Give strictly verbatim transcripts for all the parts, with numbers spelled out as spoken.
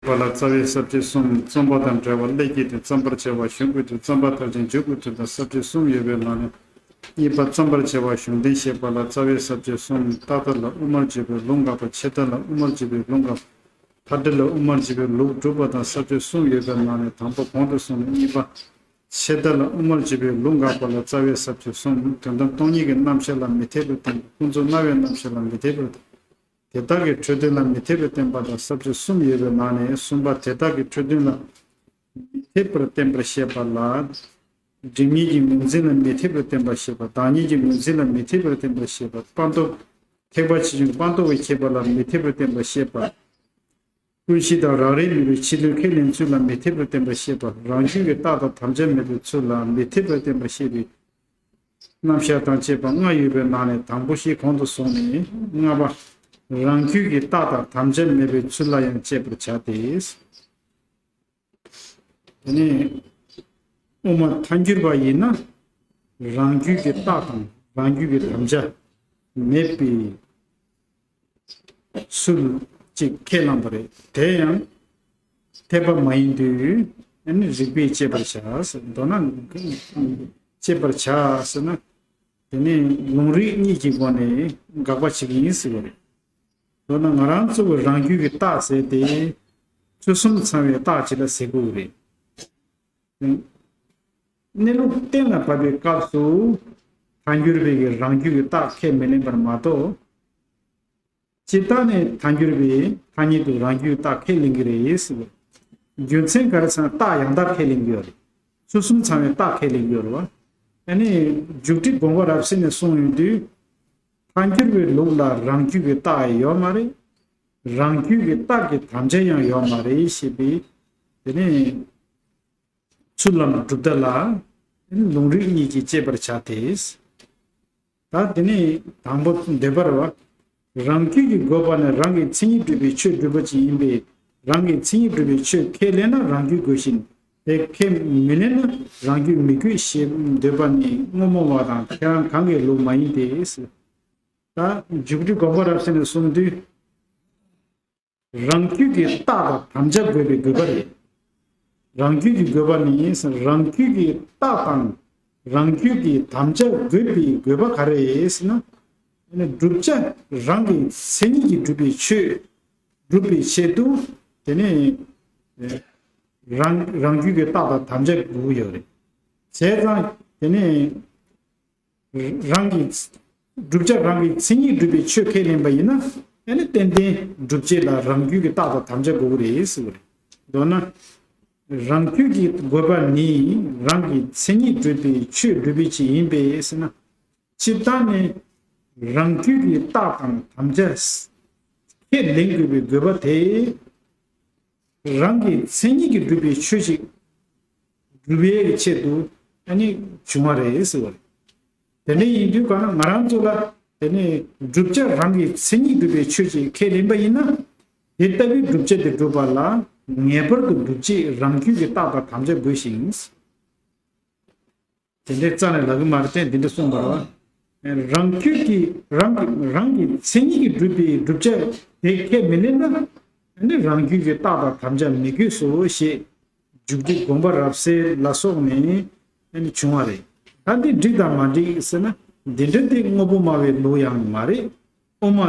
པ་ལ་རྩ་བའི་ས་བཅད་གསུམ། རྩོམ་པ་དང་བྲལ་བ་སླད་ཀྱི་དེ་རྩོམ་པར་བྱ་བ་གཞུང་གི་དོན། རྩོམ་པ་མཐར་ཕྱིན་འཇུག་གི་དོན་དང་ས་བཅད་གསུམ་ཡོད་པའི་ནང་ནས། གཉིས་པ་རྩོམ་པར་བྱ་བ་གཞུང་དོན་བཤད་པ་ལ་རྩ་བའི་ས་བཅད་གསུམ། རྟག་མཐའ་ལ་དབུ་མར་བརྗོད་པའི་ལུང་དགག་པ། ཆད་མཐའ་ལ་དབུ་མར་བརྗོད་པའི་ལུང་དགག་པ། མཐའ་འབྲས་ལ་དབུ་མར་བརྗོད་པའི་ལུགས་སྒྲུབ་པ་དང་ས་བཅད་གསུམ་ཡོད་པའི་ནང་ནས་དང་པོ་གོང་དུ་སོང་ནས་གཉིས་པ། ཆད་མཐའ་ལ་དབུ་མར་བརྗོད་པའི་ལུང་དགག་པ་ལ་རྩ་བའི་ས་བཅད་གསུམ། དོན་དམ་སྟོང་ཉིད་ཀྱི་རྣམ་གཞག་ལ་མི་འཐད་པར་བསྟན་པ། ཀུན་རྫོབ་སྨྲ་བའི་རྣམ་གཞག་ལ་མི་འཐད་པར་བསྟན་པ། དེ་དག་གི་འཕྲོས་དོན་ལ་མི་འཐད་པར་བསྟན་པ་དང་ས་བཅད་གསུམ་ཡོད་པའི་ནང་ནས་གསུམ་པ། དེ་དག་གི་འཕྲོས་དོན་ལ་མི་འཐད་པར་བསྟན་པར་བཤད་པ་ལ། སྒྲིབ་གཉིས་ཀྱི་ངོས་འཛིན་ལ་མི་འཐད་པར་བསྟན་པར་བཤད་པ། བདག་ཉིད་ཀྱི་ངོས་འཛིན་ལ་མི་འཐད་པར་བསྟན་པར་བཤད་པ། སྤངས་རྟོགས། ཐེག་པ་ཆེ་ཆུང་སྤངས་རྟོགས་པའི་ཁྱད་པར་ལ་མི་འཐད་པར་བསྟན་པར་བཤད་པ། ཀུན་གཞི་དང་རང་རིག་མེད་པའི་ཕྱི་དོན་ཁས་ལེན་ཚུལ་ལ་མི་འཐད་པར་བསྟན་པར་བཤད་པ། རང་རྒྱུད་ཀྱི་རྟག་དང་དམ་བཅའ་མེད་པའི་ཚུལ་ལ་མི་འཐད་པར་བསྟན་པར་བཤད་པའི་རྣམ་གཞག་དང་བཅས་པ་ལྔ་ཡོད་པའི་ནང་ནས་དང་པོ་བཞི་གོང་དུ་སོང་ནས་ལྔ་པ། རང་རྒྱུད་ཀྱི་རྟག་དང་དམ་བཅའ་མེད་པའི་ཚུལ་ལ་ཡང་དཔྱད་པར་བྱ་སྟེ། དེ་ནས་དབུ་མ་ཐལ་འགྱུར་བ་ཡིན་ན། རང་རྒྱུད་ཀྱི་རྟག་དང་རང་རྒྱུད་ཀྱི་དམ་བཅའ་མེད་པའི་ཚུལ་གཅིག་ཁས་བླངས་པ་རེད། དེ་ཡང་འཐད་པ་མ་ཡིན་དུས་ཨ་ནི་རིགས་པས་དཔྱད་པར་བྱ། མདོར་ན་དཔྱད་པར་བྱ་ཟེར་ན། དེ་ནི་ལུང་རིགས་གཉིས་ཀྱི་སྒོ་ནས་དགག་པ་བྱེད་ཀྱི་ཡིན་ཟེར་བ་རེད། མདོར་ན་ང་རང་ཚོ་གི་རང་རྒྱུད་ཀྱི་རྟགས་ཟེར་དེ་ཚུལ་གསུམ་ཚང་བའི་རྟགས་ཅིག་ལ་ཟེར་དགོས་རེད། གནས་ལུགས་གཏན་ལ་ཕབ་པའི་སྐབས་སུ་ཐལ་འགྱུར་བའི་གི་རང་རྒྱུད་ཀྱི་རྟགས་ཁས་མི་ལེན་པར་མ་གཏོགས། སྤྱིར་བཏང་ནས་ཐལ་འགྱུར་བའི་ཐ་སྙད་དུ་རང་རྒྱུད་རྟགས་ཁས་ལེན་གྱི་རེད་ཟེར། རྒྱུ་མཚན་ག་རེ་ཟེར་ན་རྟགས་ཡང་དག་ཁས་ལེན་གྱི་ཡོད་རེད། ཚུལ་གསུམ་ཚང་བའི་རྟགས་ཁས་ལེན་གྱི་ཡོད་རེད་བ། ཨ་ནི་མཇུག་སྒྲིལ་དགོངས་པ་རབ་གསལ་ནས་གསུངས་ཡོང་དུས། ཐལ་འགྱུར་བའི་ལུགས་ལ་རང་རྒྱུད་ཀྱི་རྟགས་ཡོད་མ་རེད། རང་རྒྱུད་ཀྱི་རྟགས་ཀྱི་དམ་བཅའ་ཡང་ཡོད་མ་རེད་ཞེས་པའི། དེ་ནས་ཚུལ་ལམ་གྲུབ་མཐའ་ལ་ལུང་རིགས་གཉིས་ཀྱིས་དཔྱད་པར་བྱ་སྟེ། ད་དེ་ནས་དང་པོ་འདོད་པ་རེད་བ། རང་རྒྱུད་ཀྱི་དགོས་པ་ནི་རང་གི་མཚན་ཉིད་གྲུབ་པའི་ཆོས་སྒྲུབ་པ་ཅིག་ཡིན་པས། རང་གི་མཚན་ཉིད་གྲུབ་པའི་ཆོས་ཁས་ལེན་ན་རང་རྒྱུད་དགོས་ཤིང་། དེ་ཁས་མི་ལེན་ན་རང་རྒྱུད་མི་དགོས་ཞེས་འདོད་པ་ནི་རྔོག་མ་པ་དང་ཁྱེད་རང་གང་གི་ལུགས་མ་ཡིན་ཏེ། ད་མཇུག་སྒྲིལ་དགོངས་པ་རབ་གསལ་ནས་གསུངས་དུས། རང་རྒྱུད་ཀྱི་རྟགས་དང་དམ་བཅའ་དགོས་པའི་དགོས་པ་རེད། རང་རྒྱུད་ཀྱི་དགོས་པ་ནི་རང་རྒྱུད་ཀྱི་རྟགས་དང་རང་རྒྱུད་ཀྱི་དམ་བཅའ་དགོས་པའི་དགོས་པ་ག་རེ་རེད་ཟེར་ན། བསྒྲུབ་བྱ་རང་གི་མཚན་ཉིད་ཀྱིས་གྲུབ་པའི་ཆོས་སྒྲུབ་པའི་ཆེད་དུ། དེ་ནས་རང་རང་རྒྱུད་ཀྱི་རྟགས་དང་དམ་བཅའ་དགོས་ཀྱི་ཡོད་རེད། བྱས་ཙང་དེ་ནས། རང་གི་བསྒྲུབ་བྱ་རང་གི་མཚན་ཉིད་གྲུབ་པའི་ཆོས་ཁས་ལེན་པ་ཡིན་ན། ཨ་ནི་ཏན་ཏན་བསྒྲུབ་བྱ་ལ་རང་རྒྱུད་ཀྱི་རྟགས་དང་དམ་བཅའ་དགོས་ཀྱི་རེད་ཟེར་བ་རེད། མདོར་ན། རང་རྒྱུད་ཀྱི་དགོས་པ་ནི་རང་གི་མཚན་ཉིད་གྲུབ་པའི་ཆོས་སྒྲུབ་པའི་ཆེད་ཡིན་པས་ཟེར་ན། སྤྱིར་བཏང་ནས་རང་རྒྱུད་ཀྱི་རྟགས་དང་དམ་བཅའ་ཁས་ལེན་དགོས་པའི་དགོས་པ་དེ། རང་གི་མཚན་ཉིད་ཀྱིས་གྲུབ་པའི་ཆོས་ཤིག་སྒྲུབ་པའི་ཆེད་དུ་ཨ་ནི་བྱུང་བ་རེད་ཟེར་བ་རེད། དེ་འདྲ་ཡིན་དུས་གང་ན་ང་རང་ཚོ་ལ་དེ་ནས་བསྒྲུབ་བྱ་རང་གི་མཚན་ཉིད་གྲུབ་པའི་ཆོས་ཅིག་ཁས་ལེན་པ་ཡིན་ན། དེ་ལྟ་བུའི་བསྒྲུབ་བྱ་དེ་སྒྲུབ་པ་ལ་ངེས་པར་དུ་བསྒྲུབ་བྱེད་རང་རྒྱུད་ཀྱི་རྟགས་དང་དམ་བཅའ་དགོས་ཤིང་། དེ་འདྲའི་རྩ་ནས་ལབ་ཀྱི་མ་རེད་དེ་འདི་འདྲ་གསུངས་པ་རེད་བ། རང་རྒྱུད་ཀྱི་རང་གི་རང་གི་མཚན་ཉིད་ཀྱིས་གྲུབ་པའི་བསྒྲུབ་བྱ་དེ་ཁས་མི་ལེན་ན། ཨ་ནི་རང་རྒྱུད་ཀྱི་རྟགས་དང་དམ་བཅའ་མི་དགོས་སོ་ཞེས་མཇུག་སྒྲིལ་དགོངས་པ་རབ་གསལ་ལ་སོགས་ནས་ཨ་ནི་བྱུང་བ་རེད། ད་འདི་འགྲིག་དང་མ་འགྲིག་ཟེར་ན། འདི་འདྲ་དེ་དངོས་པོ་སྨྲ་བའི་ལུགས་ཡང་མ་རེད། དབུ་མ་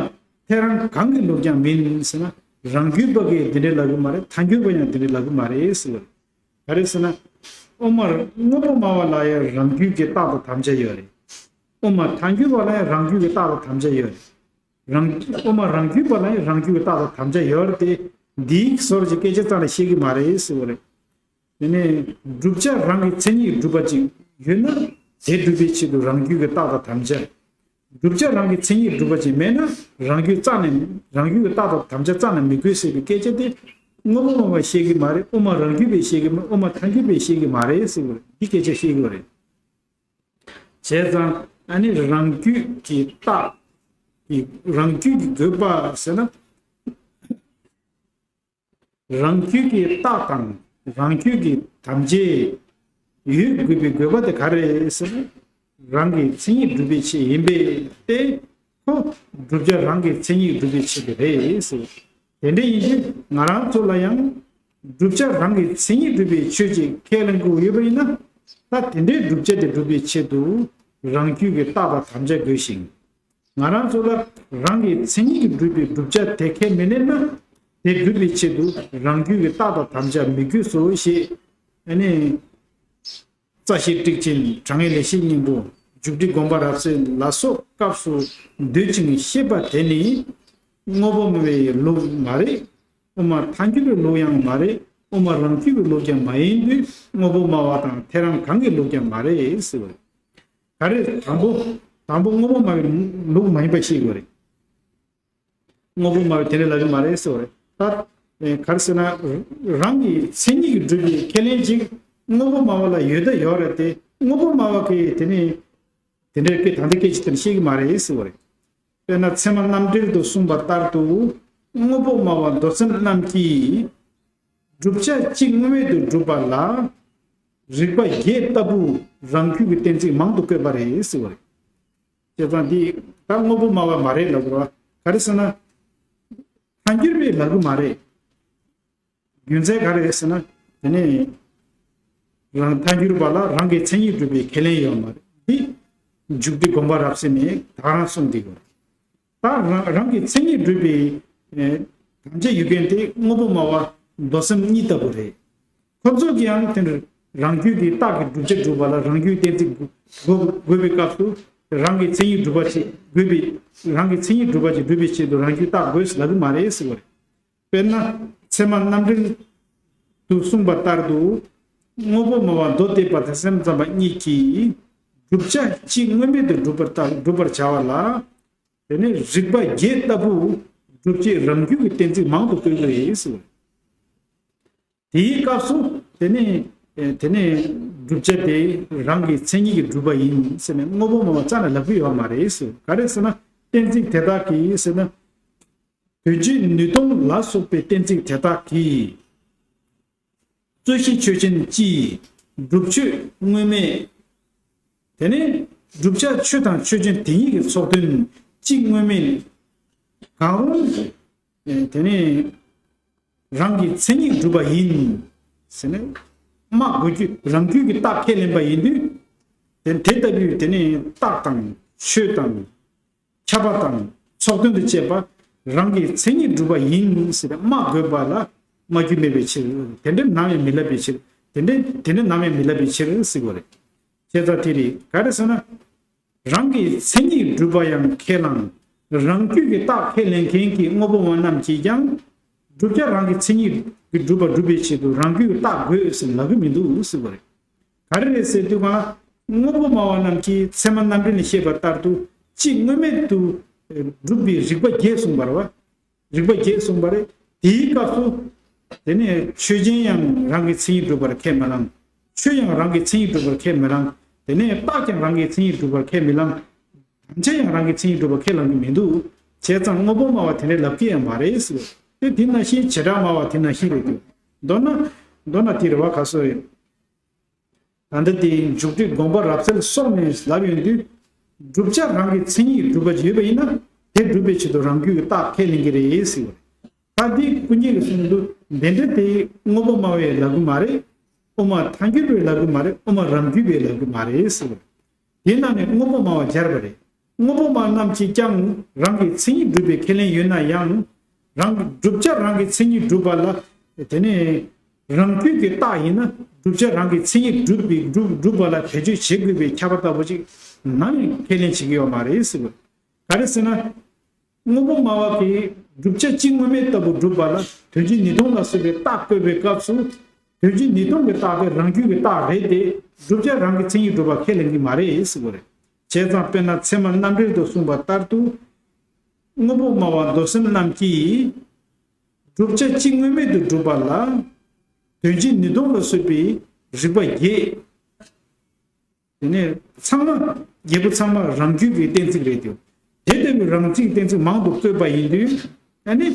ཐལ་རང་གང་གི་ལུགས་ཀྱང་མིན་ཟེར་ན། རང་རྒྱུད་པ་གིས་འདི་འདྲ་ལབ་ཀྱི་མ་རེད། ཐལ་འགྱུར་པ་ཡང་འདི་འདྲ་ལབ་ཀྱི་མ་རེད་ཟེར་བ་རེད། ག་རེ་ཟེར་ན། དབུ་མ་དངོས་པོ་སྨྲ་བ་ལ་ཡང་རང་རྒྱུད་ཀྱི་རྟགས་དང་དམ་བཅའ་ཡོད་རེད། དབུ་མ་ཐལ་འགྱུར་བ་ལ་ཡང་རང་རྒྱུད་ཀྱི་རྟགས་དང་དམ་བཅའ་ཡོད་རེད། རང་དབུ་མ་རང་རྒྱུད་པ་ལ་ཡང་རང་རྒྱུད་ཀྱི་རྟགས་དང་དམ་བཅའ་ཡོད་རེད་དེ། འདིའི་སོར་གྱི་སྐད་ཆ་རྩ་ནས་བཤད་ཀྱི་མ་རེད་ཟེར་བ་རེད། དེ་ནས་བསྒྲུབ་བྱ་རང་གི་མཚན་ཉིད་སྒྲུབ་པ་ཅིག་ཡོད་ན། དེ་སྒྲུབ་པའི་ཆེད་དུ་རང་རྒྱུད་ཀྱི་རྟགས་དང་དམ་བཅའ། བསྒྲུབ་བྱ་རང་གི་མཚན་ཉིད་སྒྲུབ་པ་ཅིག་མེད་ན། རང་རྒྱུད་རྩ་ནས་རང་རྒྱུད་ཀྱི་རྟགས་དང་དམ་བཅའ་རྩ་ནས་མི་དགོས་ཟེར་བའི་སྐད་ཆ་དེ། དངོས་པོ་སྨྲ་བས་བཤད་ཀྱི་མ་རེད། དབུ་མ་རང་རྒྱུད་པས་བཤད་ཀྱི་མ་རེད། དབུ་མ་ཐལ་འགྱུར་པས་བཤད་ཀྱི་མ་རེད་ཟེར་བ་རེད། འདི་སྐད་ཆ་བཤད་ཀྱི་རེད། བྱས་ཙང་ཨ་ནི་རང་རྒྱུད་ཀྱི་རྟགས་ཀྱི་རང་རྒྱུད་ཀྱི་དགོས་པ་ཟེར་ན། རང་རྒྱུད་ཀྱི་རྟགས་དང་རང་རྒྱུད་ཀྱི་དམ་བཅའ་ཡོད་དགོས་པའི་དགོས་པ་དེ་ག་རེ་རེད་ཟེར་ན། རང་གི་མཚན་ཉིད་སྒྲུབ་པའི་ཆེད་ཡིན་པས་ཏེ། ཁོ་བསྒྲུབ་བྱ་རང་གི་མཚན་ཉིད་སྒྲུབ་པའི་ཆེད་དུ་རེད་ཟེར། དེ་འདྲ་ཡིན་དུས་ང་རང་ཚོ་ལ་ཡང་ བསྒྲུབ་བྱ་རང་གི་མཚན་ཉིད་སྒྲུབ་པའི་ཆོས་ཅིག་ཁས་ལེན་དགོས་ཡོད་པ་ཡིན་ན། ད་དེ་འདྲའི་བསྒྲུབ་བྱ་དེ་སྒྲུབ་པའི་ཆེད་དུ་རང་རྒྱུད་ཀྱི་རྟགས་དང་དམ་བཅའ་དགོས་ཤིང་། ང་རང་ཚོ་ལ་རང་གི་མཚན་ཉིད་ཀྱིས་སྒྲུབ་པའི་བསྒྲུབ་བྱ་དེ་ཁས་མི་ལེན་ན། དེ་སྒྲུབ་པའི་ཆེད་དུ་རང་རྒྱུད་ཀྱི་རྟགས་དང་དམ་བཅའ་མི་དགོས་སོ་ཞེས། ཨ་ནི། རྩ་ཤེ་ཊཱིཀ་ཆེན། དྲང་ངེས་ལེགས་བཤད་སྙིང་པོ། འཇུག་སྒྲིལ་སྒོམ་པ་རབ་གསལ་ལ་སོགས་སྐབས་སུ་འདོད་ཅིང་ཤེས་པ་དེ་ནི་དངོས་པོ་སྨྲ་བའི་ལུགས་མ་རེད། དབུ་མ་ཐལ་འགྱུར་བའི་ལུགས་ཡང་མ་རེད། དབུ་མ་རང་རྒྱུད་ཀྱི་ལུགས་ཀྱང་མ་ཡིན་དུས་དངོས་པོ་སྨྲ་བ་དང་ཐལ་རང་གང་གི་ལུགས་ཀྱང་མ་རེད་ཟེར་བ་རེད། ག་རེ་དང་པོ། དང་པོ་དངོས་པོ་སྨྲ་བའི་ལུགས་མ་ཡིན་པ་ཤེས་དགོས་རེད། དངོས་པོ་སྨྲ་བས་དེ་འདྲ་ལབ་ཀྱི་མ་རེད་ཟེར་བ་རེད། ད་ག་རེ་ཟེར་ན། རང་གི་མཚན་ཉིད་ཀྱིས་སྒྲུབ་པའི་ཁས་ལེན་ཅིག་དངོས་པོ་སྨྲ་བ་ལ་ཡོད་ད་ཡོད་རེད་དེ། དངོས་པོ་སྨྲ་བ་གིས་དེ་ནི་དེ་འདྲའི་སྐད་ད་ལྟའི་སྐད་ཅིག་དེ་འདྲ་བཤད་ཀྱི་མ་རེད་ཟེར་བ་རེད། དཔེར་ན་ཚད་མ་རྣམ་འགྲེལ་དུ་གསུངས་པ་ལྟར་དུ། དངོས་པོ་སྨྲ་བ་མདོ་ཙམ་རྣམས་ཀྱིས་བསྒྲུབ་བྱ་གཅིག་དངོས་མེད་དུ་སྒྲུབ་པ་ལ་རིགས་པ་བརྒྱད་ལྟ་བུ་རང་རྒྱུད་ཀྱི་གཏན་ཚིགས་མང་དུ་བཀོད་པ་རེད་ཟེར་བ་རེད། བྱས་ཙང་འདི་ད་དངོས་པོ་སྨྲ་བ་མ་རེད་ལབ་དགོས་ར། ག་རེ་ཟེར་ན། ཐལ་འགྱུར་བས་ལབ་གི་མ་རེད། རྒྱུ་མཚན་ག་རེ་རེད་ཟེར་ན། དེ་ནས་རང་ཐལ་འགྱུར་བ་ལ་རང་གི་མཚན་ཉིད་སྒྲུབ་པའི་ཁས་ལེན་ཡོད་མ་རེད། འདི་འཇུག་སྒྲིལ་སྒོམ་པ་རབ་གསལ་ནས་ད་རང་གསུངས་འདི་ཡོད། ད་རང་རང་གི་མཚན་ཉིད་སྒྲུབ་པའི་ཨེ་དམ་བཅའ་ཡོད་མཁན་དེ་དངོས་པོ་སྨྲ་བ་མདོ་ཙམ་གཉིས་ལྟ་བུ་རེད། ཁོ་ཚོ་གིས་ཡང་དེ་འདྲ་རང་རྒྱུད་ཀྱི་རྟགས་ཀྱི་བསྒྲུབ་བྱ་སྒྲུབ་པ་ལ་རང་རྒྱུད་གཏན་ཚིགས་དགོས་དགོས་པའི་སྐབས་སུ། རང་གི་མཚན་ཉིད་སྒྲུབ་པ་ཅིག་དགོས་པའི། རང་གི་མཚན་ཉིད་སྒྲུབ་པ་ཅིག་སྒྲུབ་པའི་ཆེད་དུ་རང་རྒྱུད་རྟགས་དགོས་ལབ་ཀྱི་མ་རེད་ཟེར་བ་རེད། དཔེར་ན་ཚད་མ་རྣམ་འགྲེལ་དུ་གསུངས་པ་ལྟར་དུ། དངོས་པོ་སྨྲ་བ་མདོ་སྡེ་པ་དང་སེམས་ཙམ་པ་གཉིས་ཀྱིས་བསྒྲུབ་བྱ་གཅིག་དངོས་མེད་དུ་སྒྲུབ་པར་ལྟ་སྒྲུབ་པར་བྱ་བ་ལ། དེ་ནས་རིགས་པ་བརྒྱད་ལྟ་བུ་བསྒྲུབ་བྱའི་རང་རྒྱུད་ཀྱི་གཏན་ཚིགས་མང་དུ་བཀོད་ཀྱི་རེད་ཟེར། དེའི་སྐབས་སུ་དེ་ནས་དེ་ནས་བསྒྲུབ་བྱ་དེ་རང་གི་མཚན་ཉིད་ཀྱིས་གྲུབ་པ་ཡིན་ཟེར་ནས་དངོས་པོ་སྨྲ་བ་རྩ་ནས་ལབ་ཀྱི་ཡོད་མ་རེད་ཟེར། ག་རེ་ཟེར་ན་གཏན་ཚིགས་དེ་དག་གིས་ཟེར་ན། དོན་སྤྱིའི་ནུས་སྟོབས་ལ་སོགས་པའི་གཏན་ཚིགས་དེ་དག་གིས། རྩོད་གཞི་ཆོས་ཅན་སྤྱི། སྒྲུབ་ཆོས་དངོས་མེད། དེ་ནས་བསྒྲུབ་བྱ་ཆོས་དང་ཆོས་ཅན་དེ་ཉིད་ཀྱི་ཚོགས་དོན་གཅིག་དངོས་མེད། གང་རུང་། དེ་ནས་རང་གི་མཚན་ཉིད་གྲུབ་པ་ཡིན། ཟེར་ནས་སྨྲ་དགོས་རྒྱུ་རང་རྒྱུད་ཀྱི་རྟགས་ཁས་ལེན་པ་ཡིན་དུས། དེ་དེ་ལྟ་བུའི་དེ་ནས་རྟགས་དང་ཆོས་དང་། ཁྱབ་པ་དང་ཚོགས་དོན་དུ་བཅས་པ་རང་གི་མཚན་ཉིད་གྲུབ་པ་ཡིན་ཟེར་སྨྲ་དགོས་པ་ལ་སྨྲ་རྒྱུ་མེད་པའི་ཕྱིར། དེ་འདྲ་ནམ་ཡང་མི་ལབ་པའི་ཕྱིར། དེ་འདྲ་དེ་འདྲ་ནམ་ཡང་མི་ལབ་པའི་ཕྱིར་ཟེར་དགོས་རེད། བྱས་ཙང་དེ་རེད། ག་རེ་ཟེར་ན། རང་གི་མཚན་ཉིད་གྲུབ་པ་ཡང་ཁས་བླངས། རང་རྒྱུད་ཀྱི་རྟགས་ཁས་ལེན་མཁན་གྱི་དངོས་པོ་སྨྲ་བ་རྣམས་ཀྱིས་ཀྱང་། བསྒྲུབ་བྱ་རང་གི་མཚན་ཉིད་ཀྱིས་གྲུབ་པ་སྒྲུབ་པའི་ཆེད་དུ་རང་རྒྱུད་ཀྱི་རྟགས་དགོས་ཟེར་ལབ་ཀྱི་མི་འདུག་ཟེར་བ་རེད། ག་རེ་རེད་ཟེར་དུས་གང་། དངོས་པོ་སྨྲ་བ་རྣམས་ཀྱིས་ཚད་མ་རྣམ་འགྲེལ་ནས་བཤད་པ་ལྟར་དུ་གཅིག་དངོས་མེད་དུ་སྒྲུབ་པའི་རིགས་པ་བརྒྱད་གསུངས་པ་རེད་བ། རིགས་པ་བརྒྱད་གསུངས་པ་རེད། དེའི་སྐབས་སུ། དེ་ནས་ཆོས་ཅན་ཡང་རང་གི་མཚན་ཉིད་སྒྲུབ་པར་ཁས་མི་བླངས། ཆོས་ཡང་རང་གི་མཚན་ཉིད་སྒྲུབ་པར་ཁས་མི་བླངས། དེ་ནས་རྟགས་ཀྱང་རང་གི་མཚན་ཉིད་སྒྲུབ་པར་ཁས་མི་བླངས། དམ་བཅའ་ཡང་རང་གི་མཚན་ཉིད་སྒྲུབ་པར་ཁས་བླང་གི་མི་འདུག། བྱས་ཙང་དངོས་པོ་སྨྲ་བ་དེ་འདྲའི་ལབ་ཀྱི་ཡང་མ་རེད་ཟེར། དེ་དེ་ནང་བཞིན་བྱེ་བྲག་སྨྲ་བ་དེ་ནང་བཞིན་རེད་འདུག། མདོར་ན། མདོར་ན་དེ་རེད་བ། ག་སོ་རེད། ད་ལྟ་དེ་འཇུག་སྒྲིལ་སྒོམ་པ་རབ་གསལ་སོགས་ནས་ལབ་ཡོང་དུས། བསྒྲུབ་བྱ་རང་གི་མཚན་ཉིད་གྲུབ་པ་ཡོད་པ་ཡིན་ན། དེ་སྒྲུབ་པའི་ཆེད་དུ་རང་རྒྱུད་ཀྱི་རྟགས་ཁས་ལེན་གྱི་རེད་ཟེར་བ་རེད། ད་འདི་ཀུན་མཁྱེན་གྱིས་གསུངས་འདུག། དེ་འདྲ་དེ་དངོས་པོ་སྨྲ་བས་ལབ་ཀྱི་མ་རེད། དབུ་མ་ཐལ་འགྱུར་བས་ལབ་ཀྱི་མ་རེད། དབུ་མ་རང་རྒྱུད་པས་ལབ་ཀྱི་མ་རེད་ཟེར་བ་རེད། དེ་ནང་ནས་དངོས་པོ་སྨྲ་བ་སྦྱར་བ་རེད། དངོས་པོ་སྨྲ་རྣམས་ཀྱིས་ཀྱང་རང་གི་མཚན་ཉིད་སྒྲུབ་པའི་ཁས་ལེན་ཡོད་ན་ཡང་། རང་བསྒྲུབ་བྱ་རང་གི་མཚན་ཉིད་སྒྲུབ་པ་ལ། དེ་ནས་རང་རྒྱུད་ཀྱི་རྟགས་ཡིན་ན་བསྒྲུབ་བྱ་རང་གི་མཚན་ཉིད་སྒྲུབ་པའི་སྒྲུབ་སྒྲུབ་པ་ལ་བེད་སྤྱོད་བྱེད་དགོས་པའི་ཁྱབ་པ་ལྟ་བུ་ཅིག་ནམ་ཡང་ཁས་ལེན་བྱེད་ཀྱི་ཡོད་མ་རེད་ཟེར་བ། ག་རེ་ཟེར་ན། དངོས་པོ་སྨྲ་བ་གིས་བསྒྲུབ་བྱ་སྤྱི་དངོས་མེད་ལྟ་བུ་སྒྲུབ་པ་ལ་དོན་སྤྱི་ནུས་སྟོབས་ལ་སོགས་པའི་རྟགས་བཀོད་པའི་སྐབས་སུ། དོན་སྤྱི་ནུས་སྟོབས་ཀྱི་རྟགས་དེ་རང་རྒྱུད་ཀྱི་རྟགས་རེད་དེ། བསྒྲུབ་བྱ་རང་གི་མཚན་ཉིད་སྒྲུབ་པ་ཁས་ལེན་གྱི་མ་རེད་ཟེར་བ་རེད། བྱས་ཙང་དཔེར་ན་ཚད་མ་རྣམ་འགྲེལ་དུ་གསུངས་པ་ལྟར་དུ། དངོས་པོ་སྨྲ་བ་མདོ་སེམས་རྣམས་ཀྱིས། བསྒྲུབ་བྱ་སྤྱི་དངོས་མེད་དུ་སྒྲུབ་པ་ལ། དོན་སྤྱི་ནུས་སྟོབས་ལ་སོགས་པའི་རིགས་པ་བརྒྱད། དེ་ནས་ཚང་མ། བརྒྱད་པོ་ཚང་མ་རང་རྒྱུད་ཀྱི་གཏན་ཚིགས་རེད་དེ། དེ་ལྟ་བུའི་རང་རྒྱུད་ཀྱི་གཏན་ཚིགས་མང་དུ་བཀོད་པ་ཡིན་དུས། ཨ་ནི།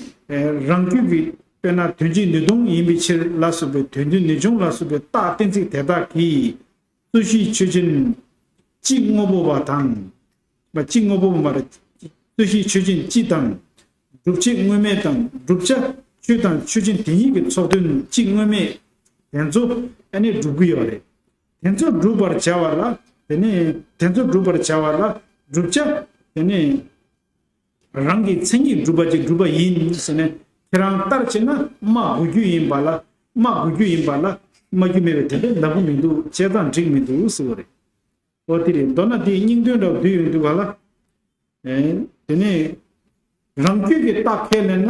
རང་རྒྱུད་ཀྱི་དཔེར་ན་དོན་སྤྱི་ནུས་སྟོབས་ཡིན་པའི་ཕྱིར་ལ་སོགས་པའི་དོན་སྤྱི་ནུས་འབྱུང་ལ་སོགས་པའི་རྟགས་གཏན་ཚིགས་དེ་དག་གིས། རྩོད་གཞི་ཆོས་ཅན། སྤྱི་དངོས་པོ་བ་དང་། མ་སྤྱི་དངོས་པོ་བ་མ་རེད། རྩོད་གཞི་ཆོས་ཅན་སྤྱི་དང་། བསྒྲུབ་བྱེད་དངོས་མེད་དང་བསྒྲུབ་བྱ་ ཆོས་དང་ཆོས་ཅན་དེ་ཉིད་ཀྱི་ཚོགས་དོན་གཅིག་དངོས་མེད་དེ་ཚོ་ཨ་ནི་སྒྲུབ་ཀྱི་ཡོད་རེད། དེ་ཚོ་སྒྲུབ་པར་བྱ་བ་ལ་དེ་ནི་དེ་ཚོ་སྒྲུབ་པར་བྱ་བ་ལ་བསྒྲུབ་བྱ་དེ་ནི་རང་གི་མཚན་ཉིད་སྒྲུབ་པ་ཅིག་སྒྲུབ་པ་ཡིན་ཟེར་ནས་ཁྱེད་རང་ལྟར་བྱས་ན་སྨྲ་དགོས་རྒྱུ་ཡིན་པ་ལ་སྨྲ་དགོས་རྒྱུ་ཡིན་པ་ལ་སྨྲ་རྒྱུ་མེད་པའི་དེ་འདྲ་ལབ་གི་མི་འདུག་བྱས་ཙང་འགྲིག་མི་འདུག་ཟེར་བ་རེད། ཨོ་དེ་རེད། མདོར་ན་དེའི་སྙིང་དོན་འདྲ་བོ་བསྡུས་ཡོང་དུས་ག་ལ། ཨེ། དེ་ནས་རང་རྒྱུད་ཀྱི་རྟགས་ཁས་ལེན་ན་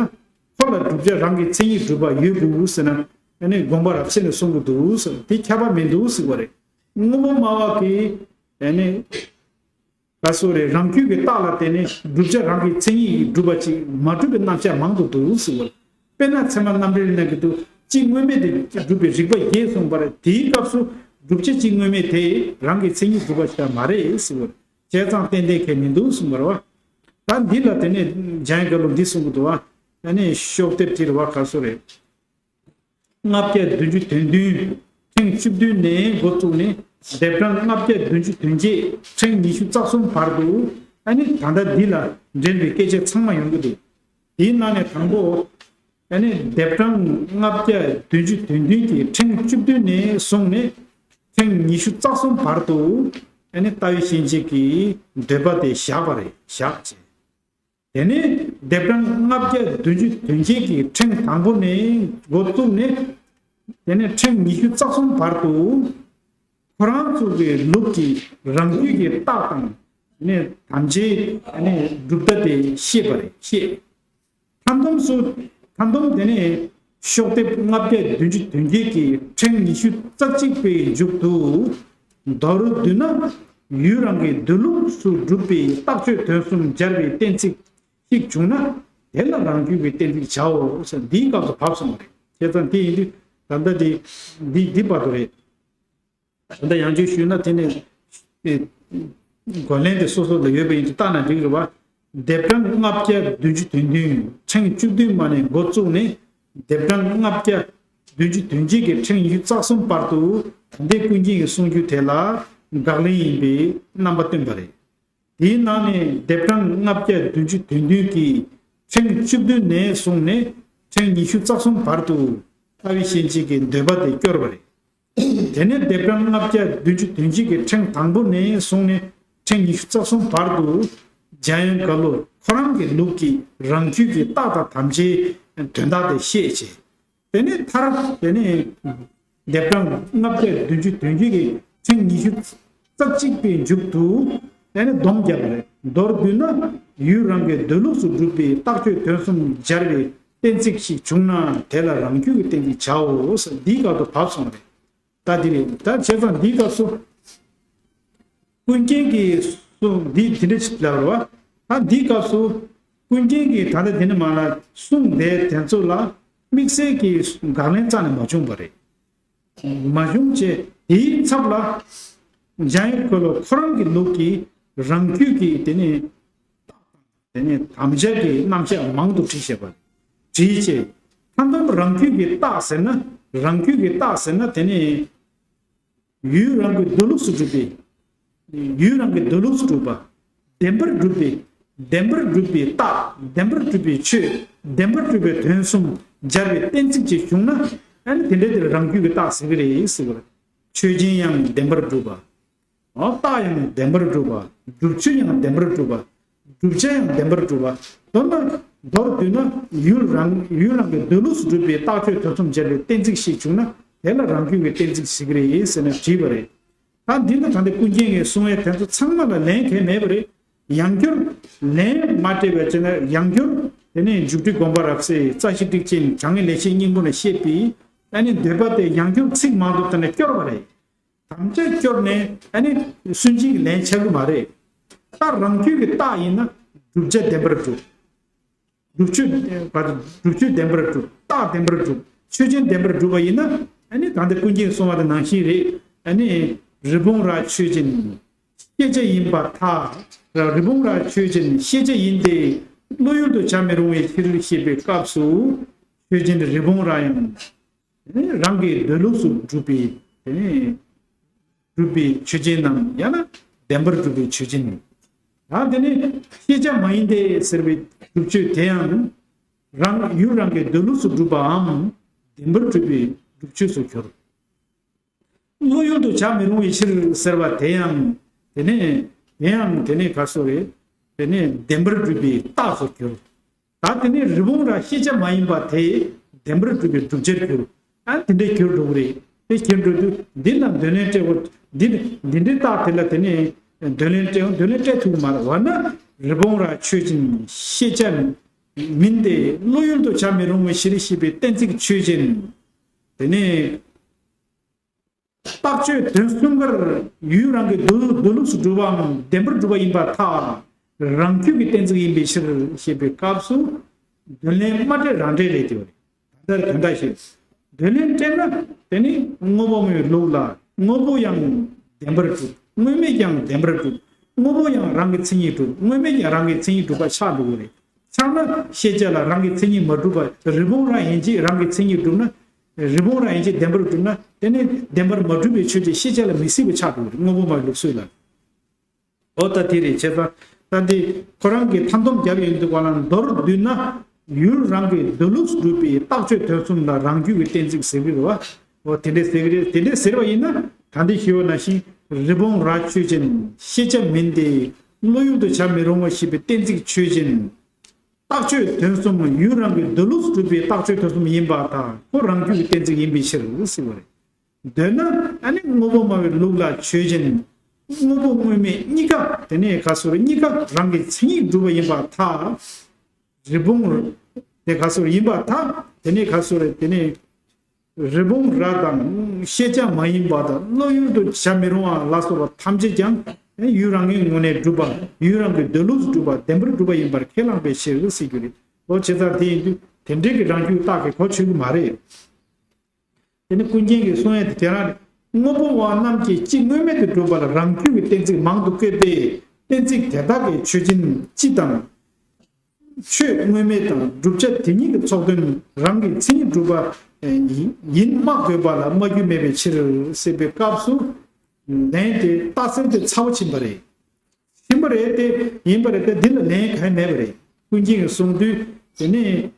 ཁོ་ལ་བསྒྲུབ་བྱ་རང་གི་མཚན་ཉིད་སྒྲུབ་པ་ཡོད་དགོས་ཟེར་ན་ཨ་ནི་དགོངས་པ་རབ་གསལ་ནས་གསུང་གི་འདུག་ཟེར། དེ་ཁྱབ་པ་མི་འདུག་ཟེར་བ་རེད། དངོས་པོ་སྨྲ་བ་གིས་ཨ་ནི་ག་སོ་རེད། རང་རྒྱུད་ཀྱི་རྟགས་ལ་བརྟེན་ནས་བསྒྲུབ་བྱ་རང་གི་མཚན་ཉིད་ཀྱིས་སྒྲུབ་པ་ཅིག་མ་གྲུབ་པའི་རྣམ་གཞག་མང་དུ་འདུག་ཟེར་བ་རེད། དཔེར་ན་ཚད་མ་རྣམ་འགྲེལ་ནང་གི་དུ་གཅིག་དངོས་མེད་དེ་སྒྲུབ་པའི་རིགས་པ་བརྒྱད་གསུངས་པ་རེད། དེའི་སྐབས་སུ་བསྒྲུབ་བྱ་གཅིག་དངོས་མེད་དེ་རང་གི་མཚན་ཉིད་སྒྲུབ་པ་ཞིག་མ་རེད་ཟེར་བ་རེད། བྱས་ཙང་ཏན་ཏན་ཁས་མི་འདུག་གསུངས་པ་རེད་བ། ད་འདི་ལ་དེ་ནས་འཇམ་དབྱངས་རྒྱ་ལོ་འདི་གསུང་གི་འདུག་བ། ཨ་ནི་ཤོག་དེབ་དེ་རེད་བ། ག་སོ་རེད། ལྔ་བརྒྱ་བདུན་ཅུ་དོན་བདུན། ཕྲེང་བཅུ་བདུན་ནས་འགོ་བཙུགས་ནས་ལྡེབ་གྲངས་ལྔ་བརྒྱ་བདུན་ཅུ་དོན་བརྒྱད། ཕྲེང་ཉི་ཤུ་རྩ་གསུམ་བར་དུ་ཨ་ནི་ད་ལྟ་འདི་ལ་འབྲེལ་བའི་སྐད་ཆ་ཚང་མ་ཡོང་གི་འདུག་དེའི་ནང་ནས་དང་པོ། ཨ་ནི་ལྡེབ་གྲངས་ལྔ་བརྒྱ་བདུན་ཅུ་དོན་བདུན་གྱི་ཕྲེང་བཅུ་བདུན་ནས་བཟུང་ནས་ཕྲེང་ཉི་ཤུ་རྩ་གསུམ་བར་དུ་ཨ་ནི་ལྟ་བའི་ཤན་འབྱེད་ཀྱི་འདོད་པ་དེ་བཞག་པ་རེད། བཞག་ཅེས། དེ་ནས་ལྡེབ་གྲངས་ལྔ་བརྒྱ་བདུན་ཅུ་དོན་བརྒྱད་ཀྱི་ཕྲེང་དང་པོ་ནས་འགོ་བཙུགས་ནས་དེ་ནས་ཕྲེང་ཉི་ཤུ་རྩ་གསུམ་བར་དུ་ཁོ་རང་ཚོ་གི་ལུགས་ཀྱི་རང་རྒྱུད་ཀྱི་རྟགས་དང་ནས་དམ་བཅའི་ནས་གྲུབ་མཐའ་དེ་བཤད་པ་རེད། བཤད། མཐའ་སྡོམ་སུ། མཐའ་སྡོམ་དེ་ནས་ཤོག་དེབ་ལྔ་བརྒྱ་བདུན་ཅུ་དོན་བརྒྱད་ཀྱི་ཕྲེང་ཉི་ཤུ་རྩ་གཅིག་པའི་མཇུག་ཏུ། མདོར་བསྡུ་ན་ཡུལ་རང་གི་འདོད་ལུགས་སུ་གྲུབ་པའི་རྟགས་ཆོས་དོན་གསུམ་སྦྱར་བའི་གཏན་ཚིགས་ཤིག་བྱུང་ན་དེ་ལ་རང་རྒྱུད་ཀྱི་གཏན་ཚིགས་བྱའོ་ཟེར་འདིའི་སྐབས་སུ་བབས་སོང་བ་རེད། བྱས་ཙང་དེ་ཡིན་དུས་ད་ལྟ་དེ་འདི་འདི་བར་དུ་རེད། ད་ལྟ་ཡང་བསྐྱར་ཞུས་ན་དེ་ནི་ཨེ་གོ་ལན་དེ་སོ་སོ་ལ་ཡོད་པ་ཡིན་དུས་བལྟས་ན་འགྲིག་རེད་བ། ལྡེབ་གྲངས་ལྔ་བརྒྱ་བདུན་ཅུ་དོན་བདུན། ཕྲེང་བཅུ་བདུན་མ་ནས་འགོ་བཙུགས་ནས་ལྡེབ་གྲངས་ལྔ་བརྒྱ་བདུན་ཅུ་དོན་བརྒྱད་ཀྱི་ཕྲེང་ཉི་ཤུ་རྩ་གསུམ་བར་དུ་ད་ལྟའི་ཀུན་མཁྱེན་གྱི་གསུང་རྒྱུན་དེ་ལ་དགག་ལན་ཡིན་པའི་རྣམ་པ་སྟོན་པ་རེད། དེའི་ནང་ནས་ལྡེབ་གྲངས་ལྔ་བརྒྱ་བདུན་ཅུ་དོན་བདུན་གྱི་ཕྲེང་བཅུ་བདུན་ནས་བཟུང་ནས་ཕྲེང་ཉི་ཤུ་རྩ་གསུམ་བར་དུ་ལྟ་བའི་ཤན་འབྱེད་ཀྱི་འདོད་པ་དེ་སྐྱོར་བ་རེད། དེ་ནས་ལྡེབ་གྲངས་ལྔ་བརྒྱ་བདུན་ཅུ་དོན་གཅིག་གི་ཕྲེང་དང་པོ་ནས་བཟུང་ནས་ཕྲེང་ཉི་ཤུ་རྩ་གསུམ་བར་དུ་འཇམ་དབྱངས་རྒྱ་ལོ་ཁོ་རང་གི་ལུགས་ཀྱི་རང་རྒྱུད་ཀྱི་རྟགས་དང་དམ་བཅའི་དོན་དག་དེ་བཤད་བྱས། དེ་ནས་མཐར་དེ་ནས་ལྡེབ་གྲངས་ལྔ་བརྒྱ་བདུན་ཅུ་དོན་བརྒྱད་ཀྱི་ཕྲེང་ཉི་ཤུ་རྩ་གཅིག་པའི་མཇུག་ཏུ་དེ་ནས་སྡོམ་བརྒྱབ་པ་རེད། མདོར་བསྡུས་ན་ཡུལ་རང་གི་འདོད་ལུགས་སུ་གྲུབ་པའི་རྟགས་ཆོས་དོན་གསུམ་སྦྱར་བའི་གཏན་ཚིགས་ཤིག་བྱུང་ན་དེ་ལ་རང་རྒྱུད་ཀྱི་གཏན་ཚིགས་བྱའོ་ཟེར་འདིའི་སྐབས་སུ་བབས་སོང་བ་རེད། ད་འདི་རེད། ད་བྱས་ཙང་འདིའི་སྐབས་སུ་ཀུན་མཁྱེན་གྱི་གསུང་འདི་འདི་འདྲ་ཞིག་ལབ་རེད་བ། ད་འདིའི་སྐབས་སུ་ཀུན་མཁྱེན་གྱིས་ད་ལྟ་འདི་ནས་མར་ལ་གསུངས་པའི་དེ་ཚོ་ལ་དམིགས་བསལ་གྱི་དགག་ལན་རྩ་ནས་མ་བྱུང་བ་རེད། མ་བྱུང་བྱས་དེའི་ཚབ་ལ་འཇམ་དབྱངས་རྒྱ་ལོ་ཁོ་རང་གི་ལུགས་ཀྱི་རང་རྒྱུད་ཀྱི་དེ་ནས་དེ་ནས་དམ་བཅའ་གི་རྣམ་གཞག་མང་དུ་བྲིས་བྱས་པ། བྲིས་བྱས་མཐའ་སྡོམ་རང་རྒྱུད་ཀྱི་རྟགས་ཟེར་ན་རང་རྒྱུད་ཀྱི་རྟགས་ཟེར་ན་དེ་ནས་ཡུལ་རང་གི་འདོད་ལུགས་སུ་གྲུབ་པའི། ཡུལ་རང་གི་འདོད་ལུགས་སུ་གྲུབ་པ། བདེན་པར་གྲུབ་པའི། བདེན་པར་གྲུབ་པའི་རྟགས། བདེན་པར་གྲུབ་པའི་ཆོས། བདེན་པར་གྲུབ་པའི་དོན་གསུམ་སྦྱར་བའི་གཏན་ཚིགས་ཅིག་བྱུང་ན་ཨ་ནི་དེ་འདྲ་དེར་རང་རྒྱུད་ཀྱི་རྟགས་ཟེར་གི་རེད་ཟེར་བ་རེད། ཆོས་ཅན་ཡང་བདེན་པར་གྲུབ་པ། རྟགས་ཡང་བདེན་པར་གྲུབ་པ། སྒྲུབ་ཆོས་ཡང་བདེན་པར་གྲུབ་པ། བསྒྲུབ་བྱ་ཡང་བདེན་པར་གྲུབ་པ། མདོར་ན་མདོར་བསྡུས་ན་ཡུལ་རང་ཡུལ་རང་གི་འདོད་ལུགས་སུ་གྲུབ་པའི་རྟགས་ཆོས་དོན་གསུམ་སྦྱར་བའི་གཏན་ཚིགས་ཤིག་བྱུང་ན་དེ་ལ་རང་རྒྱུད་ཀྱི་གཏན་ཚིགས་ཟེར་གི་རེད་ཟེར་ནས་བྲིས་པ་རེད། ད་འདི་ནི་ད་ལྟ་ཀུན་མཁྱེན་གྱིས་གསུང་བའི་དོན་ཚོ་ཚང་མ་ལ་ལན་གང་ཡང་མེད་པ་རེད། ཡང་བསྐྱར་ལན་མ་སྤྲད་པའི་ཚེ་ན་ཡང་བསྐྱར་དེ་ནས་མཇུག་སྒྲིལ་དགོངས་པ་རབ་གསལ་རྩ་ཤེ་ཊཱིཀ་ཅན་བྱང་ངེས་ལེགས་བཤད་སྙིང་པོ་ནས་བཤད་པའི་ཨ་ནི་འདོད་པ་དེ་ཡང་བསྐྱར་ཚིག་མང་དུ་བཏོན་ནས་སྐྱོར་བ་རེད། དམ་བཅའ་སྐྱོར་ནས་ཨ་ནི་སུན་འབྱིན་གྱི་ལན་ཆགས་ཀྱི་མ་རེད། ད་རང་རྒྱུད་ཀྱི་རྟགས་ཡིན་ན་བསྒྲུབ་བྱ་བདེན་པར་གྲུབ། སྒྲུབ་ཆོས་བདེན་པར་གྲུབ། རྟགས་བདེན་པར་གྲུབ། ཆོས་ཅན་བདེན་པར་གྲུབ་པ་ཡིན་ན་ཨ་ནི་ད་ལྟ་ཀུན་མཁྱེན་གསུང་བ་དེ་ནང་བཞིན་རེད། ཨ་ནི་རི་བོང་རྭ་ཆོས་ཅན། ཤེས་བྱ་ཡིན་པར་ཐལ། རི་བོང་རྭ་ཆོས་ཅན་ཤེས་བྱ་ཡིན་ཏེ། བློ་ཡུལ་དུ་བྱ་མི་རུང་བའི་ཕྱིར་ཞེས་པའི་སྐབས་སུ་ཆོས་ཅན་རི་བོང་རྭ་ཡང་། དེ་ནས་རང་གི་འདོད་ལུགས་སུ་གྲུབ་པའི་དེ་ནས་གྲུབ་པའི་ཆོས་ཅན་ནམ་ཡང་ན་བདེན་པར་གྲུབ་པའི་ཆོས་ཅན། ཡང་དེ་ནས་ཤེས་བྱ་མ་ཡིན་ཏེ་ཟེར་བའི་སྒྲུབ་ཆོས་དེ་ཡང་ རང་ཡུལ་རང་གི་འདོད་ལུགས་སུ་གྲུབ་པའམ་བདེན་པར་གྲུབ་པའི་སྒྲུབ་ཆོས་སུ་གྱུར། བློ་ཡུལ་དུ་བྱ་མི་རུང་བའི་ཕྱིར་ཟེར་བ་དེ་ཡང་། དེ་ནས་དེ་ཡང་དེ་ནས་ག་སོ་རེད། དེ་ནས་བདེན་པར་གྲུབ་པའི་རྟགས་སུ་གྱུར། ད་དེ་ནས་རི་བོང་རྭ་ཤེས་བྱ་མ་ཡིན་པ་དེ་བདེན་པར་གྲུབ་པའི་བསྒྲུབ་བྱར་གྱུར། ཨ་དེ་འདྲའི་གྱུར་འགྲོ་གི་རེད། དེ་གྱུར་འགྲོ་དུས་འདི་ལ་འདོད་ལན་སྤྲད་དགོས། འདི་འདི་འདྲའི་རྟགས་དེ་ལ་དེ་ནས་འདོད་ལན་སྤྲད་འདོད་ལན་སྤྲད་ཐུབ་ཀྱི་མ་རེད། འོ་ན་རི་བོང་རྭ་ཆོས་ཅན། ཤེས་བྱ་མིན་ཏེ། བློ་ཡུལ་དུ་བྱ་མི་རུང་བའི་ཕྱིར་ཞེས་པའི་གཏན་ཚིགས་ཆོས་ཅན། དེ་ནས། རྟགས་ཆོས་དོན་གསུམ་ཀར་ཡུལ་རང་གི་འདོད་འདོད་ལུགས་སུ་གྲུབ་པའམ་བདེན་པར་གྲུབ་པ་ཡིན་པར་ཐལ། རང་རྒྱུད་ཀྱི་གཏན་ཚིགས་ཡིན་པའི་ཕྱིར་ཞེས་པའི་སྐབས་སུ། འདོད་ལན་མ་སྤྲད་རང་སྤྲད་རེད་དེ། ད་ལྟར་དོན་དག་ཞིག་འདོད་ལན་སྤྲད་ན་དེ་ནི་དངོས་པོ་མེད་པའི་ལུགས་ལ་དངོས་པོ་ཡང་བདེན་པར་གྲུབ། དངོས་མེད་ཀྱང་བདེན་པར་གྲུབ། དངོས་པོ་ཡང་རང་གི་མཚན་ཉིད་གྲུབ། དངོས་མེད་ཀྱང་རང་གི་མཚན་ཉིད་གྲུབ་པ་ཆགས་འགྲོ་གི་རེད། ཆགས་ན་ཤེས་བྱ་ལ་རང་གི་མཚན་ཉིད་མ་གྲུབ་པ། རི་བོང་རྭ་ཡིན་གཅིག་རང་གི་མཚན་ཉིད་གྲུབ་ན། རི་བོང་རྭ་ཡིན་གཅིག་བདེན་པར་གྲུབ་ན། དེ་ནི་བདེན་པར་མ་གྲུབ་པའི་ཆོས་ཅན་ཤེས་བྱ་ལ་མི་སྲིད་པ་ཆགས་འགྲོ་གི་རེད། དངོས་པོ་མ་ཡིན་ལུགས་སྲོལ་ལ། འོ་ད་དེ་རེད། བྱས་ཙང་ད་འདི་ཁོ་རང་གི་མཐའ་སྡོམ་རྒྱབ་ཡོང་དུས་ག་ལ་མདོར་བསྡུས་ན། ཡུལ་རང་གི་འདོད་ལུགས་སུ་གྲུབ་པའི་རྟགས་ཆོས་དོན་གསུམ་ལ་རང་རྒྱུད་ཀྱི་གཏན་ཚིགས་ཟེར་གི་རེད་བ། འོ་དེ་འདྲས་ཟེར་གི་རེད། དེ་འདྲས་ཟེར་བ་ཡིན་ན་ད་འདི་ཞུས་པ་ནང་བཞིན་རི་བོང་རྭ་ཆོས་ཅན། ཤེས་བྱ་མིན་ཏེ། བློ་ཡུལ་དུ་བྱ་མི་རུང་བ་ཞེས་པའི་གཏན་ཚིགས་ཆོས་ཅན། རྟགས་ཆོས་དོན་གསུམ་ཡུལ་རང་གི་འདོད་ལུགས་སུ་གྲུབ་པའི་རྟགས་ཆོས་དོན་གསུམ་ཡིན་པར་ཐལ། ཁོ་རང་རྒྱུད་ཀྱི་གཏན་ཚིགས་ཡིན་པའི་ཕྱིར་ཟེར་བ་རེད། འདོད་ན་ཨ་ནི་དངོས་པོ་སྨྲ་བའི་ལུགས་ལ་ཆོས་ཅན། དངོས་པོ་དངོས་མེད་གཉིས་ཀ་དེ་ནས་ག་སོ་རེ་གཉིས་ཀ་རང་གི་མཚན་ཉིད་གྲུབ་པ་ཡིན་པར་ཐལ། རི་བོང་དེ་ག་སོ་རེ་ཡིན་པར་ཐལ། དེ་ནས་ག་སོ་རེ་དེ་ནས་རི་བོང་རྭ་དང་ཤེས་བྱ་མ་ཡིན་པ་དང་བློ་ཡུལ་དུ་བྱ་མི་རུང་བ་ལ་སོགས་པ་ཐམས་ཅད་ཀྱང་ཡུལ་རང་གི་ངོས་ནས་གྲུབ་པ། ཡུལ་རང་གི་འདོད་ལུགས་སུ་གྲུབ་པ་བདེན་པར་གྲུབ་པ་ཡིན་པར་ཁས་བླངས་པའི་ཕྱིར་ཟེར་རྒྱུ་རེད། འོ་བྱས་ཙང་དེ་ཡིན་དུས་དེ་འདྲའི་གི་རང་རྒྱུད་རྟགས་ཀྱིས་གོ་ཆོད་ཀྱི་མ་རེད། དེ་ནི་ཀུན་མཁྱེན་གྱིས་གསུང་ཡས་དེ་དེ་རང་རེད། དངོས་པོ་བ་རྣམས་ཀྱི་སྤྱི་དངོས་མེད་དུ་གྲུབ་པ་ལ་རང་རྒྱུད་ཀྱི་གཏན་ཚིགས་མང་དུ་བཀོད་པས་གཏན་ཚིགས་དེ་དག་གི་ཆོས་ཅན་སྤྱི་དང་། ཆོས་དངོས་མེད་དང་བསྒྲུབ་བྱ་དེ་ཉིད་ཀྱི་ཚོགས་དོན་རང་གི་མཚན་ཉིད་གྲུབ་པ་ཡིན་སྨྲ་དགོས་པ་ལ་སྨྲ་རྒྱུ་མེད་པའི་ཕྱིར་ཟེར་བའི་སྐབས་སུ། ལན་དེ་རྟགས་གསལ་དེ་ཚ་བོ་ཕྱིན་པ་རེད། ཕྱིན་པ་རེད་དེ། ཡིན་པ་རེད་དེ། འདི་ལ་ལན་གང་ཡང་མེད་པ་རེད། ཀུན་མཁྱེན་གྱིས་གསུངས་དུས་དེ་ནས།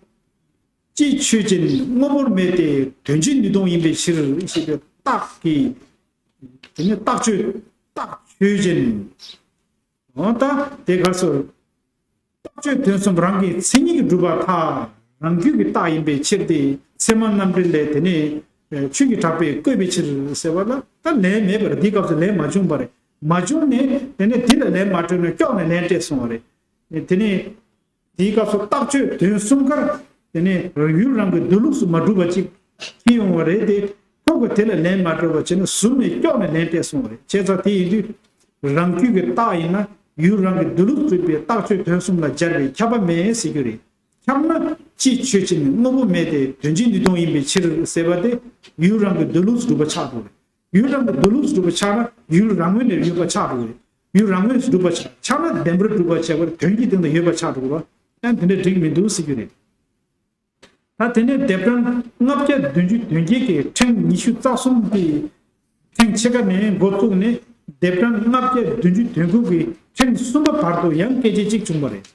སྤྱི་ཆོས་ཅན། དངོས་པོར་མེད་དེ། དོན་སྤྱི་ནུས་སྟོང་ཡིན་པའི་ཕྱིར་ཞེས་པའི་རྟགས་ཀྱིས། དེ་ནས་རྟགས་ཆོས་རྟགས་ཆོས་ཅན། འོ་ད་དེ་ག་སོ། རྟགས་ཆོས་དོན་གསུམ་རང་གི་མཚན་ཉིད་ཀྱིས་གྲུབ་པར་ཐལ། རང་རྒྱུད་ཀྱི་རྟགས་ཡིན་པའི་ཕྱིར་ཏེ། ཚད་མ་རྣམ་འགྲེལ་ལས་དེ་ནས་ཆོས་ཀྱི་གྲགས་པས་བཀོད་པའི་ཕྱིར་ཟེར་བ་ལ་ད་ལན་མེད་པར་འདིའི་སྐབས་སུ་ལན་མ་བྱུང་བ་རེད། མ་བྱུང་ནས་དེ་ནས་འདི་ལ་ལན་མ་སྤྲོད་ན་ཀྱོག་ནས་ལན་སྤྲད་སོང་བ་རེད། དེ་ནས་དེའི་སྐབས་སུ་རྟགས་ཆོས་དོན་གསུམ་ཀར་དེ་ནས་ཡུལ་རང་གི་འདོད་ལུགས་སུ་མ་གྲུབ་པ་ཅིག་ཁྱེར་ཡོང་བ་རེད་དེ། ཁོ་གིས་དེ་ལ་ལན་མ་སྤྲོད་པ་བྱས་ན་ཟུར་ནས་ཀྱོག་ནས་ལན་སྤྲད་སོང་བ་རེད། བྱས་ཙང་དེ་ཡིན་དུས་རང་རྒྱུད་ཀྱི་རྟགས་ཡིན་ན་ཡུལ་རང་གི་འདོད་ལུགས་སུ་གྲུབ་པའི་རྟགས་ཆོས་དོན་གསུམ་ལ་སྦྱར་བའི་ཁྱབ་པ་མེད་ཟེར་རྒྱུ་རེད། ཁྱབ་ན་སྤྱི་ཆོས་ཅན། དངོས་པོ་མེད་དེ། དོན་སྤྱི་ནུས་སྟོང་ཡིན་པའི་ཕྱིར་ཟེར་བ་དེ་ཡུལ་རང་གི་འདོད་ལུགས་སུ་གྲུབ་པ་ཆགས་འགྲོ་རེད། ཡུལ་རང་གི་འདོད་ལུགས་སུ་གྲུབ་པ་ཆགས་ན་ཡུལ་རང་ངོས་ནས་ཡོད་པ་ཆགས་འགྲོ་རེད། ཡུལ་རང་ངོས་སུ་གྲུབ་པ་ཆགས་ཆགས་ན་བདེན་པར་གྲུབ་པ་བྱས་པར་དོན་གྱི་སྟེང་དུ་ཡོད་པ་ཆགས་འགྲོ་བ། ཡང་དེ་འདྲ་འགྲིག་མི་འདུག་ཟེར་རྒྱུ་རེད། ད་དེ་ནས་ལྡེབ་གྲངས་ལྔ་བརྒྱ་བདུན་ཅུ་དོན་བརྒྱད་ཀྱི་ཕྲེང་ཉི་ཤུ་རྩ་གསུམ་པའི་ཕྲེང་ཕྱེད་ཀ་ནས་འགོ་བཙུགས་ནས་ལྡེབ་གྲངས་ལྔ་བརྒྱ་བདུན་ཅུ་དོན་དགུ་གི་ཕྲེང་གསུམ་པ་བར་དུ་ཡང་སྐད་ཆ་གཅིག་བྱུང་བ་རེད།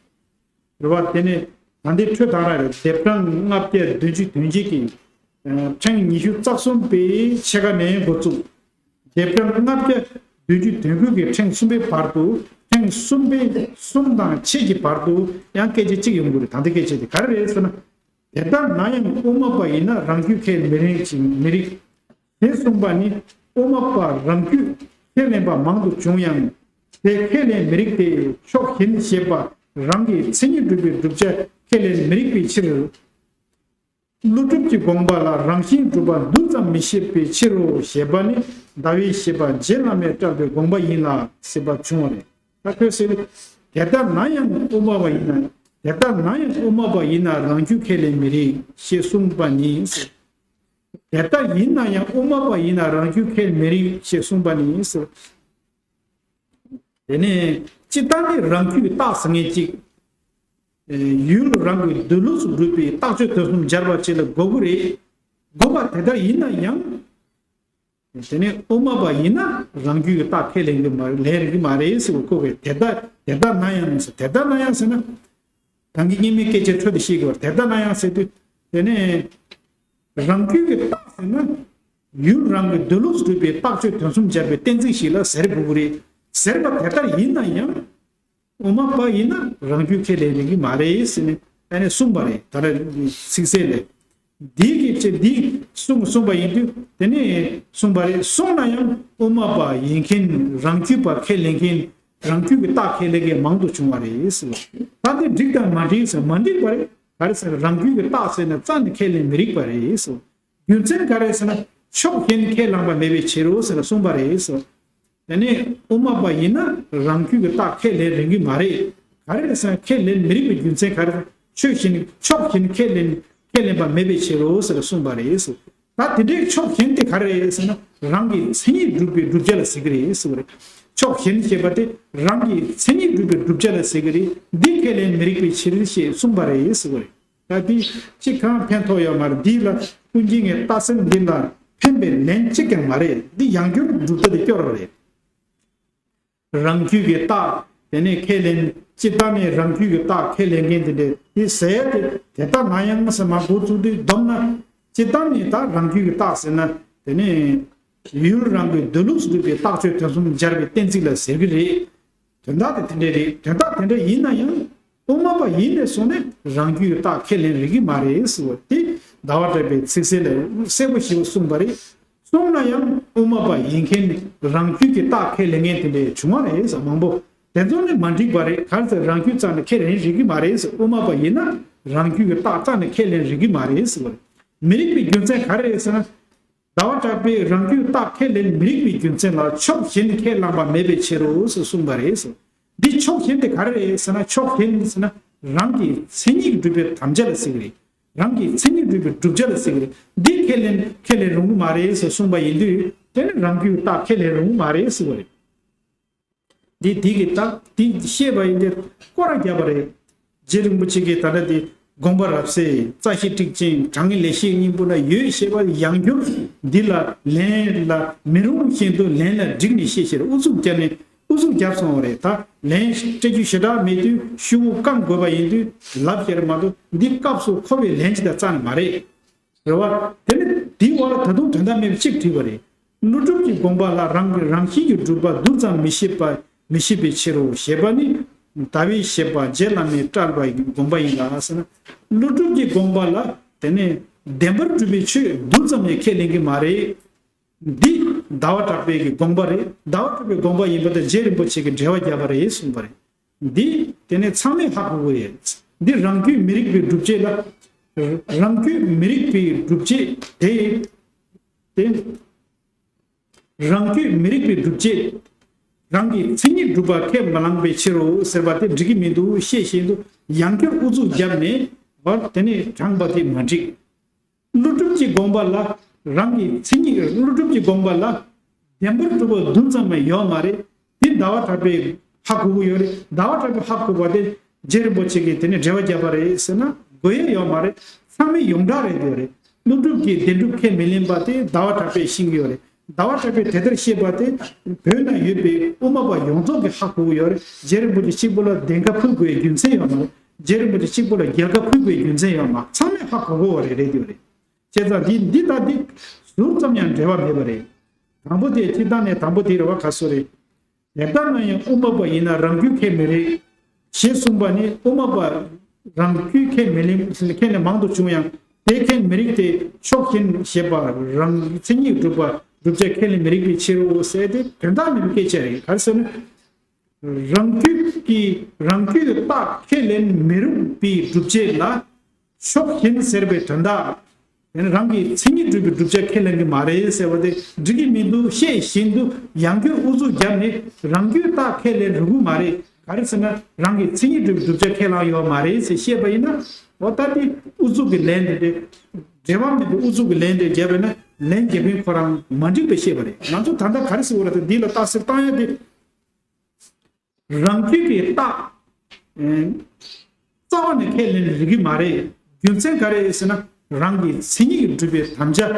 རེད་བ། དེ་ནས་ད་ལྟའི་འཕྲོས་དང་ར་རེད། ལྡེབ་གྲངས་ལྔ་བརྒྱ་བདུན་ཅུ་དོན་བརྒྱད་ཀྱི་ཕྲེང་ཉི་ཤུ་རྩ་གསུམ་པའི་ཕྱེད་ཀ་ནས་འགོ་བཙུགས། ལྡེབ་གྲངས་ལྔ་བརྒྱ་བདུན་ཅུ་དོན་དགུ་གི་ཕྲེང་གསུམ་པའི་བར་དུ། ཕྲེང་གསུམ་པའི་གསུམ་དང་ཕྱེད་ཀྱི་བར་དུ་ཡང་སྐད་ཆ་གཅིག་ཡོང་གི་རེད། ད་ལྟའི་སྐད་ཆ་དེ་ག་རེ་རེད་ཟེར་ན། དེ་ལྟར་ན་ཡང་དབུ་མ་པ་ཡིན་ན་རང་རྒྱུད་ཁས་མི་ལེན་ཅིང་མི་རིགས། ཞེས་གསུངས་པ་ནི་དབུ་མ་པ་རང་རྒྱུད་ཁས་ལེན་པ་མང་དུ་བྱུང་ཡང་དེ་ཁས་ལེན་མི་རིགས་ཏེ། ཕྱོགས་གཞན་ཞེས་པ་རང་གི་མཚན་ཉིད་སྒྲུབ་པའི་བསྒྲུབ་བྱ་ཁས་ལེན་མི་རིགས་པའི་ཕྱིར། ཀླུ་སྒྲུབ་ཀྱི་དགོངས་པ་ལ་རང་བཞིན་གྲུབ་པ་རྡུལ་ཙམ་མི་བཞེད་པའི་ཕྱིར་རོ་ཞེས་པ་ནི་ཟླ་བའི་བཞེད་པ་རྗེ་བླ་མས་བཀྲལ་བའི་དགོངས་པ་ཡིན་ལ་ཟེར་བ་བྱུང་བ་རེད། ད་ཁོས་ཟེར། དེ་ལྟར་ན་ཡང་དབུ་མ་པ་ཡིན་ན། དེ་ལྟར་ན་ཡང་དབུ་མ་པ་ཡིན་ན་རང་རྒྱུད་ཁས་ལེན་མི་རིགས་ཞེས་གསུངས་པ་ནི་ཟེར། དེ་ལྟར་ཡིན་ན་ཡང་དབུ་མ་པ་ཡིན་ན་རང་རྒྱུད་ཁས་མི་རིགས་ཞེས་གསུངས་པ་ནི་ཟེར། དེ་ནས་སྤྱིར་བཏང་ནི་རང་རྒྱུད་རྟགས་ཟེར་མཁན་གཅིག་ཡུལ་རང་གི་འདོད་ལུགས་སུ་གྲུབ་པའི་རྟགས་ཆོས་དོན་གསུམ་སྦྱར་བ་ཅིག་ལ་དགོས་ཀྱི་རེད། དགོས་པ་དེ་ལྟར་ཡིན་ན་ཡང་། དེ་ནས་དབུ་མ་པ་ཡིན་ན་རང་རྒྱུད་ཀྱི་རྟགས་ཁས་ལེན་གྱི་མ་ལེན་གྱི་མ་རེད་ཟེར་བ་ཁོ་གིས་དེ་ལྟར་དེ་ལྟར་ན་ཡང་ཟེར། དེ་ལྟར་ན་ཡང་ཟེར་ན། གང་གི་སྙིགས་མའི་སྐད་ཆ་འཕྲོ་དེ་ཤེས་དགོས་པར། དེ་ལྟ་ན་ཡང་ཟེར་དུས། དེ་ནས་རང་རྒྱུད་ཀྱི་རྟགས་ཟེར་ན། ཡུལ་རང་གི་འདོད་ལུགས་སྒྲུབ་པའི་རྟགས་ཆོས་དོན་གསུམ་སྦྱར་བའི་གཏན་ཚིགས་ཤིག་ལ་ཟེར་དགོས་ཀྱི་རེད། ཟེར་བ་དེ་ལྟར་ཡིན་ན་ཡང་། དབུ་མ་པ་ཡིན་ན་རང་རྒྱུད་ཁས་ལེན་རིགས་མ་རེད་ཟེར་ནས་ཨ་ནི་གསུངས་པ་རེད། ད་ལྟ་ཚིག་གསལ་ལས། འདི་གི་ཆེད་འདི་གསུངས་གསུངས་པ་ཡིན་དུས། དེ་ནས་གསུངས་པ་རེད། གསུངས་ན་ཡང་དབུ་མ་པ་ཡིན་མཁན། རང་རྒྱུད་པ་ཁས་ལེན་མཁན། རང་རྒྱུད་ཀྱི་རྟགས་ཁས་ལེན་མཁན་མང་དུ་བྱུང་བ་རེད་ཟེར། ད་དེ་འགྲིག་དང་མ་འགྲིག་ཟེར། མ་འགྲིག་པ་རེད། ག་རེ་ཟེར། རང་རྒྱུད་ཀྱི་རྟགས་ཟེར་ན་རྩ་ནས་ཁས་ལེན་མི་རིགས་པ་རེད་ཟེར། རྒྱུ་མཚན་ག་རེ་ཟེར་ན། ཕྱོགས་གཞན་ཁས་བླངས་པ་མེད་པའི་ཕྱིར་རོ་ཟེར་ན་གསུངས་པ་རེད་ཟེར། དེ་ནས་དབུ་མ་པ་ཡིན་ན་རང་རྒྱུད་ཀྱི་རྟགས་ཁས་ལེན་རིགས་མ་རེད། ག་རེ་རེད་ཟེར་ན་ཁས་ལེན་མི་རིགས་པའི་རྒྱུ་མཚན་ག་རེ། ཕྱོགས་གཞན་ཕྱོགས་གཞན་ཁས་ལེན་ཁས་ལེན་པ་མེད་པའི་ཕྱིར་རོ་ཟེར་གསུངས་པ་རེད་ཟེར། ད་དེ་འདྲའི་ཕྱོགས་གཞན་དེ་ག་རེ་རེད་ཟེར་ན། རང་གི་མཚན་ཉིད་སྒྲུབ་པའི་བསྒྲུབ་བྱ་ལ་ཟེར་གྱི་རེད་ཟེར་བ་རེད། ཕྱོགས་གཞན་ཞེས་པ་དེ་རང་གི་མཚན་ཉིད་སྒྲུབ་པའི་བསྒྲུབ་བྱ་ལ་ཟེར་གྱི་རེད། འདི་ཁས་ལེན་མི་རིགས་པའི་ཕྱིར་ཞེས་གསུངས་པ་རེད་ཟེར་བ་རེད། ད་འདི་གཅིག་གང་ཕན་ཐོགས་ཡོད་མ་རེད། འདི་ལ་ཀུན་མཁྱེན་གྱི་རྟགས་གསལ་འདི་ལ་ཕན་པའི་ལན་གཅིག་ཀྱང་མ་རེད། འདི་ཡང་བསྐྱར་སྒྲུབ་ཐབས་དེ་སྐྱོ་ར་རེད། རང་རྒྱུད་ཀྱི་རྟགས་དེ་ནས་ཁས་ལེན། སྤྱིར་བཏང་ནས་རང་རྒྱུད་ཀྱི་རྟགས་ཁས་ལེན་མཁན་དེ་འདྲས་དེ་ཟེར་ཏེ། དེ་ལྟ་ན་ཡང་ཟེར་མ་འགོ་བཙུགས་དུས་བསྡོམས་ན། སྤྱིར་བཏང་ནས་ད་རང་རྒྱུད་ཀྱི་རྟགས་ཟེར་ན། དེ་ནས་ཡུལ་རང་གི་འདོད་ལུགས་སུ་འདུས་པའི་རྟགས་ཆོས་དོན་གསུམ་སྦྱར་བའི་གཏན་ཚིགས་ལ་ཟེར་གྱི་རེད། དོན་དག་དེ་དེ་འདྲས་རེད། དོན་དག་དེ་འདྲ་ཡིན་ན་ཡང་། དབུ་མ་པ་ཡིན་ནས་བཟུང་ནས་རང་རྒྱུད་རྟགས་ཁས་ལེན་རིགས་ཀྱི་མ་རེད་ཟེར་བ་དེ་ཟླ་བ་གྲགས་པའི་ཚིག་གསལ་ལས་གསལ་པོ་ཞེ་པོ་གསུངས་པ་རེད། གསུངས་ན་ཡང་དབུ་མ་པ་ཡིན་མཁན་རང་རྒྱུད་ཀྱི་རྟགས་ཁས་ལེན་མཁན་དེ་འདྲས་བྱུང་བ་རེད་ཟེར། མང་པོ་དེ་ཚོ་ནི་མ་འགྲིག་པ་རེད། ག་རེ་ཟེར། རང་རྒྱུད་རྩ་ནས་ཁས་ལེན་རིགས་ཀྱི་མ་རེད་ཟེར། དབུ་མ་པ་ཡིན་ན་རང་རྒྱུད་ཀྱི་རྟགས་རྩ་ནས་ཁས་ལེན་རིགས་ཀྱི་མ་རེད་ཟེར་བ་རེད། མི་རིགས་པའི་རྒྱུ་མཚན་ག་རེ་རེད་ཟེར་ན། ཟླ་བ་གྲགས་པས་རང་རྒྱུད་རྟགས་ཁས་ལེན་མི་རིགས་པའི་རྒྱུ་མཚན་ལ་ཕྱོགས་གཞན་ཁས་བླངས་པ་མེད་པའི་ཕྱིར་རོ་ཟེར་གསུངས་པ་རེད་ཟེར། འདི་ཕྱོགས་གཞན་དེ་ག་རེ་རེད་ཟེར་ན། ཕྱོགས་གཞན་ཟེར་ན་རང་གི་མཚན་ཉིད་སྒྲུབ་པའི་དམ་བཅའ་ལ་ཟེར་གྱི་རེད། རང་གི་མཚན་ཉིད་སྒྲུབ་པའི་བསྒྲུབ་བྱ་ལ་ཟེར་གྱི་རེད། འདི་ཁས་ལེན་ཁས་ལེན་རུང་གི་མ་རེད་ཟེར་གསུངས་པ་ཡིན་དུས། དེ་ནི་རང་རྒྱུད་རྟགས་ཁས་ལེན་རུང་གི་མ་རེད་ཟེར་བ་རེད། འདི་འདི་གི་རྟགས་འདི་བཤད་པ་ཡིན་ཏེ་སྐོར་ར་བརྒྱབ་པ་རེད། རྗེ་རིན་པོ་ཆེ་གིས་ད་ལྟ་འདི་དགོངས་པ་རབ་གསལ། རྩ་ཤེ་ཊཱིཀ་ཅན། དྲང་ངེས་ལེགས་བཤད་སྙིང་པོ་ན་ཡོད་ཞེས་པ་ཡང་བསྐྱར་འདི་ལ་ལན་ལ་མི་རུང་བཞིན་དུ་ལན་ལ་བསྒྲིགས་ནས་བཤད་ཕྱིར་ཨུ་ཚུགས་བརྒྱབ་ནས་ཨུ་ཚུགས་བརྒྱབ་སོང་བ་རེད། ད་ལན་སྤྲད་རྒྱུ་ཞེ་དྲག་མེད་དུས་ཤོག་བུ་བཀང་དགོས་པ་ཡིན་དུས་ལབ་ཤེར་མ་གཏོགས་འདི་སྐབས་སུ་མཁོ་བའི་ལན་ཅིག་དང་རྩ་ནས་མ་རེད། རེད་བ། དེ་ནི་དེའི་འོག་ལ་ད་དུང་དོན་དག་མེད་པ་གཅིག་བྲིས་པ་རེད། ཀླུ་སྒྲུབ་ཀྱི་དགོངས་པ་ལ་རང་གི་རང་བཞིན་གྱིས་གྲུབ་པ་རྡུལ་ཙམ་མི་ཤེས་པ་མི་ཤེས་པའི་ཕྱིར་རོ་ཞེས་པ་ནི། ཟླ་བའི་བཞེད་པ་རྗེ་བླ་མས་བཀྲལ་བའི་དགོངས་པ་ཡིན་ལ་ཟེར་ན། ཀླུ་སྒྲུབ་ཀྱི་དགོངས་པ་ལ་དེ་ནི་བདེན་པར་གྲུབ་པའི་ཆོས་རྡུལ་ཙམ་ཡང་ཁས་ལེན་གྱི་མ་རེད། འདི་ཟླ་བ་གྲགས་པའི་གི་དགོངས་པ་རེད། ཟླ་བ་གྲགས་པའི་དགོངས་པ་ཡིན་པ་དང་རྗེ་རིན་པོ་ཆེ་གིས་འགྲེལ་བ་བརྒྱབ་པ་རེད་གསུངས་པ་རེད། འདི་དེ་ནས་ཚང་མས་ཧ་གོ་གི་ཡོད། འདི་རང་རྒྱུད་མི་རིགས་པའི་སྒྲུབ་བྱེད་ལ། རང་རྒྱུད་མི་རིགས་པའི་སྒྲུབ་བྱེད་དེ། དེ། རང་རྒྱུད་མི་རིགས་པའི་སྒྲུབ་བྱེད། རང་གི་མཚན་ཉིད་སྒྲུབ་པ་ཁས་མ་བླངས་པའི་ཕྱིར་རོ་ཟེར་བ་དེ་འགྲིག་གི་མི་འདུག་ཤེས་བཞིན་དུ་ཡང་བསྐྱར་ཨུ་ཚུགས་བརྒྱབ་ནས་བར་དེ་ནས་དྲངས་པ་དེ་མ་འགྲིག། ཀླུ་སྒྲུབ་ཀྱི་དགོངས་པ་ལ་རང་གི་མཚན་ཉིད། ཀླུ་སྒྲུབ་ཀྱི་དགོངས་པ་ལ་བདེན་པར་གྲུབ་པ་རྡུལ་ཙམ་ཡང་ཡོད་མ་རེད། དེ་ཟླ་བ་གྲགས་པས་ཧ་གོ་གི་ཡོད་རེད། ཟླ་བ་གྲགས་པས་ཧ་གོ་བ་དེ་རྗེ་རིན་པོ་ཆེ་གིས་དེ་ནས་འགྲེལ་བ་བརྒྱབ་པ་རེད་ཟེར་ན་དགོས་ཡ་ཡོད་མ་རེད། ཚང་མས་ཡོངས་གྲགས་རེད་འདོད་རེད། ཀླུ་སྒྲུབ་ཀྱིས་བདེན་གྲུབ་ཁས་མི་ལེན་པ་དེ་ཟླ་བ་གྲགས་པས་ཤེས་ཀྱི་ཡོད་རེད། ཟླ་བ་གྲགས་པས་དེ་ལྟར་བཤད་པ་དེ་བོད་ན་ཡོད་པའི་དབུ་མ་པ་ཡོངས་རྫོགས་ཀྱིས་ཧ་གོ་གི་ཡོད་རེད། རྗེ་རིན་པོ་ཆེ་གཅིག་པུ་ལ་བདེན་ཁ་ཕུལ་དགོས་ཡའི་རྒྱུ་མཚན་ཡོད་མ་རེད། རྗེ་རིན་པོ་ཆེ་གཅིག་པུ་ལ་རྒྱལ་ཁ་ཕུལ་དགོས་རྒྱུ་མཚན་ཡོད་མ། ཚང་མས་ཧ་གོ་གོ་བ་རེད་རེད་འདོད་རེད། བྱས་ཙང་འདི་འདི་དང་འདི་ཟུར་ཙམ་ཡང་འབྲེལ་བ་མེད་པ་རེད། དང་པོ་དེ་སྤྱིར་བཏང་ནས་དང་པོ་དེ་རེད་བ། ག་སོ་རེད། དེ་ལྟ་ན་ཡང་དབུ་མ་པ་ཡིན་ན་རང་རྒྱུད་ཁས་མི་རེད། ཞེས་གསུངས་པ་ནི་དབུ་མ་པ་རང་རྒྱུད་ཁས་མི་ལེན་ཁས་ལེན་མང་དུ་བྱུང་ཡང་དེ་ཁས་མི་རིགས་ཏེ་ཕྱོགས་གཞན་ཞེས་པ་རང་མཚན་ཉིད་སྒྲུབ་པ་བསྒྲུབ་བྱ་ཁས་ལེན་མི་རིགས་པའི་ཕྱིར་རོ་ཟེར་ཏེ་དོན་དག་མེད་པའི་སྐད་ཆ་རེད། ག་རེ་ཟེར་ན། རང་རྒྱུད་ཀྱི་རང་རྒྱུད་རྟགས་ཁས་ལེན་མི་རུང་བའི་སྒྲུབ་བྱེད་ལ་ཕྱོགས་གཞན་ཟེར་བའི་དོན་དག་དེ་ནི་རང་གི་མཚན་ཉིད་སྒྲུབ་པའི་བསྒྲུབ་བྱ་ཁས་ལེན་གྱི་མ་རེད་ཟེར་བ་དེ་འགྲིག་གི་མི་འདུག་ཤེས་བཞིན་དུ་ཡང་བསྐྱར་ཨུ་ཚུགས་བརྒྱབ་ནས་རང་རྒྱུད་རྟགས་ཁས་ལེན་རུང་གི་མ་རེད། ག་རེ་ཟེར་ན་རང་གི་མཚན་ཉིད་སྒྲུབ་པའི་བསྒྲུབ་བྱ་ཁས་བླངས་ཡོད་མ་རེད་ཟེར་བཤད་པ་ཡིན་ན། འོ་ད་དེ་ཨུ་ཚུགས་ཀྱི་ལན་དེ་དེ་འབྲེལ་བ་མེད་པའི་ཨུ་ཚུགས་ཀྱི་ལན་དེ་བརྒྱབ་པས་ན་ལན་རྒྱབ་མཁན་ཁོ་རང་མ་འགྲིག་པ་བཤད་པ་རེད། ང་ཚོ་ད་ལྟ་ག་རེ་ཟེར་དགོས་རེད་དེ་འདི་ལ་རྟགས་གསལ་བཏང་ཡ་དེ། རང་རྒྱུད་ཀྱི་རྟགས། ཨེ། རྩ་བ་ནས་ཁས་ལེན་རིགས་ཀྱི་མ་རེད། རྒྱུ་མཚན་ག་རེ་ཟེར་ན་རང་གི་མཚན་ཉིད་ཀྱིས་གྲུབ་པའི་དམ་བཅའ་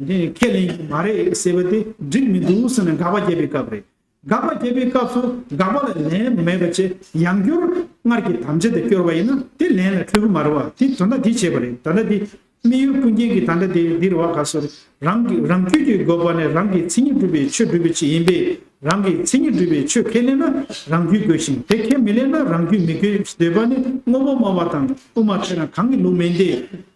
འདི་ཁས་ལེན་གྱི་མ་རེད་ཟེར་བ་དེ་འགྲིག་མི་འདུག་ཟེར་ནས་དགག་པ་བརྒྱབ་པའི་སྐབས་རེད། དགག་པ་བརྒྱབ་པའི་སྐབས་སུ་དགག་པ་ལ་ལན་མེད་པ་བྱས། ཡང་བསྐྱར་སྔར་གྱི་དམ་བཅའ་དེ་སྐྱོར་བ་ཡིན་ན་དེ་ལན་ལ་འཕྲོད་ཀྱི་མ་རེད་བ། དེ་དོན་དག་དེ་བྱས་པ་རེད། ད་ལྟ་དེ་དམིགས་ཡུལ་ཀུན་མཁྱེན་གྱི་ད་ལྟ་དེ་འདི་རེད་བ། ག་སོ་རེད། རང་གི་རང་རྒྱུད་ཀྱི་དགོས་པ་ནི་རང་གི་མཚན་ཉིད་སྒྲུབ་པའི་ཆོས་སྒྲུབ་པའི་ཆེད་ཡིན་པས། རང་གི་མཚན་ཉིད་སྒྲུབ་པའི་ཆོས་ཁས་ལེན་ན་རང་རྒྱུད་དགོས་ཤིང་། དེ་ཁས་མི་ལེན་ན་རང་རྒྱུད་མི་དགོས། འདོད་པ་ནི་དངོས་པོ་སྨྲ་བ་དང་དབུ་མ་ཕྲ་རགས་གང་གི་ལུགས་མིན་ཏེ།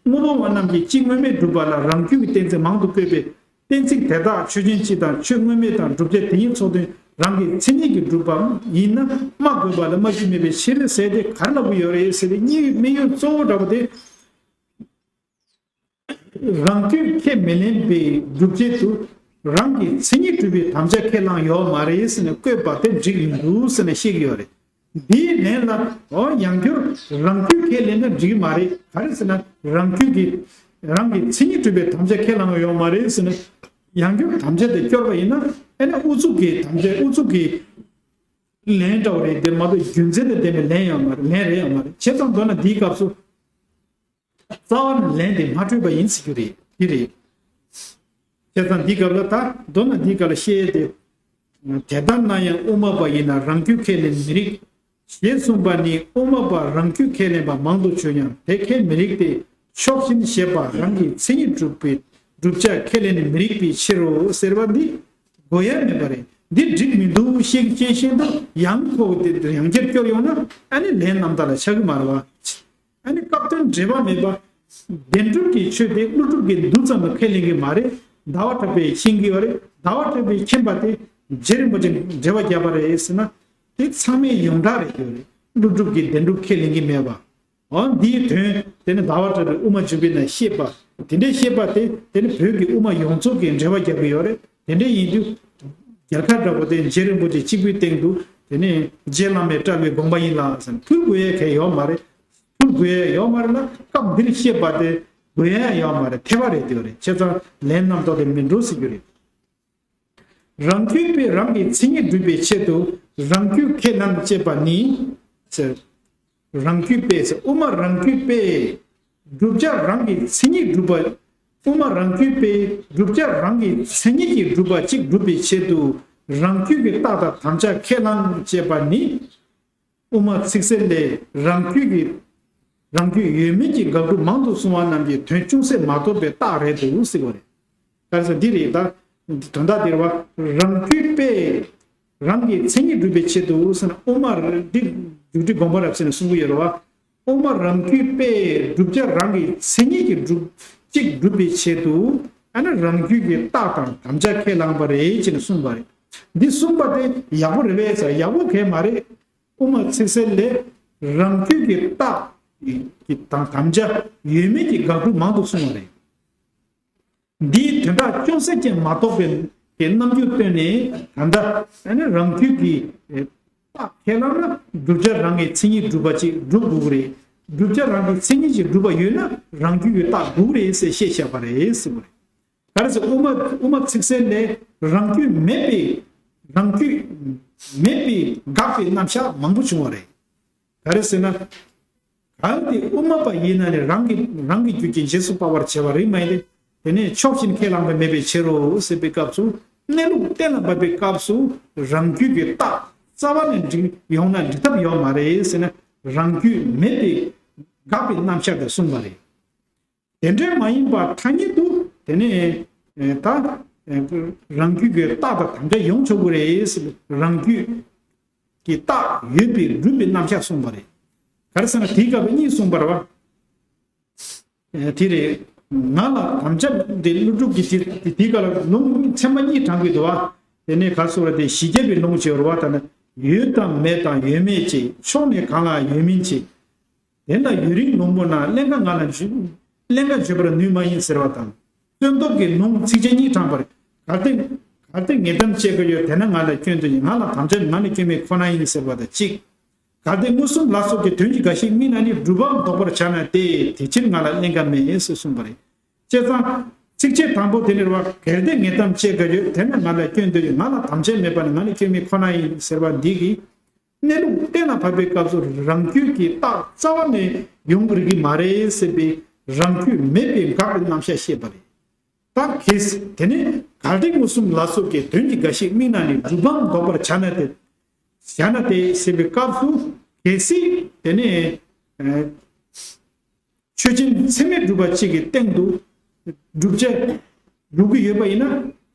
དངོས་པོ་སྨྲ་བ་རྣམས་ཀྱིས་གཅིག་དངོས་མེད་སྒྲུབ་པ་ལ་རང་རྒྱུད་ཀྱི་གཏན་ཚིགས་མང་དུ་བཀོད་པས། གཏན་ཚིགས་དེ་དག་ཆོས་ཅན་སྤྱི་དང་ཆོས་དངོས་མེད་དང་བསྒྲུབ་བྱ་དེ་ཉིད་ཚོགས་དོན་རང་གི་མཚན་ཉིད་ཀྱིས་གྲུབ་པ་ཡིན་ན་སྨྲ་དགོས་པ་ལ་སྨྲ་རྒྱུ་མེད་པའི་ཕྱིར་ཟེར་ཏེ་ག་རེ་ལབ་ཀྱི་ཡོད་རེད་ཟེར་ཏེ། གཉིས་དམིགས་ཡུལ་གཙོ་བོ་འདྲ་པོ་དེ། རང་རྒྱུད་ཁས་མི་ལེན་པའི་སྒྲུབ་བྱེད་དུ་རང་གི་མཚན་ཉིད་སྒྲུབ་པའི་དམ་བཅའ་ཁས་བླངས་ཡོད་མ་རེད་ཟེར་ནས་བཀོད་པ་དེ་འགྲིག་མི་འདུག་ཟེར་ནས་བཤད་ཀྱི་ཡོད་རེད། འདིའི་ལན་ལ། འོ། ཡང་བསྐྱར་རང་རྒྱུད་ཁས་ལེན་ན་འགྲིག་གི་མ་རེད། ག་རེ་ཟེར་ན་རང་རྒྱུད་ཀྱི་རང་གི་མཚན་ཉིད་སྒྲུབ་པའི་དམ་བཅའ་ཁས་བླངས་ཡོད་མ་རེད་ཟེར་ནས། ཡང་བསྐྱར་དམ་བཅའ་དེ་སྐྱོར་བ་ཡིན་ན། ཨ་ནི་ཨུ་ཚུགས་ཀྱི་དམ་བཅའ། ཨུ་ཚུགས་ཀྱི་ལན་འདྲ་བོ་རེད། དེ་མ་གཏོགས་རྒྱུ་མཚན་དང་ལྡན་པའི་ལན་ཡང་མ་རེད། ལན་རེད་ཡང་མ་རེད། བྱས་ཙང་མདོར་ན་འདིའི་སྐབས་སུ་རྩ་བ་ནས་ལན་དེ་མ་འཕྲོད་པ་ཡིན་ཟེར་རྒྱུ་རེད། འདི་རེད། བྱས་ཙང་འདིའི་སྐབས་ལ། ད་མདོར་ན་འདིའི་སྐབས་ལ་བཤད་དེ། དེ་ལྟར་ན་ཡང་དབུ་མ་པ་ཡིན་ན་རང་རྒྱུད་ཁས་ལེན་མི་རིགས་ཞེས་གསུངས་པ་ནི། དབུ་མ་པ་རང་རྒྱུད་ཁས་ལེན་པ་མང་དུ་བྱུང་ཡང་དེ་ཁས་མི་རིགས་ཏེ། ཕྱོགས་བཞིན་ཞེས་པ་རང་གི་མཚན་ཉིད་སྒྲུབ་པའི་བསྒྲུབ་བྱ་ཁས་ལེན་མི་རིགས་པའི་ཕྱིར་རོ་ཟེར་བ་འདི་དགོས་ཡ་མེད་པ་རེད། འདི་འགྲིག་མི་འདུག་ཤེས་ཤེས་བཞིན་དུ་ཡང་ཁོ་དེ་ཡང་བསྐྱར་སྐྱོར་ཡོང་ན། ཨ་ནི་ལན་རྣམ་དག་ལ་ཆགས་ཀྱི་མ་རེད་བ། ཨ་ནི་སྐབས་དོན་འབྲེལ་བ་མེད་པ། བདེན་གྲུབ་ཀྱི་ཆོས་དེ་ཀླུ་སྒྲུབ་ཀྱིས་མདོ་ཙམ་ལ་ཁས་ལེན་གྱི་མ་རེད། ཟླ་བ་གྲགས་པས་མཁྱེན་གྱི་ཡོད་རེད། ཟླ་བ་གྲགས་པས་མཁྱེན་པ་དེ་རྗེ་རིན་པོ་ཆེས་འགྲེལ་པ་བརྒྱབ་པ་རེད་ཟེར་ན། དེ་ཚང་མས་ཡོངས་གྲགས་རེད་ཡོད་རེད། ཀླུ་སྒྲུབ་ཀྱིས་བདེན་གྲུབ་ཁས་ལེན་གྱི་མེད་པ། འོ། འདིའི་དོན་དེ་ནི་ཟླ་བ་གྲགས་པས་དབུ་མ་འཇུག་པའི་ནང་བཤད་པ། དེ་འདྲའི་བཤད་པ་དེ་དེ་ནི་བོད་ཀྱི་དབུ་མ་ཡོངས་རྫོགས་ཀྱིས་འགྲེལ་པ་རྒྱག་གི་ཡོད་རེད། དེ་འདྲ་ཡིན་དུས་རྒྱལ་ཁ་འདྲ་པོ་དེ་རྗེ་རིན་པོ་ཆེ་གཅིག་པུའི་སྟེང་དུ། དེ་ནས་རྗེ་བླ་མས་བཀྲལ་བའི་དགོངས་པ་ཡིན་ལ་ཟེར་ཕུལ་དགོས་ཡས་གང་ཡང་ཡོད་མ་རེད། ཕུལ་དགོས་ཡས་ཡོད་མ་རེད་ལ། སྐབས་འདིར་བཤད་པ་དེ་དགོས་ཡས་ཡོད་མ་རེད། ཐལ་བ་རེད། དེ་རེད། བྱས་ཙང་ལན་རྣམ་དག་དེ་མི་འགྲོ་ཟེར་རྒྱུ་རེད། རང་རྒྱུད་པས་རང་གི་མཚན་ཉིད་སྒྲུབ་པའི་ཆེད་དུ་རང་རྒྱུད་ཁས་བླངས་ཅེས་པ་ནི། ཟེར། རང་རྒྱུད་པས་ཟེར། དབུ་མ་རང་རྒྱུད་པས་བསྒྲུབ་བྱ་རང་གི་མཚན་ཉིད་སྒྲུབ་པ། དབུ་མ་རང་རྒྱུད་པས་བསྒྲུབ་བྱ་རང་གི་མཚན་ཉིད་ཀྱིས་གྲུབ་པ་གཅིག་སྒྲུབ་པའི་ཆེད་དུ་རང་རྒྱུད་ཀྱི་རྟགས་དང་དམ་བཅའ་ཁས་བླངས་ཅེས་པ་ནི། དབུ་མ་ཚིག་གསལ་ལས་རང་རྒྱུད་ཀྱི། རང་རྒྱུད་ཡོད་མེད་ཀྱི་དགག་སྒྲུབ་མང་དུ་གསུངས་པ་རྣམས་ཀྱི་དོན་ཅུང་ཟད་མ་རྟོགས་པའི་རྟགས་རེད་འདུག་ཟེར་བ་རེད། ག་རེ་ཟེར། འདི་རེད་ད། དོན་དག་འདི་རེད་བ། རང་རྒྱུད་པས་རང་གི་མཚན་ཉིད་སྒྲུབ་པའི་ཆེད་དུ་ཟེར་ན། དབུ་མ་འདི་རྒྱུད་སྡེ་དགོངས་པ་རབ་གསལ་ནས་གསུང་གི་ཡོད་རེད་བ། དབུ་མ་རང་རྒྱུད་པས་བསྒྲུབ་བྱ་རང་གི་མཚན་ཉིད་ཀྱིས་གྲུབ་གཅིག་སྒྲུབ་པའི་ཆེད་དུ། ཨ་ནི་རང་རྒྱུད་ཀྱི་རྟགས་དང་དམ་བཅའ་ཁས་བླངས་པ་རེད་ཅེས་ནས་གསུངས་པ་རེད། འདི་གསུངས་པ་དེ་ཡག་པོ་རེད་པས་ཟེར། ཡག་པོ་གང་ཡང་མ་རེད། དབུ་མ་ཚིག་གསལ་ལས་རང་རྒྱུད་ཀྱི་རྟགས་ཀྱི་དང་དམ་བཅའ་ཡོད་མེད་ཀྱི་དགག་སྒྲུབ་མང་དུ་གསུངས་པ་རེད། འདིའི་དོན་དག་ཅུང་ཟད་ཀྱང་མ་རྟོགས་པའི་གི་རྣམ་འགྱུར་སྟོན་ནས། ད་ལྟ་ཨ་ནི་རང་རྒྱུད་ཀྱི་རྟགས་ཁས་བླངས་ན་བསྒྲུབ་བྱ་རང་གི་མཚན་ཉིད་སྒྲུབ་པ་ཅིག་སྒྲུབ་དགོས་ཀྱི་རེད། བསྒྲུབ་བྱ་རང་གི་མཚན་ཉིད་ཀྱིས་གྲུབ་པ་ཡོད་ན་རང་རྒྱུད་ཀྱི་རྟགས་དགོས་ཀྱི་རེད་ཟེར་བཤད་བཞག་པ་རེད་ཟེར་བ་རེད། ག་རེ་ཟེར། དབུ་མ་དབུ་མ་ཚིག་གསལ་ནས་རང་རྒྱུད་མེད་པའི། རང་རྒྱུད་མེད་པའི་དགག་པའི་རྣམ་གཞག་མང་པོ་བྱུང་བ་རེད། ག་རེ་ཟེར་ན། གལ་ཏེ་དབུ་མ་པ་ཡིན་ན་ནི་རང་གི་རང་གི་རྒྱུད་ཀྱི་རྗེས་སུ་དཔག་པར་བྱ་བ་རིགས་མ་ཡིན་ཏེ། དེ་ནས་ཕྱོགས་བཞིན་ཁས་བླངས་པ་མེད་པའི་ཕྱིར་རོ་ཟེར་བའི་སྐབས་སུ། གནས་ལུགས་གཏན་ལ་ཕབ་པའི་སྐབས་སུ་རང་རྒྱུད་ཀྱི་རྟགས་རྩ་བ་ནས་འགྲིག་ཡོང་ན་འགྲིག་ཐབས་ཡོད་མ་རེད་ཟེར་ན། རང་རྒྱུད་མེད་པའི་དགག་པའི་རྣམ་གཞག་དེ་གསུངས་པ་རེད། དེ་འདྲ་མ་ཡིན་པར་ཐ་སྙད་དུ་དེ་ནས་ད་རང་རྒྱུད་ཀྱི་རྟགས་དང་དམ་བཅའ་ཡོང་ཆོག་གི་རེད་ཟེར། རང་རྒྱུད་ཀྱི་རྟགས་ཡོད་པའི་སྒྲུབ་པའི་རྣམ་གཞག་གསུངས་པ་རེད། ག་རེ་ཟེར་ན་དེའི་སྐབས་གཉིས་གསུངས་པ་རེད་བ། དེ་རེད། ང་ལ་དམ་བཅའ་དེ་ཀླུ་སྒྲུབ་ཀྱི་དེ་དེའི་སྐབས་ལ་ལུང་ཚན་པ་གཉིས་དྲངས་ཀྱི་འདུག་བ། དེ་ནས་ག་རེ་ཟེར་བ་དེ་ཞི་རྒྱས་པའི་ལུང་བྱས་པ་རེད་བ། ད་ནི་ཡོད་དང་མེད་དང་ཡོད་མེད་ཅེས། ཕྱོགས་ནས་གང་ལ་ཡོད་མིན་ཅེས། དེ་ལ་ཡུན་རིང་ལུང་པོ་ན་ཀླན་ཀ་ང་ལ་བརྗོད། ཀླན་ཀ་བརྗོད་པར་ནུས་མ་ཡིན་ཟེར་བ་དང་། བཙོན་ཐོབ་ཀྱི་ལུང་ཚིགས་བཅད་གཉིས་དྲངས་པར། གལ་ཏེ་གལ་ཏེ་ངེས་གཏམ་བཅད་དགོས་ཡོད། དེ་ན་ང་ལ་སྐྱོན་དུ་ཡིན། ང་ལ་དམ་བཅའ་ནི་ང་ལ་སྐྱོན་མེད་ཁོ་ན་ཡིན་ཟེར་བ་དང་གཅིག་གལ་ཏེ་མངོན་སུམ་ལ་སོགས་ཀྱི་དོན་གྱི་འགའ་ཞིག་དམིགས་ན་ནི་སྒྲུབ་པའམ་ལྡོག་པར་བྱ་ན་སྟེ། དེ་ཕྱིར་ང་ལ་ཀླན་ཀ་མེད་ཟེར་གསུངས་པ་རེད། བྱས་ཙང་ཚིགས་བཅད་དང་པོ་དེ་ནི་རེད་བ། གལ་ཏེ་ངེས་གཏམ་བཅད་དགོས་ཡོད། དེ་ན་ང་ལ་སྐྱོན་དུ་ཡིན། ང་ལ་དམ་བཅའ་མེད་པ་ནི་ང་ལ་སྐྱོན་མེད་ཁོ་ན་ཡིན་ཟེར་བ་འདི་གིས། གནས་ལུགས་གཏན་ལ་ཕབ་པའི་སྐབས་སུ་རང་རྒྱུད་ཀྱི་རྟགས་རྩ་བ་ནས་ཡོང་གི་རིགས་མ་རེད་ཟེར་བའི་རང་རྒྱུད་མེད་པའི་དགག་པའི་རྣམ་གཞག་བཤད་པ་རེད། ད་གལ་སྲིད་དེ་ནས་གལ་ཏེ་མངོན་སུམ་ལ་སོགས་ཀྱི་དོན་གྱི་འགའ་ཞིག་དམིགས་ན་ནི་སྒྲུབ་པའམ་ལྡོག་པར་བྱ་ན་སྟེ། བྱ་ན་སྟེ་ཟེར་བའི་སྐབས་སུ་གལ་སྲིད་དེ་ནས་ཆོས་ཅན་ཚད་མས་གྲུབ་པ་གཅིག་གི་སྟེང་དུ་བསྒྲུབ་བྱ་སྒྲུབ་ཀྱི་ཡོད་པ་ཡིན་ན།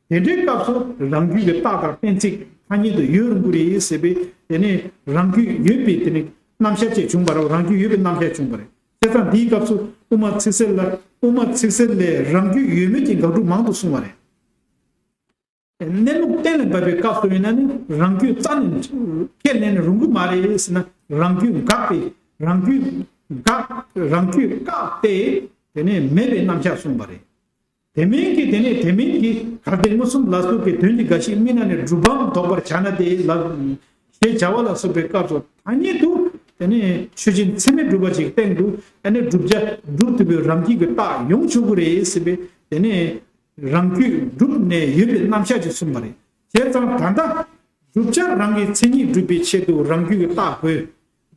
དེ་འདྲའི་སྐབས་སུ་རང་རྒྱུད་ཀྱི་རྟགས་དང་གཏན་ཚིགས་ཐ་སྙད་དུ་ཡོད་རུང་གི་རེད་ཟེར་བའི་དེ་ནས་རང་རྒྱུད་ཡོད་པའི་དེ་ནས་རྣམ་གཞག་ཅིག་བྱུང་བ་རེད། རང་རྒྱུད་ཡོད་པའི་རྣམ་གཞག་བྱུང་བ་རེད། བྱས་ཙང་འདིའི་སྐབས་སུ་དབུ་མ་ཚིག་གསལ་ལ་དབུ་མ་ཚིག་གསལ་ལས་རང་རྒྱུད་ཡོད་མེད་ཀྱི་དགག་སྒྲུབ་མང་དུ་གསུངས་པ་རེད། གནས་ལུགས་གཏན་ལ་འབེབས་པའི་སྐབས་སུ་ཡིན་ན་ནི་རང་རྒྱུད་རྩ་ནས་ཁས་ལེན་རུང་གི་མ་རེད་ཟེར་ན། རང་རྒྱུད་འགག་པའི་རང་རྒྱུད་འགག་རང་རྒྱུད་བཀག་སྟེ་དེ་ནས་མེད་པའི་རྣམ་གཞག་གསུངས་པ་རེད། དེ་མིན་གྱི་དེ་ནས་དེ་མིན་གྱི་གལ་ཏེ་མངོན་སུམ་ལ་སོགས་ཀྱི་དོན་གྱི་འགའ་ཞིག་དམིགས་ན་ནི་སྒྲུབ་པའམ་ལྡོག་པར་བྱ་ན་སྟེ་ལ་ཞེས་བྱ་བ་ལ་སོགས་པའི་སྐབས་སུ་ཐ་སྙད་དུ་དེ་ནས་ཆོས་ཅན་ཚད་མས་གྲུབ་པ་ཞིག་སྟེང་དུ་ཨ་ནི་བསྒྲུབ་བྱ་སྒྲུབ་ཐུབ་པའི་རང་རྒྱུད་ཀྱི་རྟགས་ཡོང་ཆོག་གི་རེད་ཟེར་བའི་དེ་ནས་རང་རྒྱུད་གྲུབ་ནས་ཡོད་པའི་རྣམ་གཞག་ཅིག་གསུངས་པ་རེད། བྱས་ཙང་ད་ལྟ་བསྒྲུབ་བྱ་རང་གི་མཚན་ཉིད་སྒྲུབ་པའི་ཆེད་དུ་རང་རྒྱུད་ཀྱི་རྟགས་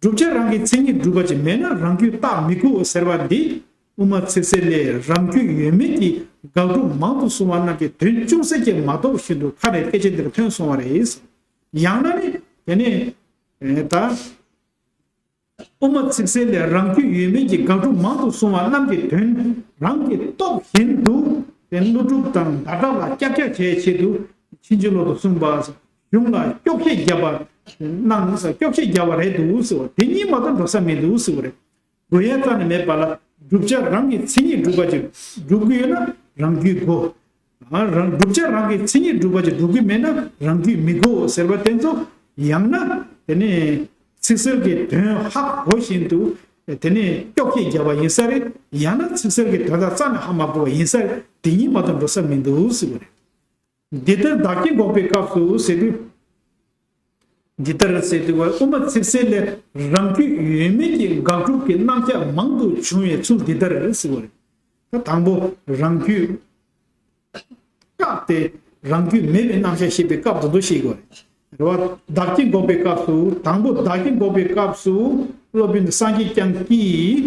དགོས། བསྒྲུབ་བྱ་རང་གི་མཚན་ཉིད་སྒྲུབ་པ་ཅིག་མེད་ན་རང་རྒྱུད་རྟགས་མི་དགོས་ཟེར་བ་འདི་དབུ་མ་ཚིག་གསལ་ལས་རང་རྒྱུད་ཡོད་མེད་ཀྱི་དགག་སྒྲུབ་མང་དུ་གསུངས་པ་རྣམས་ཀྱི་དོན་ཅུང་ཟད་ཀྱང་མ་རྟོགས་བཞིན་དུ་ཁ་ནས་སྐད་ཆ་འདིར་ཐོན་སོང་བ་རེད། ཡང་ན་ནི་དེ་ནས་ད་དབུ་མ་ཚིག་གསལ་ལས་རང་རྒྱུད་ཡོད་མེད་ཀྱི་དགག་སྒྲུབ་མང་དུ་གསུངས་པ་རྣམས་ཀྱི་དོན་རང་གིས་རྟོགས་བཞིན་དུ་དེ་ཀླུ་སྒྲུབ་དང་ཟླ་གྲགས་ལ་ཀྱག་ཀྱག་བྱས་ཆེད་དུ་ཕྱིན་ཅི་ལོག་ཏུ་གསུངས་པ། གཞུང་ལ་སྐྱོག་བཤད་བརྒྱབ་པ་གནང་ས་སྐྱོག་བཤད་བརྒྱབ་པ་རེད་འདུག་ཟེར་བ་དེ་གཉིས་མ་གཏོགས་འགྲོ་ས་མི་འདུག་ཟེར་བ་རེད། དགོས་ཡས་རྩ་ནས་མེད་པ་ལ་བསྒྲུབ་བྱ་རང་གི་མཚན་ཉིད་སྒྲུབ་པ་ཅིག་སྒྲུབ་ཀྱི་ཡོད་ན་རང་རྒྱུད་དགོས། ཨ་རང་བསྒྲུབ་བྱ་རང་གི་མཚན་ཉིད་སྒྲུབ་པ་ཅིག་སྒྲུབ་ཀྱི་མེད་ན་རང་རྒྱུད་མི་དགོས་ཟེར་བ་དེ་ཚོ་ཡང་ན་དེ་ནས་ཚིག་གསལ་གྱི་དོན་ཧ་གོ་བཞིན་དུ་དེ་ནས་སྐྱོག་བཤད་བརྒྱབ་པ་ཡིན་ས་རེད། ཡང་ན་ཚིག་གསལ་གྱི་དོན་དག་རྩ་ནས་ཧ་མ་གོ་བ་ཡིན་ས་རེད། དེ་གཉིས་མ་གཏོགས་འགྲོ་ས་མི་འདུག་ཟེར་བ་རེད། འདི་ལྟར་བདག་གིས་འགོག་པའི་སྐབས་སུ་ཟེར་དུས། འདི་ལྟར་ཟེར་དུས་དབུ་མ་ཚིག་གསལ་ལས་རང་རྒྱུད་ཡོད་མེད་ཀྱི་དགག་སྒྲུབ་ཀྱི་རྣམ་གཞག་མང་དུ་བྱུང་བའི་ཚུལ་འདི་ལྟར་ཟེར་བ་རེད། ད་དང་པོ་རང་རྒྱུད་བཀག་སྟེ་རང་རྒྱུད་མེད་པའི་རྣམ་གཞག་བཤད་པའི་སྐབས་དེ་ཚོ་བཤད་དགོས་རེད། རེད་བ། བདག་གིས་འགོག་པའི་སྐབས་སུ་དང་པོ་བདག་གིས་འགོག་པའི་སྐབས་སུ་སློབ་དཔོན་སངས་རྒྱས་བསྐྱངས་ཀྱིས།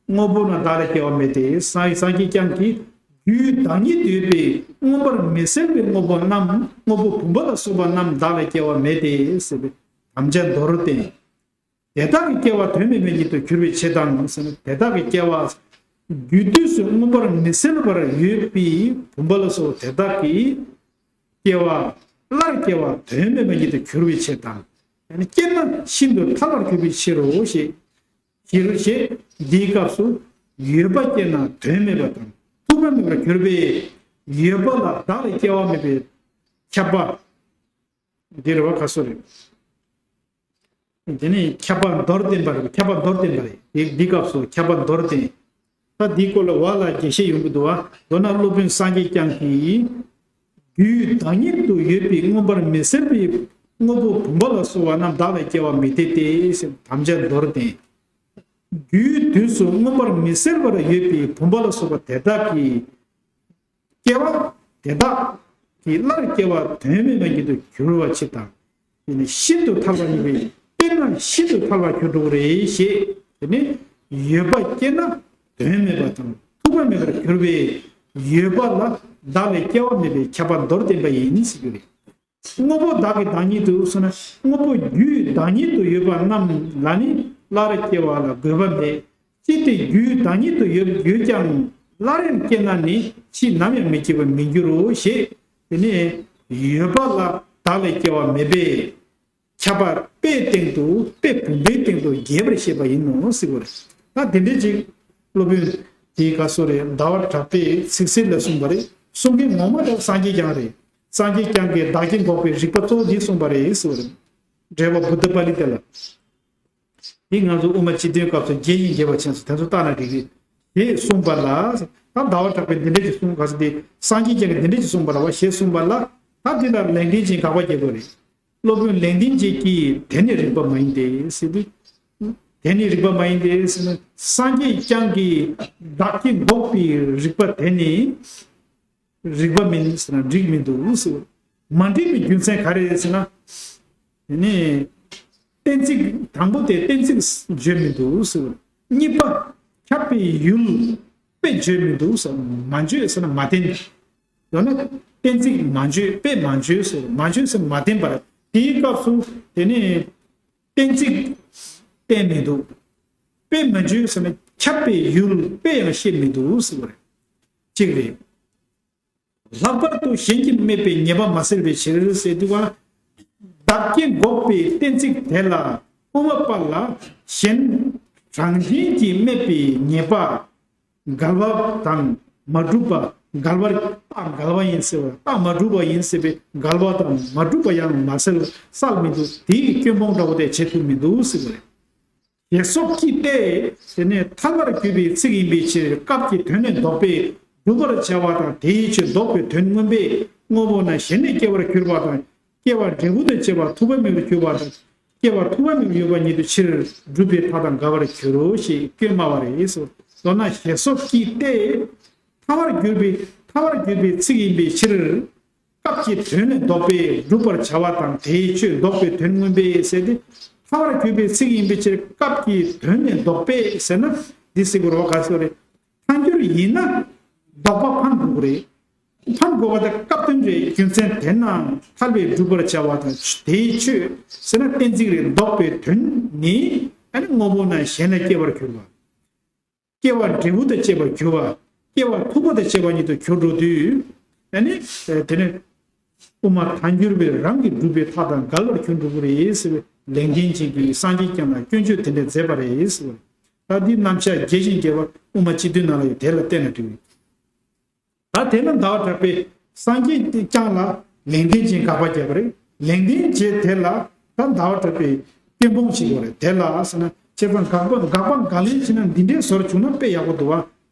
དངོས་པོ་རྣམས་བདག་ལ་སྐྱེ་བ་མེད་དེ། སངས་སངས་རྒྱས་བསྐྱངས་ཀྱིས། རྒྱུའི་བདག་ཉིད་དུ་ཡོད་པའི་མངོན་པར་མི་གསལ་བའི་དངོས་པོ་རྣམས་དངོས་པོ་བུམ་པ་ལ་སོགས་པ་རྣམས་བདག་ལ་སྐྱེ་བ་མེད་དེ་ཟེར་བའི་དམ་བཅའ་མདོར་བསྟན། དེ་དག་གི་སྐྱེ་བ་དོན་མེད་པ་ཉིད་དུ་གྱུར་པའི་ཕྱིར་དང་ཟེར་ན། དེ་དག་གི་སྐྱེ་བ་རྒྱུ་དུས་སུ་མངོན་པར་མི་གསལ་བར་ཡོད་པའི་བུམ་པ་ལ་སོགས་དེ་དག་གི་སྐྱེ་བ་སླར་སྐྱེ་བ་དོན་མེད་པ་ཉིད་དུ་གྱུར་པའི་ཕྱིར་དང་། ཡང་ན་སྐྱེས་ན་ཤིན་ཏུ་ཐལ་བར་གྱུར་པའི་ཕྱིར་རོ་ཞེས། ཕྱིར་ཞེས་འདིའི་སྐབས་སུ་ཡོད་པ་སྐྱེས་ན་དོན་མེད་པ་དང་ཐུག་པ་མེད་པར་གྱུར་པས་ཡོད་པ་ལ་བདག་ལ་སྐྱེ་བ་མེད་པའི་ཁྱབ་པ། འདི་རེད་བ་ཁ་སོ་རེད། དེ་ནས་ཁྱབ་པ་མདོར་བསྟན་པ་རེད། ཁྱབ་པ་མདོར་བསྟན་པ་རེད། དེ་འདི་སྐབས་སུ་ཁྱབ་པ་མདོར་བསྟན། ད་འདིའི་སྐོར་ལ་བ་ལ་རྒྱས་བཤད་ཡོང་གི་འདུག་བ། མདོར་ན་སློབ་དཔོན་སངས་རྒྱས་བསྐྱངས་ཀྱིས། རྒྱུའི་བདག་ཉིད་དུ་ཡོད་པའི་མངོན་པར་མི་གསལ་བའི་དངོས་པོ་བུམ་པ་ལ་སོགས་པ་རྣམས་བདག་ལ་སྐྱེ་བ་མི་འཐད་དེ་ཟེར་དམ་བཅའ་མདོར་བསྟན། རྒྱུའི་དུས་སུ་མངོན་པར་མི་གསལ་བར་ཡོད་པའི་བུམ་པ་ལ་སོགས་པ་དེ་དག་གི་སྐྱེ་བ་དེ་དག་གི་སླར་སྐྱེ་བ་དོན་མེད་པ་ཉིད་དུ་གྱུར་པའི་ཕྱིར་དང་། དེ་ནི་ཤིན་ཏུ་ཐལ་བ་ཉིད་པའི་དཔེར་ན་ཤིན་ཏུ་ཐལ་བར་གྱུར་འགྲོ་གི་རེད་ཞེས། དེ་ནི་ཡོད་པ་སྐྱེས་ན་དོན་མེད་པ་དང་ཐུག་པ་མེད་པར་གྱུར་པས་ཡོད་པ་ལ་བདག་ལ་སྐྱེ་བ་མེད་པའི་ཁྱབ་པ་མདོར་བསྟན་པ་ཡིན་ཟེར་རྒྱུ་རེད། དངོས་པོ་བདག་གི་བདག་ཉིད་དུ་སོང་ན་དངོས་པོ་རྒྱུའི་བདག་ཉིད་དུ་ཡོད་པ་རྣམས་ལ་ནི་སླར་སྐྱེ་བ་ལ་དགོས་པ་མེད། ཅི་སྟེ་རྒྱུའི་བདག་ཉིད་དུ་ཡོད་ཡོད་ཀྱང་སླར་ཡང་སྐྱེས་ན་ནི་ཕྱིས་ནམ་ཡང་མི་སྐྱེ་བར་མི་འགྱུར་རོ་ཞེས། དེ་ནས་ཡོད་པ་ལ་བདག་ལ་སྐྱེ་བ་མེད་པས། ཁྱབ་པ་དཔེའི་སྟེང་དུ་དཔེ་བུམ་པའི་སྟེང་དུ་རྒྱས་པར་བཤད་པ་ཡིན་ནོ་ཟེར་བ་རེད། ད་དེ་འདྲའི་ཅིག་སློབ་དཔོན་དེའི་སྐབས་སུ་རེད། ཟླ་བ་གྲགས་པས་ཚིག་གསལ་ལ་གསུངས་པ་རེད། གསུང་མཁན་ངོ་མ་དེ་སངས་རྒྱས་བསྐྱངས་རེད། སངས་རྒྱས་བསྐྱངས་ཀྱིས་བདག་གིས་འགོག་པའི་རིགས་པ་གཙོ་བོ་འདི་གསུངས་པ་རེད་ཟེར་བ་རེད། འགྲེལ་པ་བུདྡྷ་པཱ་ལི་ཏ་ལ། འདི་ང་ཚོ་དབུ་མ་སྤྱི་དོན་སྐབས་སུ་རྒྱས་ཡིན་རྒྱས་པ་ཆེན་སོགས་དེ་ཚོ་བལྟས་ན་འགྲིག་གི། ཞེས་གསུངས་པ་ལ། ད་ཟླ་བ་གྲགས་པས་འདི་འདྲ་ཅིག་གསུངས། ག་ས་དེ་སངས་རྒྱས་བསྐྱངས་ཀྱིས་འདི་འདྲ་ཅིག་གསུངས་པ་ལ་བ་ཞེས་གསུངས་པ་ལ། ད་འདི་ལ་ལེགས་ལྡན་འབྱེད་དགག་པ་རྒྱག་དགོས་རེད། སློབ་དཔོན་ལེགས་ལྡན་འབྱེད་ཀྱིས་དེ་ནི་རིགས་པ་མ་ཡིན་ཏེ་ཟེར་དུས། དེ་ནི་རིགས་པ་མ་ཡིན་ཏེ་ཟེར་ན། སངས་རྒྱས་བསྐྱངས་ཀྱིས་བདག་གིས་འགོག་པའི་རིགས་པ་དེ་ནི་རིགས་པ་མིན་ཟེར་ན་འགྲིག་མི་འདུག་ཟེར། མ་འགྲིག་པའི་རྒྱུ་མཚན་ག་རེ་རེད་ཟེར་ན། དེ་ནི་གཏན་ཚིགས་དང་པོ་དེ་གཏན་ཚིགས་བརྗོད་མི་འདུག་ཟེར། གཉིས་པ་ཁྱབ་པའི་ཡུལ་དཔེ་བརྗོད་མི་འདུག་ཟེར། མ་བརྗོད་ཟེར་ན་མ་བསྟན། ཡང་ན་གཏན་ཚིགས་མ་བརྗོད། དཔེ་མ་བརྗོད་ཟེར། མ་བརྗོད་ཟེར་མ་བསྟན་པར། དེའི་སྐབས་སུ་དེ་ནས་གཏན་ཚིགས་བསྟན་མི་འདུག་དཔེ་མ་བརྗོད་ཟེར་ན་ཁྱབ་པའི་ཡུལ་དཔེ་ཡང་བཤད་མི་འདུག་ཟེར་བ་རེད། གཅིག་རེད། ལྷག་པར་དུ་གཞན་གྱིས་སྨྲས་པའི་ཉེས་པ་མ་སེལ་བའི་ཕྱིར་ཟེར་དུས་བ། བདག་སྐྱེ་འགོག་པའི་གཏན་ཚིགས་དེ་ལ་དབུ་མ་པ་ལ་གཞན་གྲངས་ཅན་གྱིས་སྨྲས་པའི་ཉེས་པ་འགལ་བ་དང་མ་གྲུབ་པ། འགལ་བར་རྟགས་འགལ་བ་ཡིན་ཟེར་བ། རྟགས་མ་གྲུབ་པ་ཡིན་ཟེར་བའི་འགལ་བ་དང་མ་གྲུབ་པ་ཡང་མ་སེལ་སེལ་མི་འདུག་དེའི་སྐྱོན་སྤོང་འདྲ་བོ་དེ་བྱེད་ཐུབ་མི་འདུག་ཟེར་བ་རེད། ཞེས་སོགས་ཀྱིས་ཏེ། དེ་ནས་ཐལ་བར་གྱུར་པའི་ཚིག་ཡིན་པའི་ཕྱིར། སྐབས་ཀྱི་དོན་ནི་ལྡོག་པས་སྒྲུབ་པར་བྱ་བ་དང་། དེའི་ཕྱིར་ལྡོག་པའི་དོན་མངོན་པས་དངོས་པོ་ན་གཞན་ལས་སྐྱེ་བར་གྱུར་པ་དང་། སྐྱེ་བ་འབྲས་བུ་དང་བཅས་པ་ཐུབ་པ་མེད་པར་གྱུར་པ་དང་། སྐྱེ་བ་ཐུབ་པ་མེད་པར་གྱུར་པ་ཉིད་དུ་ཕྱིར་སྒྲུབ་པའི་མཐའ་དང་འགལ་བར་འགྱུར་རོ་ཞེས་སྐྱོན་སྨྲ་བ་རེད། མདོར་ན་ཞེས་སོགས་ཀྱིས་ཏེ། ཐལ་བར་གྱུར་པའི་ཐལ་བར་གྱུར་པའི་ཚིག་ཡིན་པའི་ཕྱིར། སྐབས་ཀྱི་དོན་ནི་ལྡོག་པས་སྒྲུབ་པར་བྱ་བ་དང་། དེའི་ཕྱིར་ལྡོག་པའི་དོན་མངོན་པས་ཟེར་ཏེ། ཐལ་བར་གྱུར་པའི་ཚིག་ཡིན་པའི་ཕྱིར་སྐབས་ཀྱི་དོན་ནི་ལྡོག་པས་ཟེར་ན་འདི་ཟེར་དགོས་རེད་བ། ག་ཚོད་རེད། ཐལ་འགྱུར་ཡིན་ན་ལྡོག་པ་ཕམ་དགོས་རེད། ཕམ་དགོས་པ་དེ་སྐབས་དོན་རེད། རྒྱུ་མཚན་དེ་རྣམས་ཐལ་བས་སྒྲུབ་པར་བྱ་བ་དང་། དེའི་ཕྱིར་ཟེར་ན་གཏན་ཚིགས་རེད། ལྡོག་པའི་དོན་ནི་ཨ་ནི་དངོས་པོ་ན་གཞན་ལ་སྐྱེ་བར་གྱུར་པ། སྐྱེ་བ་འབྲས་བུ་དང་བཅས་པར་གྱུར་པ། སྐྱེ་བ་ཐུབ་པ་དང་བཅས་པ་ཉིད་དུ་གྱུར་འགྲོ་དུས། ཨ་ནི་དེ་ནི་དབུ་མ་ཐལ་འགྱུར་བས་རང་གིས་སྒྲུབ་པའི་མཐའ་དང་འགལ་བར་གྱུར་འགྲོ་གི་རེད་ཟེར་བའི་ལེགས་ལྡན་འབྱེད་ཀྱིས་སངས་རྒྱས་བསྐྱངས་ལ་སྐྱོན་བརྗོད་དེ་འདྲ་མཛད་པ་རེད་ཟེར་བ། ད་འདི་རྣམ་གཞག་རྒྱས་ཤིང་རྒྱས་པ་དབུ་མ་སྤྱི་མདོའི་ནང་ལ་ཡོད། དེ་ལ་བལྟས་ན་འགྲིག་གི། ད་དེ་ལ་ཟླ་བ་གྲགས་པས་སངས་རྒྱས་བསྐྱངས་ལ་ལེགས་ལྡན་འབྱེད་དགག་པ་བརྒྱབ་པ་རེད། ལེགས་ལྡན་འབྱེད་དེ་ལ་ད་ཟླ་བ་གྲགས་པས་སྐྱོན་སྤོང་བྱེད་དགོས་རེད། དེ་ལ་ཟེར་ན་ཁྱད་པར་དགག་པ་དགག་པ་དགག་ལན་བྱས་ན་འདི་འདྲའི་བཟོ་འདྲ་བྱུང་ན་དཔེ་ཡག་པོ་འདུག་བ།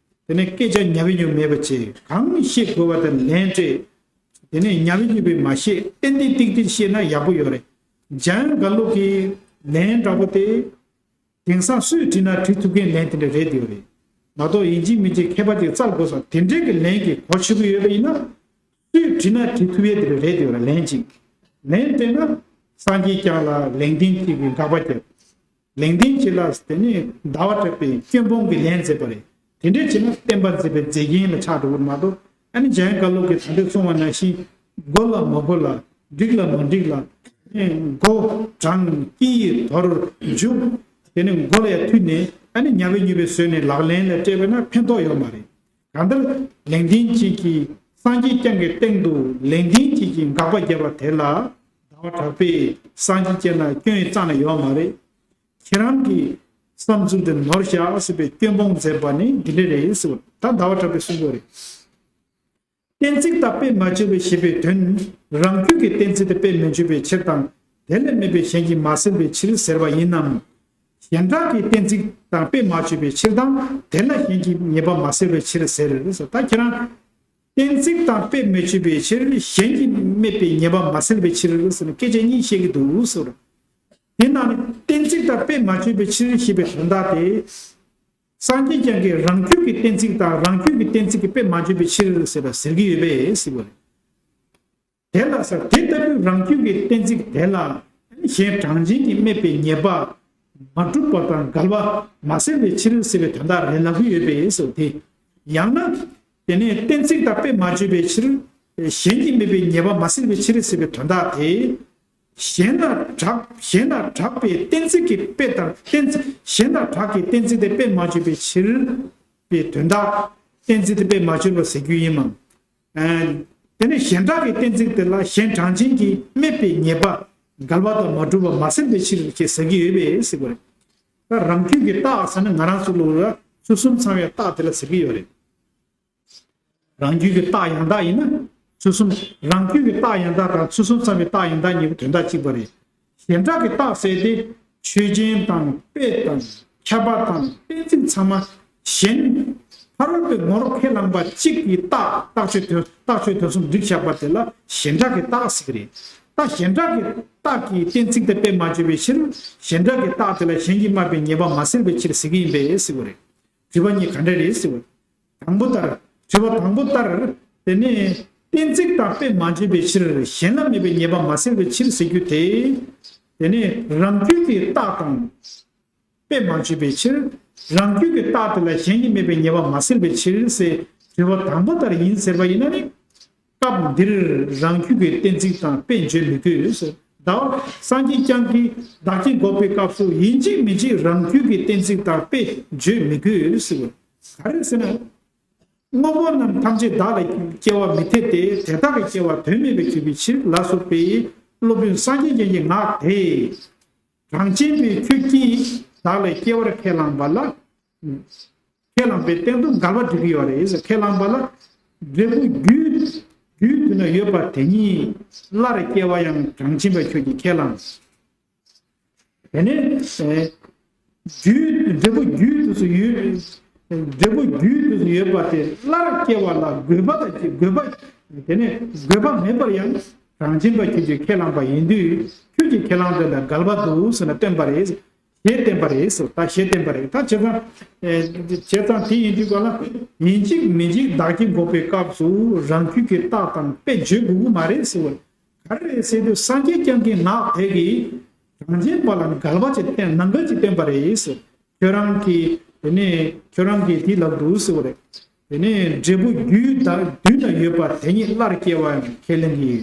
དེ་ནས་སྐད་ཆ་ཉབ་ཉུབ་མེད་པ་བྱས། གང་བཤད་དགོས་པ་དེ་ལན་སྤྲད། དེ་ནས་ཉབ་ཉུབ་པའི་མ་བཤད། ཏན་ཏན་ཏིག་ཏིག་བཤད་ན་ཡག་པོ་ཡོད་རེད། འཇམ་དབྱངས་དགའ་ལོ་གི་ལན་འདྲ་པོ་དེ། དེང་སང་སུས་བྲིས་ན་བྲིས་ཐུབ་མཁན་ལན་དེ་འདྲ་རེད་དེ་རེད། མ་གཏོགས་ཡིན་གཅིག་མིན་གཅིག་མཁས་པ་དེ་བཙལ་དགོས་ས་དེ་འདྲའི་གི་ལན་གྱི་གོ་ཆོད་ཀྱི་ཡོད་པ་ཡིན་ན། སུས་བྲིས་ན་བྲིས་ཐུབ་ཡས་དེ་འདྲ་རེད་དེ་རེད། ལན་གཅིག་ལན་སྤྲད་ན་སངས་རྒྱས་བསྐྱངས་ལ་ལེགས་ལྡན་འབྱེད་ཀྱི་དགག་པ་བརྒྱབ། ལེགས་ལྡན་འབྱེད་ལ་དེ་ནས་ཟླ་བ་གྲགས་པས་སྐྱོན་སྤོང་གི་ལན་མཛད་པ་རེད། དེ་འདྲ་བྱས་ན་བསྟན་པ་མཛད་པའི་མཛེས་རྒྱན་ལ་ཆགས་འགྲོ་གི་མ་གཏོགས། ཨ་ནི་འཇམ་དབྱངས་དགའ་ལོ་གིས་ད་ལྟ་གསུངས་པ་ནང་བཞིན་དགོས་ལ་མ་དགོས་ལ། འགྲིག་ལ་མ་འགྲིག་ལ། མགོ་བྲང་། དཀྱིལ་དོར་འཇུག་དེ་ནས་མགོ་ལ་ཡ་མཐུད་ནས་ཨ་ནི་ཉབ་ཉུབ་བཟོས་ནས་ལག་ལེན་ལ་སྤྲད་པ་ན་ཕན་ཐོགས་ཡོད་མ་རེད། གང་ལྟར་ལེགས་ལྡན་འབྱེད་ཀྱི་སངས་རྒྱས་བསྐྱངས་ཀྱི་སྟེང་དུ་ལེགས་ལྡན་འབྱེད་ཀྱི་དགག་པ་བརྒྱབ་པ་དེ་ལ་ཟླ་བ་གྲགས་པས་སངས་རྒྱས་བསྐྱངས་ན་སྐྱོན་རྩ་ནས་ཡོད་མ་རེད། ཁྱེད་རང་གི་བསམ་ཚུལ་དེ་ནོར་བཞག་ཟེར་བའི་སྐྱོན་སྤོང་མཛད་པ་ནི་འདི་འདྲ་རེད་ཟེར་བ། ད་ཟླ་བ་གྲགས་པས་གསུང་གི་རེད། གཏན་ཚིགས་དང་དཔེ་མ་བརྗོད་པའི་ཞེས་པའི་དོན། རང་རྒྱུད་ཀྱི་གཏན་ཚིགས་དེ་དཔེ་མི་བརྗོད་པའི་ཕྱིར་དང་། དེ་ལས་སྨྲས་པའི་གཞན་གྱིས་མ་སེལ་བའི་ཕྱིར་ཟེར་བ་ཡིན་ནམ། གཞན་གྲགས་ཀྱི་གཏན་ཚིགས་དང་དཔེ་མ་བརྗོད་པའི་ཕྱིར་དང་། དེ་ལ་གཞན་གྱིས་ཉེས་པ་མ་སེལ་བའི་ཕྱིར་ཟེར། ད་ཁྱེད་རང་། གཏན་ཚིགས་དང་དཔེ་མི་བརྗོད་པའི་ཕྱིར། གཞན་གྱིས་སྨྲས་པའི་ཉེས་པ་མ་སེལ་བའི་ཕྱིར་ཟེར་ནས་སྐད་ཆ་གཉིས་བཤད་ཀྱི་འདུག་ཟེར། དེ་ནང་ནས་གཏན་ཚིགས་དང་དཔེ་མ་བརྗོད་པའི་ཕྱིར་ཞེས་པའི་དོན་དག་དེ། སངས་རྒྱས་བསྐྱངས་ཀྱིས་རང་རྒྱུད་ཀྱི་གཏན་ཚིགས་དང་རང་རྒྱུད་ཀྱི་གཏན་ཚིགས་ཀྱི་དཔེ་མ་བརྗོད་པའི་ཕྱིར་ཟེར་བ་ཟེར་གྱི་ཡོད་པས་ཟེར་བ་རེད། དེ་ལ་ཟེར། དེ་ལྟ་བུའི་རང་རྒྱུད་ཀྱི་གཏན་ཚིགས་དེ་ལ་གཞན་གྲངས་ཅན་གྱིས་སྨྲས་པའི་ཉེས་པ་མ་གྲུབ་པ་དང་འགལ་བ་མ་སེལ་བའི་ཕྱིར་ཟེར་བའི་དོན་དག་རེད་ལབ་ཀྱི་ཡོད་པས་ཟེར་བ་དེ། ཡང་ན། དེ་ནས་གཏན་ཚིགས་དང་དཔེ་མ་བརྗོད་པའི་ཕྱིར། གཞན་གྱིས་སྨྲས་པའི་ཉེས་པ་མ་སེལ་བའི་ཕྱིར་ཟེར་བའི་དོན་དག་དེ། གཞན་ལ་གྲགས། གཞན་ལ་གྲགས་པའི་གཏན་ཚིགས་ཀྱི་དཔེ་དང་གཏན་ཚིགས། གཞན་ལ་གྲགས་ཀྱི་གཏན་ཚིགས་དེ་དཔེ་མ་བརྗོད་པའི་ཕྱིར་པའི་དོན་དག་གཏན་ཚིགས་དེ་དཔེ་མ་བརྗོད་པ་ཟེར་རྒྱུ་ཡིན་མང་། ཨ། དེ་ནས་གཞན་གྲགས་ཀྱི་གཏན་ཚིགས་དེ་ལ་གཞན་གྲངས་ཅན་གྱིས་སྨྲས་པའི་ཉེས་པ་འགལ་བ་དང་མ་གྲུབ་པ་མ་སེལ་བའི་ཕྱིར་ཞེས་ཟེར་གྱི་ཡོད་པས་ཟེར་བ་རེད། ད་རང་རྒྱུད་ཀྱི་རྟགས་ཟེར་ན་ང་རང་ཚོ་ལོ་ལ་ཚུལ་གསུམ་ཚང་བའི་རྟགས་དེ་ལ་ཟེར་གྱི་ཡོད་རེད། རང་རྒྱུད་ཀྱི་རྟགས་ཡང་དག་ཡིན་ན། ཚུལ་གསུམ། རང་རྒྱུད་ཀྱི་རྟགས་ཡང་དག་དང་ཚུལ་གསུམ་ཚང་བའི་རྟགས་ཡང་དག་གཉིས་པོ་དོན་དག་གཅིག་པ་རེད། གཞན་གྲགས་ཀྱི་རྟགས་ཟེར་ཏེ། ཆོས་ཅན་དང་དཔེ་དང་ཁྱབ་པ་དང་གཏན་ཚིགས་ཚང་མ་གཞན། ཕ་རོལ་པོའི་ངོར་ཁས་བླངས་པ་གཅིག་གི་རྟགས། རྟགས་ཆོས་དོན། རྟགས་ཆོས་དོན་གསུམ་བསྒྲིགས་བཞག་པ་དེ་ལ་གཞན་གྲགས་ཀྱི་རྟགས་ཟེར་གྱི་རེད། ད་གཞན་གྲགས་ཀྱི་རྟགས་ཀྱི་གཏན་ཚིགས་དེ་དཔེ་མ་བརྗོད་པའི་ཕྱིར། གཞན་གྲགས་ཀྱི་རྟགས་དེ་ལ་གཞན་གྱིས་སྨྲས་པའི་ཉེས་པ་མ་སེལ་བའི་ཕྱིར་ཟེར་གྱི་ཡིན་པས་ཟེར་བ་རེད། དྲི་བ་གཉིས་ག་འདྲ་རེད་ཟེར་བ། དང་པོ་ལྟར། དྲི་བ་དང་པོ་ལྟར། དེ་ནས་གཏན་ཚིགས་དང་དཔེ་མ་བརྗོད་པའི་ཕྱིར། གཞན་ལ་སྨྲས་པའི་ཉེས་པ་མ་སེལ་བའི་ཕྱིར་ཟེར་རྒྱུ་དེ། དེ་ནས་རང་རྒྱུད་ཀྱི་རྟགས་དང་། དཔེ་མ་བརྗོད་པའི་ཕྱིར། རང་རྒྱུད་ཀྱི་རྟགས་དེ་ལ་གཞན་གྱིས་སྨྲས་པའི་ཉེས་པ་མ་སེལ་བའི་ཕྱིར་ཟེར། དྲི་བ་དང་པོ་ལྟར་ཡིན་ཟེར་བ་ཡིན་ན་ནི། སྐབས་འདིར་རང་རྒྱུད་ཀྱི་གཏན་ཚིགས་དང་དཔེ་བརྗོད་མི་དགོས། ཟླ་བ་སངས་རྒྱས་བསྐྱངས་ཀྱིས་བདག་བསྐྱེད་འགོག་པའི་སྐབས་སུ་ཡིན་གཅིག་མིན་གཅིག་རང་རྒྱུད་ཀྱི་གཏན་ཚིགས་དང་དཔེ་བརྗོད་མི་དགོས་ཟེར་བ། ག་རེ་ཟེར་ན། དངོས་པོ་རྣམས་ཐམས་ཅད་བདག་ལ་སྐྱེ་བ་མི་འཐད་དེ། དེ་དག་གི་སྐྱེ་བ་དོན་མེད་པར་གྱུར་པའི་ཕྱིར་ལ་སོགས་པའི་སློབ་དཔོན་སངས་རྒྱས་བསྐྱངས་ཀྱི་ངག་དེས། གྲངས་ཅན་པའི་ཁྱོད་ཀྱིས་བདག་ལ་སྐྱེ་བར་ཁས་བླངས་པ་ལ། ཁས་བླངས་པའི་སྟེང་དུ་འགལ་བ་འགྲིག་གི་ཡོད་རེད། ཁས་བླངས་པ་ལ་འབྲས་བུ་རྒྱུ་རྒྱུ་དུས་ན་ཡོད་པ་དེ་ཉིད་སླར་སྐྱེ་བ་ཡང་གྲངས་ཅན་པ་ཁྱོད་ཀྱིས་ཁས་བླངས། དེ་ནས་རྒྱུ་འབྲས་བུ་རྒྱུ་དུས་སུ་ཡོད། འབྲས་བུ་རྒྱུ་དུས་སུ་ཡོད་པ་དེ་སླར་སྐྱེ་བ་ལ་དགོས་པ་དང་དགོས་པ། དེ་ནས་དགོས་པ་མེད་པར་ཡང་གྲངས་ཅན་པ་ཁྱོད་ཀྱིས་ཁས་བླངས་པ་ཡིན་དུས་ཁྱོད་ཀྱི་ཁས་བླངས་དེ་ལ་འགལ་བ་འདུག་ཟེར་ན་བསྟན་པ་རེད། ཞེས་བསྟན་པ་རེད། ད་ཞེས་བསྟན་པ་རེད། ད་བྱས་ཙང་། བྱས་ཙང་དེ་ཡིན་དུས་ག་ལ་ཡིན་གཅིག་མིན་གཅིག་བདག་བསྐྱེད་འགོག་པའི་སྐབས་སུ་རང་རྒྱུད་ཀྱི་རྟགས་དང་དཔེ་བརྗོད་དགོས་ཀྱི་མ་རེད་ཟེར་བ། ག་རེ་རེད་ཟེར་དུས་སངས་རྒྱས་བསྐྱངས་ཀྱི་ངག་དེ་གིས་གྲངས་ཅན་པ་ལ་འགལ་བ་ཅིག་བསྟན་ནང་འགལ་ཅིག་བསྟན་པ་རེད། ཁྱོད་རང་གིས་དེ་ནས་ཁྱོད་རང་གིས་དེ་ལབ་འདུག་ཟེར་བ་རེད། དེ་ནས་འབྲས་བུ་རྒྱུ་དང་དུས་ན་ཡོད་པ་དེ་ཉིད་སླར་སྐྱེ་བ་ཡང་ཁས་ལེན་གྱི་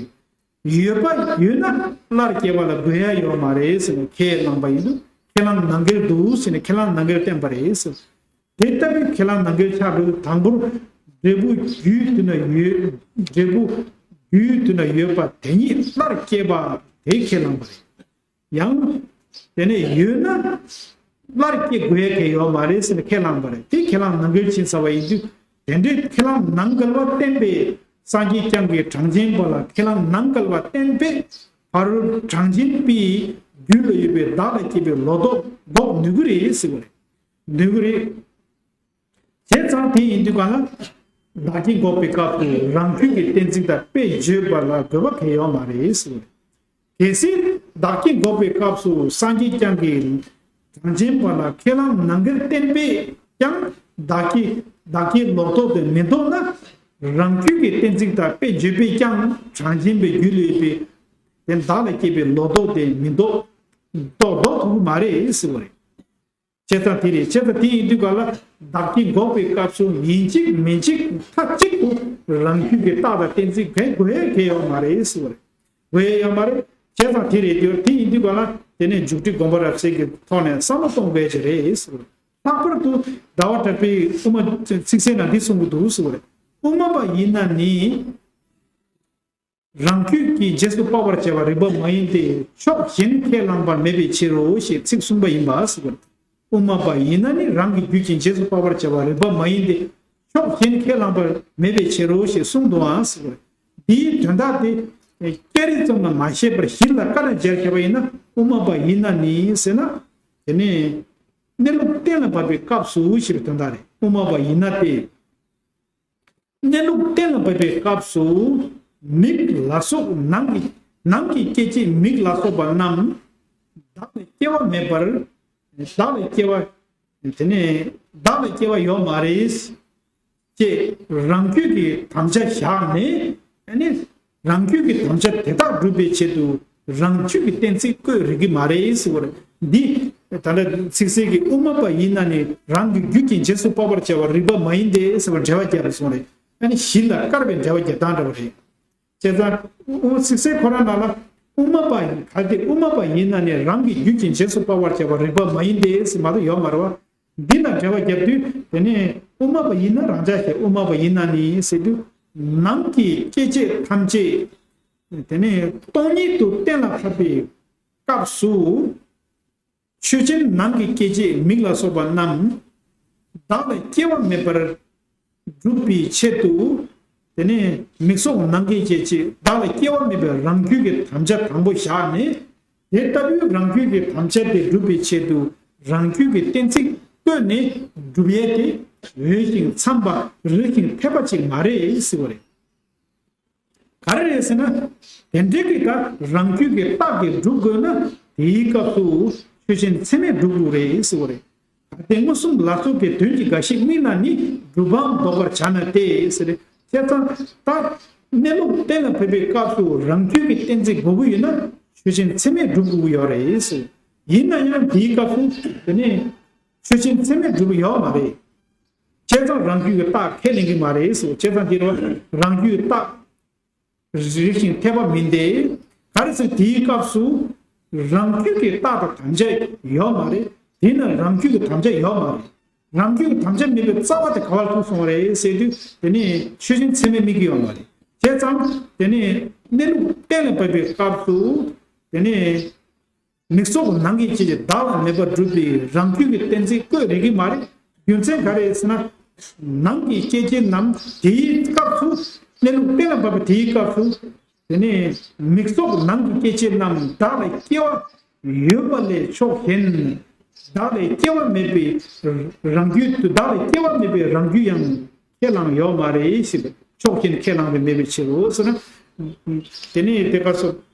ཡོད། ཡོད་པ་ཡོད་ན་སླར་སྐྱེ་བ་ལ་དགོས་ཡ་ཡོད་མ་རེད་ཟེར་ནས་ཁས་བླངས་པ་ཡིན་དུས་ཁས་བླངས་ནང་འགལ་འདུག་ཟེར་ནས་ཁས་བླངས་ནང་འགལ་བསྟན་པ་རེད་ཟེར། དེ་ལྟ་བུའི་ཁས་བླངས་ནང་འགལ་ཆགས་འགྲོ་དང་པོར་འབྲས་བུ་རྒྱུ་དུས་ན་ཡོད། འབྲས་བུ་རྒྱུ་དུས་ན་ཡོད་པ་དེ་ཉིད་སླར་སྐྱེ་བ་དེ་ཁས་བླངས་པ་རེད། ཡང་། དེ་ནས་ཡོད་ན། སླར་སྐྱེ་དགོས་ཡ་གལ་ཡོད་མ་རེད་ཟེར་ནས་ཁས་བླངས་པ་རེད། དེ་ཁས་བླངས་ནང་འགལ་ཕྱིན་ཚར་བ་ཡིན་དུས། དེ་འདྲའི་ཁས་བླངས་ནང་འགལ་བ་བསྟན་པས་སངས་རྒྱས་བསྐྱངས་ཀྱིས་གྲངས་ཅན་པ་ལ་ཁས་བླངས་ནང་འགལ་བ་བསྟན་པས་ཕ་རོལ་གྲངས་ཅན་པའི་རྒྱུད་ལ་ཡོད་པའི་བདག་ལ་སྐྱེས་པའི་ལོག་རྟོག་འགོག་ནུས་ཀྱི་རེད་ཟེར་བ་རེད། ནུས་ཀྱི་རེད། བྱས་ཙང་དེ་ཡིན་དུས་གང་ལ། བདག་བསྐྱེད་འགོག་པའི་སྐབས་སུ་རང་རྒྱུད་ཀྱི་གཏན་ཚིགས་དང་དཔེ་བརྗོད་པ་ལ་དགོས་པ་གལ་ཡོད་མ་རེད་ཟེར། གལ་སྲིད་བདག་བསྐྱེད་འགོག་པའི་སྐབས་སུ་སངས་རྒྱས་བསྐྱངས་ཀྱིས་གྲངས་ཅན་པ་ལ་ཁས་བླངས་ནང་འགལ་བསྟན་པས་ཀྱང་བདག་བསྐྱེད་བདག་བསྐྱེད་ལོག་རྟོག་དེ་མི་ལྡོག་ན། རང་རྒྱུད་ཀྱི་གཏན་ཚིགས་དང་དཔེ་བརྗོད་པས་ཀྱང་གྲངས་ཅན་པའི་རྒྱུད་ལ་ཡོད་པའི་དེ་བདག་ལ་སྐྱེས་པའི་ལོག་རྟོག་དེ་མི་ལྡོག་ལྡོག་ལྡོག་ཐུབ་ཀྱི་མ་རེད་ཟེར་བ་རེད། བྱས་ཙང་དེ་རེད། བྱས་ཙང་དེ་ཡིན་དུས་ག་ལ་བདག་བསྐྱེད་འགོག་པའི་སྐབས་སུ་ཡིན་གཅིག་མིན་གཅིག་མཐའ་གཅིག་ཏུ་རང་རྒྱུད་ཀྱི་རྟགས་དང་གཏན་ཚིགས་གས་དགོས་ཡ་གས་ཡོད་མ་རེད་ཟེར་བ་རེད། དགོས་ཡ་ཡོད་མ་རེད། བྱས་ཙང་དེ་རེད་དུས་དེ་ཡིན་དུས་ག་ལ་དེ་ནས་མཇུག་སྒྲིལ་དགོངས་པ་རབ་གསལ་གྱི་ཐོག་ནས་བསམ་བློ་གཏོང་དགོས་ཀྱི་རེད་ཟེར་བ་རེད། ལྷག་པར་དུ་ཟླ་བ་གྲགས་པས་དབུ་མ་ཚིག་གསལ་ནང་འདི་གསུང་གི་འདུག་ཟེར་བ་རེད། དབུ་མ་པ་ཡིན་ན་ནི། རང་རྒྱུད་ཀྱི་རྗེས་སུ་དཔག་པར་བྱ་བ་རིགས་པ་མ་ཡིན་ཏེ། ཕྱོགས་གཞན་ཁས་བླངས་པ་མེད་པའི་ཕྱིར་རོ་ཞེས་ཚིག་གསུངས་པ་ཡིན་པ་ཟེར་བ། དབུ་མ་པ་ཡིན་ན་ནི་རང་གི་རྒྱུད་ཀྱི་རྗེས་སུ་དཔག་པར་བྱ་བ་རིགས་པ་མ་ཡིན་ཏེ། ཕྱོགས་གཞན་ཁས་བླངས་པ་མེད་པའི་ཕྱིར་རོ་ཞེས་གསུངས་འདུག་ཨང་ཟེར་བ། འདིའི་དོན་དག་དེ་སྐད་རིགས་ཙམ་ལ་མ་བཤད་པར་ཞིབ་ལ་བཀར་ནས་སྦྱར་བྱས་པ་ཡིན་ན། དབུ་མ་པ་ཡིན་ན་ནི་ཟེར་ན། དེ་ནི་གནས་ལུགས་གཏན་ལ་ཕབ་པའི་སྐབས་སུ་ཞེས་པའི་དོན་དག་རེད། དབུ་མ་པ་ཡིན་ན་སྟེ། གནས་ལུགས་གཏན་ལ་ཕབ་པའི་སྐབས་སུ། མིག་ལ་སོགས་ནང་གི་ནང་གི་སྐྱེ་མཆེད་མིག་ལ་སོགས་པ་རྣམས། བདག་ལ་སྐྱེ་བ་མེད་པར། བདག་ལ་སྐྱེ་བ། དེ་ནས་བདག་ལ་སྐྱེ་བ་ཡོད་མ་རེད། ཅེས་རང་རྒྱུད་ཀྱི་དམ་བཅའ་བཞག་ནས། ཨ་ནི། རང་རྒྱུད་ཀྱི་དམ་བཅའ་དེ་དག་སྒྲུབ་པའི་ཆེད་དུ་རང་རྒྱུད་ཀྱི་གཏན་ཚིགས་བཀོད་རིགས་ཀྱི་མ་རེད་ཟེར་བ་རེད། འདི་ད་ལྟ་ཚིག་གསལ་གྱི་དབུ་མ་པ་ཡིན་ན་ནི་རང་གི་རྒྱུད་ཀྱི་རྗེས་སུ་དཔག་པར་བྱ་བ་རིགས་པ་མ་ཡིན་ཏེ་ཟེར་བ་འགྲེལ་བ་བརྒྱབ་པ་སོང་རེད། ཨ་ནི་ཞིབ་ལ་དཀར་བའི་འགྲེལ་བ་བརྒྱབ་སྟངས་འདྲ་བ་རེད། བྱས་ཙང་དབུ་མ་ཚིག་གསལ་ཁོ་རང་ནང་ལ་དབུ་མ་པ་ཡིན་གལ་ཏེ་དབུ་མ་པ་ཡིན་ན་ནི་རང་གི་རྒྱུད་ཀྱི་རྗེས་སུ་དཔག་པར་བྱ་བ་རིགས་པ་མ་ཡིན་ཏེ་ཟེར་མ་གཏོགས་ཡོད་མ་རེད་བ། འདི་ལ་འགྲེལ་བ་བརྒྱབ་དུས་དེ་ནས་དབུ་མ་པ་ཡིན་ན་རང་འཇགས་ཤིག་དབུ་མ་པ་ཡིན་ན་ནི་ཟེར་དུས་ནང་གི་སྐྱེ་མཆེད་ཐམས་ཅད་དེ་ནས་སྟོང་ཉིད་དུ་གཏན་ལ་ཕབ་པའི་སྐབས་སུ་ཆོས་ཅན་ནང་གི་སྐྱེ་མཆེད་མིག་ལ་སོགས་པ་རྣམས་བདག་ལ་སྐྱེ་བ་མེད་པར་སྒྲུབ་པའི་ཆེད་དུ། དེ་ནས་མིག་སོགས་ནང་གི་སྐྱེ་མཆེད་བདག་ལ་སྐྱེ་བ་མེད་པའི་རང་རྒྱུད་ཀྱི་དམ་བཅའ་དང་པོ་བཞག་ནས། དེ་ལྟ་བུའི་རང་རྒྱུད་ཀྱི་དམ་བཅའ་དེ་སྒྲུབ་པའི་ཆེད་དུ་རང་རྒྱུད་ཀྱི་གཏན་ཚིགས་བཀོད་ནས་སྒྲུབ་ཡས་དེ་འོས་ཤིང་འཚམས་པ་རིགས་ཤིང་འཐད་པ་ཅིག་མ་རེད་ཟེར་བ་རེད། ག་རེ་རེད་ཟེར་ན། དེ་འདྲའི་གི་ད་རང་རྒྱུད་ཀྱི་རྟགས་ཀྱིས་སྒྲུབ་དགོས་ན་དེའི་སྐབས་སུ་ཆོས་ཅན་ཚད་མས་སྒྲུབ་དགོས་རེད་ཟེར་བ་རེད། ད་དེ་མངོན་སུམ་ལ་སོགས་པའི་དོན་གྱི་འགའ་ཞིག་དམིགས་ན་ནི་སྒྲུབ་པའང་ལྡོག་པར་བྱ་ན་སྟེ་ཟེར། བྱས་ཙང་ད་གནས་ལུགས་གཏན་ལ་ཕབ་པའི་སྐབས་སུ་རང་རྒྱུད་ཀྱི་གཏན་ཚིགས་དགོས་ཀྱི་ཡོད་ན་ཆོས་ཅན་ཚད་མས་སྒྲུབ་དགོས་ཀྱི་ཡོད་རེད་ཟེར། ཡིན་ན་ཡང་དེའི་སྐབས་སུ་དེ་ནས་ཆོས་ཅན་ཚད་མས་སྒྲུབ་ཀྱི་ཡོད་མ་རེད། བྱས་ཙང་རང་རྒྱུད་ཀྱི་རྟགས་ཁས་ལེན་གྱི་མ་རེད་ཟེར། བྱས་ཙང་འདིར་རང་རྒྱུད་རྟགས་ རིགས་ཤིང་འཐད་པ་མིན་ཏེ། ག་རེ་ཟེར་དེའི་སྐབས་སུ་རང་རྒྱུད་ཀྱི་རྟགས་དང་དམ་བཅའ་ཡོད་མ་རེད། དེས་ན་རང་རྒྱུད་ཀྱི་དམ་བཅའ་ཡོད་མ་རེད། རང་རྒྱུད་ཀྱི་དམ་བཅའ་མེད་པའི་རྩ་བ་དེ་ག་བར་ཐུག་སོང་བ་རེད་ཟེར་དུས། དེ་ནི་ཆོས་ཅན་ཚད་མས་དམིགས་ཀྱི་ཡོད་མ་རེད། བྱས་ཙང་དེ་ནི་གནས་ལུགས་གཏན་ལ་འབེབས་པའི་སྐབས་སུ། དེ་ནི་མིག་སོགས་ནང་གི་སྐྱེ་མཆེད་བདག་ལ་མེད་པར་སྒྲུབ་པའི་རང་རྒྱུད་ཀྱི་གཏན་ཚིགས་བཀོད་རིགས་ཀྱི་མ་རེད། རྒྱུ་མཚན་ག་རེ་ཟེར་ན། ནང་གི་སྐྱེ་མཆེད་རྣམས་དེའི་སྐབས་སུ། གནས་ལུགས་གཏན་ལ་འབེབས་པ་དེའི་སྐབས་སུ། དེ་ནི་མིག་སོགས་ནང་གི་སྐྱེ་མཆེད་རྣམས་བདག་ལ་སྐྱེ་བ་ཡོད་པ་ལས་ཕྱོགས་ཞེན། བདག་ལས་སྐྱེ་བ་མེད་པའི་རང་རྒྱུད་དུ། བདག་ལས་སྐྱེ་བ་མེད་པའི་རང་རྒྱུད་ཡང་ཁས་བླངས་ཡོད་མ་རེད་ཞེས། ཕྱོགས་ཞེན་ཁས་བླངས་པ་མེད་པའི་ཕྱིར་རོ་ཟེར་ན། དེ་ནི་དེ་སྐབས་སུ་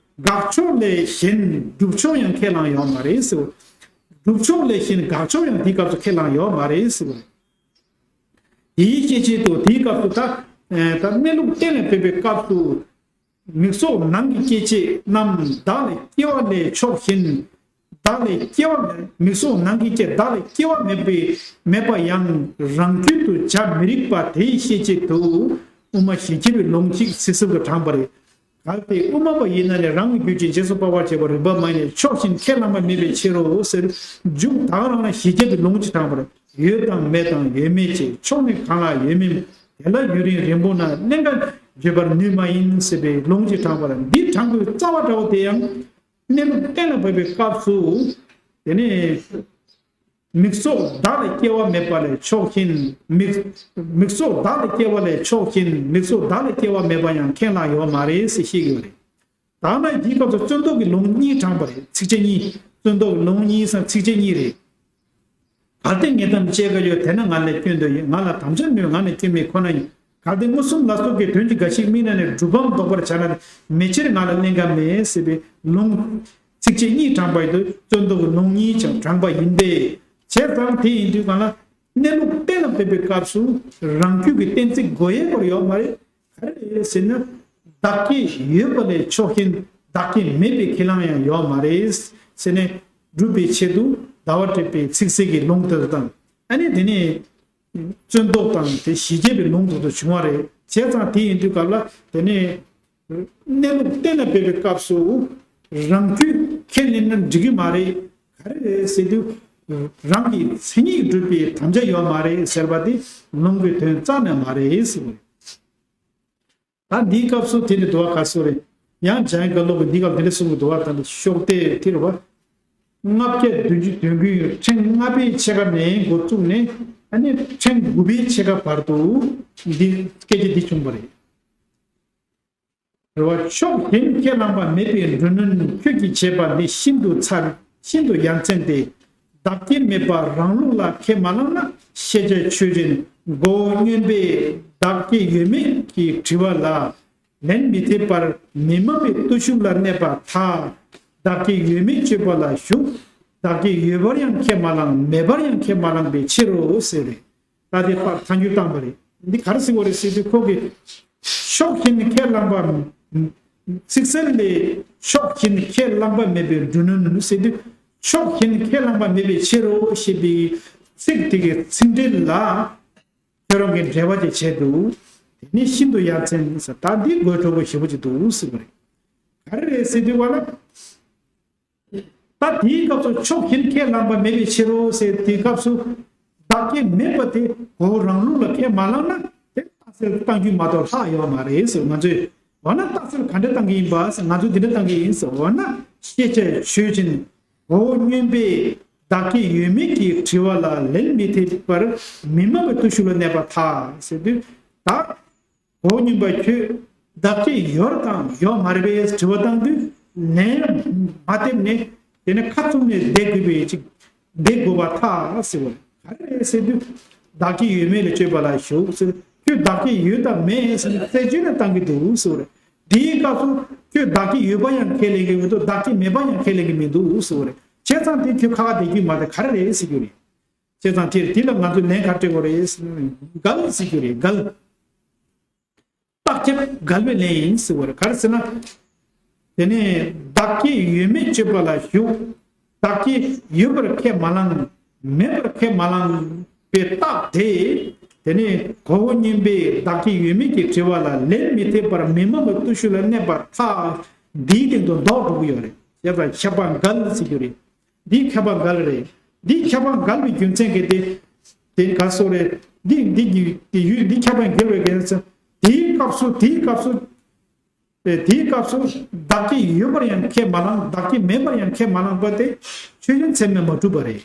དགག་ཕྱོགས་ལས་གཞན་སྒྲུབ་ཕྱོགས་ཡང་ཁས་བླངས་ཡོད་མ་རེད་ཟེར། སྒྲུབ་ཕྱོགས་ལས་གཞན་དགག་ཕྱོགས་ཡང་དེའི་སྐབས་སུ་ཁས་བླངས་ཡོད་མ་རེད་ཟེར། དེའི་སྐྱེ་མཆེད་དུ་དེའི་སྐབས་སུ་ད། ད་གནས་ལུགས་གཏན་ལ་འབེབས་པའི་སྐབས་སུ། མིག་སོགས་ནང་གི་སྐྱེ་མཆེད་རྣམས་བདག་ལས་སྐྱེ་བ་ལས་ཕྱོགས་ཞེན། བདག་ལས་སྐྱེ་བ་མེད། མིག་སོགས་ནང་གི་སྐྱེ། བདག་ལས་སྐྱེ་བ་མེད་པའི་མེད་པ་ཡང་རང་རྒྱུད་དུ་བྱ་མི་རིགས་པ་དེའི་ཤེས་བྱེད་དུ་དབུ་མ་ཞེས་བྱ་བའི་ལུང་གཅིག་ཚིག་གསུམ་དུ་དྲངས་པ་རེད། གལ་ཏེ་དབུ་མ་པ་ཡིན་ན་ནི་རང་གི་རྒྱུད་ཀྱི་རྗེས་སུ་དཔག་པར་བྱེད་པ་རིགས་པ་མ་ཡིན་ཕྱོགས་ཞེན་ཁས་བླངས་པ་མེད་པའི་ཕྱིར་རོ་ཟེར། མཇུག་ད་ག་རང་ལ་ཞེས་བྱ་བའི་ལུང་གཅིག་དྲངས་པ་རེད། ཡོད་དང་མེད་དང་ཡོད་མེད་ཅེས། ཕྱོགས་ནི་གང་ལ་ཡོད་མིན། དེ་ལ་ཡུན་རིང་རིང་པོ་ན། གནས་འགའ་བརྗོད་པར་ནུས་མ་ཡིན་ཟེར་བའི་ལུང་གཅིག་དྲངས་པ་ལ། འདི་དྲངས་དགོས་རྩ་བ་འདྲ་བོ་དེ་ཡང་གནས་ལུགས་གཏན་ལ་འབེབས་པའི་སྐབས་སུ། དེ་ནི་མིག་སོགས་བདག་ལས་སྐྱེ་བ་མེད་པ་ལས་ཕྱོགས་ཞེན། མིག་མིག་སོགས་བདག་ལས་སྐྱེ་བ་ལས་ཕྱོགས་ཞེན། མིག་སོགས་བདག་ལས་སྐྱེ་བ་མེད་པ་ཡང་ཁས་བླངས་ཡོད་མ་རེད་ཟེར་བཤད་ཀྱི་ཡོད་རེད། ད་ནི་འདིའི་སྐབས་སུ་བཙོན་ཟློག་གི་ལུང་གཉིས་དྲངས་པ་རེད། ཚིགས་བཅད་གཉིས། བཙོན་ཟློག་གི་ལུང་གཉིས་སམ་ཚིགས་བཅད་གཉིས་རེད། གལ་ཏེ་ངས་དམ་བཅས་འགའ་ཡོད། དེས་ན་ང་ལས་སྐྱོན་དུ་ཡོད། ང་ལ་དམ་བཅའ་མེད། ང་ནི་སྐྱོན་མེད་ཁོ་ན་ཡིན། གལ་ཏེ་མངོན་སུམ་ལ་སོགས་ཀྱི་དོན་གྱི་འགའ་ཞིག་དམིགས་ན་ནི། སྒྲུབ་བམ་བཟློག་པར་བྱ་ན་ནི། མེད་ཕྱིར་ང་ལ་གནས་འགའ་མེད་ཟེར་བའི་ལུང་། ཚིགས་བཅད་གཉིས་དྲངས་པ་ཡིན་དུས་བཙོན་ཟློག་གི་ལུང་གཉིས་ཀྱང་དྲངས་པ་ཡིན་ཏེ། བྱས་ཙང་དེ་ཡིན་དུས་གང་ལ། གནས་ལུགས་གཏན་ལ་འབེབས་པའི་སྐབས་སུ་རང་རྒྱུད་ཀྱི་གཏན་ཚིགས་དགོས་ཡས་སྐོར་ཡོད་མ་རེད། ག་རེ་རེད་ཟེར་ན། བདག་སྐྱེ་ཡོད་པ་ལས་ཕྱོགས་ཞེན། བདག་སྐྱེ་མེད་པའི་ཁས་བླངས་ཡང་ཡོད་མ་རེད་ཟེར་ནས་སྒྲུབ་པའི་ཆེད་དུ་ཟླ་བ་བྲེ་བའི་ཚིག་གསལ་གྱི་ལུང་དེ་ཚོ་དང་། ཨ་ནི་དེ་ནས་བཙོན་ཟློག་དང་དེ་ཞི་བྱེད་པའི་ལུང་དེ་ཚོ་བྱུང་བ་རེད། བྱས་ཙང་དེ་ཡིན་དུས་སྐབས་ལ་དེ་ནས་གནས་ལུགས་གཏན་ལ་འབེབས་པའི་སྐབས་སུ་རང་རྒྱུད་ཁས་ལེན་ན་འགྲིག་གི་མ་རེད། ག་རེ་རེད་ཟེར་དུས། རང་གི་མཚན་ཉིད་སྒྲུབ་པའི་དམ་བཅའ་ཡོད་མ་རེད་ཟེར་བ་དེ་ལུང་གི་དོན་རྩ་ནས་མ་རེད་ཟེར་བ་རེད། ད་འདིའི་སྐབས་སུ་དེ་ནི་འདུལ་བ་ག་སུ་རེད། ཡང་འཇམ་དབྱངས་བཀའ་སློབ་ཀྱི་འདི་སྐབས་འདི་འདྲ་གསུང་གི་འདུལ་བ་དང་ཤོག་དེ་དེ་རེད་བ། ལྔ་བརྒྱ་བདུན་ཅུ་དོན་དགུའི་ཕྲེང་ལྔ་པའི་ཕྱེད་ཀ་ནས་འགོ་བཙུགས་ནས། ཨ་ནི་ཕྲེང་དགུ་པའི་ཕྱེད་ཀ་བར་དུ་འདི་སྐད་ཆ་འདི་བྱུང་བ་རེད། རེད་བ། ཕྱོགས་ཞེན་ཁས་བླངས་པ་མེད་པའི་འབྲུ་གནོན་ཁྱོད་ཀྱིས་བྱས་པ་འདི་ཤིན་ཏུ་ཚར། ཤིན་ཏུ་ཡ་མཚན་ཏེ། བདག་སྐྱེ་མེད་པ་རང་ལུགས་ལ་ཁས་མ་བླངས་ན། ཤེས་བྱ་ཆོས་ཅན་མགོ་བོ་སྔོན་པས་བདག་སྐྱེ་ཡོད་མེད་ཀྱི་དྲི་བ་ལ་ལན་མི་ཐེབས་པར་མི་སྨྲ་བའི་བརྟུལ་ཞུགས་ལ་གནས་པར་ཐལ། བདག་སྐྱེ་ཡོད་མེད་དཔྱོད་པ་ལ་ཞུགས། བདག་སྐྱེ་ཡོད་པར་ཡང་ཁས་མ་བླངས། མེད་པར་ཡང་ཁས་མ་བླངས་པའི་ཕྱིར་རོ་ཟེར་རེད། ད་དེ་ཕར་ཐལ་འགྱུར་བཏང་བ་རེད། འདི་ག་རེ་ཟེར་བ་རེད་ཟེར་དུས་ཁོ་གིས་ཕྱོགས་ཞེན་ཁས་བླངས་པ། ཚིག་གསལ་ལས་ཕྱོགས་ཞེན་ཁས་བླངས་པ་མེད་པའི་འབྲུ་གནོན་ཟེར་དུས། ཕྱོགས་ཞེན་ཁས་བླངས་པ་མེད་པའི་ཕྱིར་རོ་ཞེས་པའི་ཚིག་དེ་གི་ཚིག་འགྲེལ་ལ། ཁྱོད་རང་གིས་འགྲེལ་པ་ཅིག་བྱས་འདུག་དེ་ནི་ཤིན་ཏུ་ཡ་མཚན་ཟེར། ད་འདི་དགོད་བྲོ་པོ་ཞེ་པོ་ཅིག་འདུག་ཟེར་བ་རེད། ག་རེ་རེད་ཟེར་དུས་བ་ལ། ད་དེའི་སྐབས་སུ་ཕྱོགས་ཞེན་ཁས་བླངས་པ་མེད་པའི་ཕྱིར་རོ་ཟེར་དེའི་སྐབས་སུ། བདག་སྐྱེ་མེད་པ་དེ་གོ་རང་ལུགས་ལ་ཁས་མ་བླངས་ན་དེ་རྟགས་གསལ་གཏང་རྒྱུ་མ་གཏོགས་ལྷག་ཡོད་མ་རེད་ཟེར། ང་ཚོས་འོ་ན་རྟགས་གསལ་ག་འདྲ་གཏང་གི་ཡིན་པ་ཟེར། ང་ཚོས་འདི་འདྲ་གཏང་གི་ཡིན་ཟེར། འོ་ན་ཤེས་བྱ་ཆོས་ཅན་གོ་བོ་སྔོན་པས་བདག་སྐྱེ་ཡོད་མེད་ཀྱི་དྲི་བ་ལ་ལན་མི་ཐེབས་པར་མི་སྨྲ་བའི་བརྟུལ་ཞུགས་ལ་གནས་པར་ཐལ་ཟེར་དུས། ད་གོ་བོ་སྔོན་པ་ཁྱོད་བདག་སྐྱེ་ཡོད་དང་ཡོད་མ་རེད་པས་དྲི་བ་བཏང་དུས་ལན་མ་ཐེབས་ནས། དེ་ནས་ཁ་བཙུམ་ནས་བསྡད་དགོས་པའི་ཅིག་བསྡད་དགོས་པར་ཐལ་ཟེར་བ་རེད། ག་རེ་རེད་ཟེར་དུས། བདག་སྐྱེ་ཡོད་མེད་ལ་དཔྱོད་པ་ལ་ཞུགས་ཟེར། ཁྱོད་བདག་སྐྱེ་ཡོད་དམ་མེད་ཟེར་ནས་རྩད་གཅོད་ལ་བཏང་གི་འདུག་ཟེར་བ་རེད། དེའི་སྐབས་སུ་ཁྱོད་བདག་སྐྱེ་ཡོད་པ་ཡང་ཁས་ལེན་གྱི་མི་འདུག་བདག་སྐྱེ་མེད་པ་ཡང་ཁས་ལེན་གྱི་མི་འདུག་ཟེར་བ་རེད། བྱས་ཙང་དེ་ཁྱོད་ཁ་ཁ་བསྡད་རྒྱུ་མ་རེད། ག་རེ་རེད་ཟེར་རྒྱུ་རེད། བྱས་ཙང་དེར་དེ་ལ་ང་ཚོས་ལན་ག་རེ་སྤྲད་དགོས་རེད། འགལ་ཟེར་རྒྱུ་རེད། འགལ། རྟགས་ཁྱབ་འགལ་བའི་ལན་ཡིན་ཟེར་བ་རེད། ག་རེ་ཟེར་ན། དེ་ནས་བདག་སྐྱེ་ཡོད་མེད་དཔྱོད་པ་ལ་ཞུགས། བདག་སྐྱེ་ཡོད་པར་ཁས་མ་བླངས། མེད་པར་ཁས་མ་བླངས་པའི་རྟགས་དེ། དེ་ནས་གོ་བོ་རྙིང་པས་བདག་བསྐྱེད་ཡོད་མེད་ཀྱི་དྲི་བ་ལ་ལན་མི་ཐེབས་པར་མི་སྨྲ་བའི་བརྟུལ་ཞུགས་ལ་གནས་པར་ཐལ། འདིའི་སྟེང་དུ་ལྡོག་འགྲོ་གི་ཡོད་རེད། ཞེས་པ་ཁྱབ་པ་འགལ་ཟེར་རྒྱུ་རེད། འདི་ཁྱབ་པ་འགལ་རེད། འདི་ཁྱབ་པ་འགལ་བའི་རྒྱུ་མཚན་གྱིས་དེ་དེ་ག་སོགས་རེད། འདི་འདི་གི་དེ་ཡུལ་འདི་ཁྱབ་པ་འགལ་བའི་རྒྱུ་མཚན། དེའི་སྐབས་སུ་དེའི་སྐབས་སུ། དེའི་སྐབས་སུ་བདག་བསྐྱེད་ཡོད་པར་ཡང་ཁས་མ་བླངས། བདག་བསྐྱེད་མེད་པར་ཡང་ཁས་མ་བླངས་པ་དེ་ཆོས་ཅན་ཚད་མས་མ་གྲུབ་པ་རེད།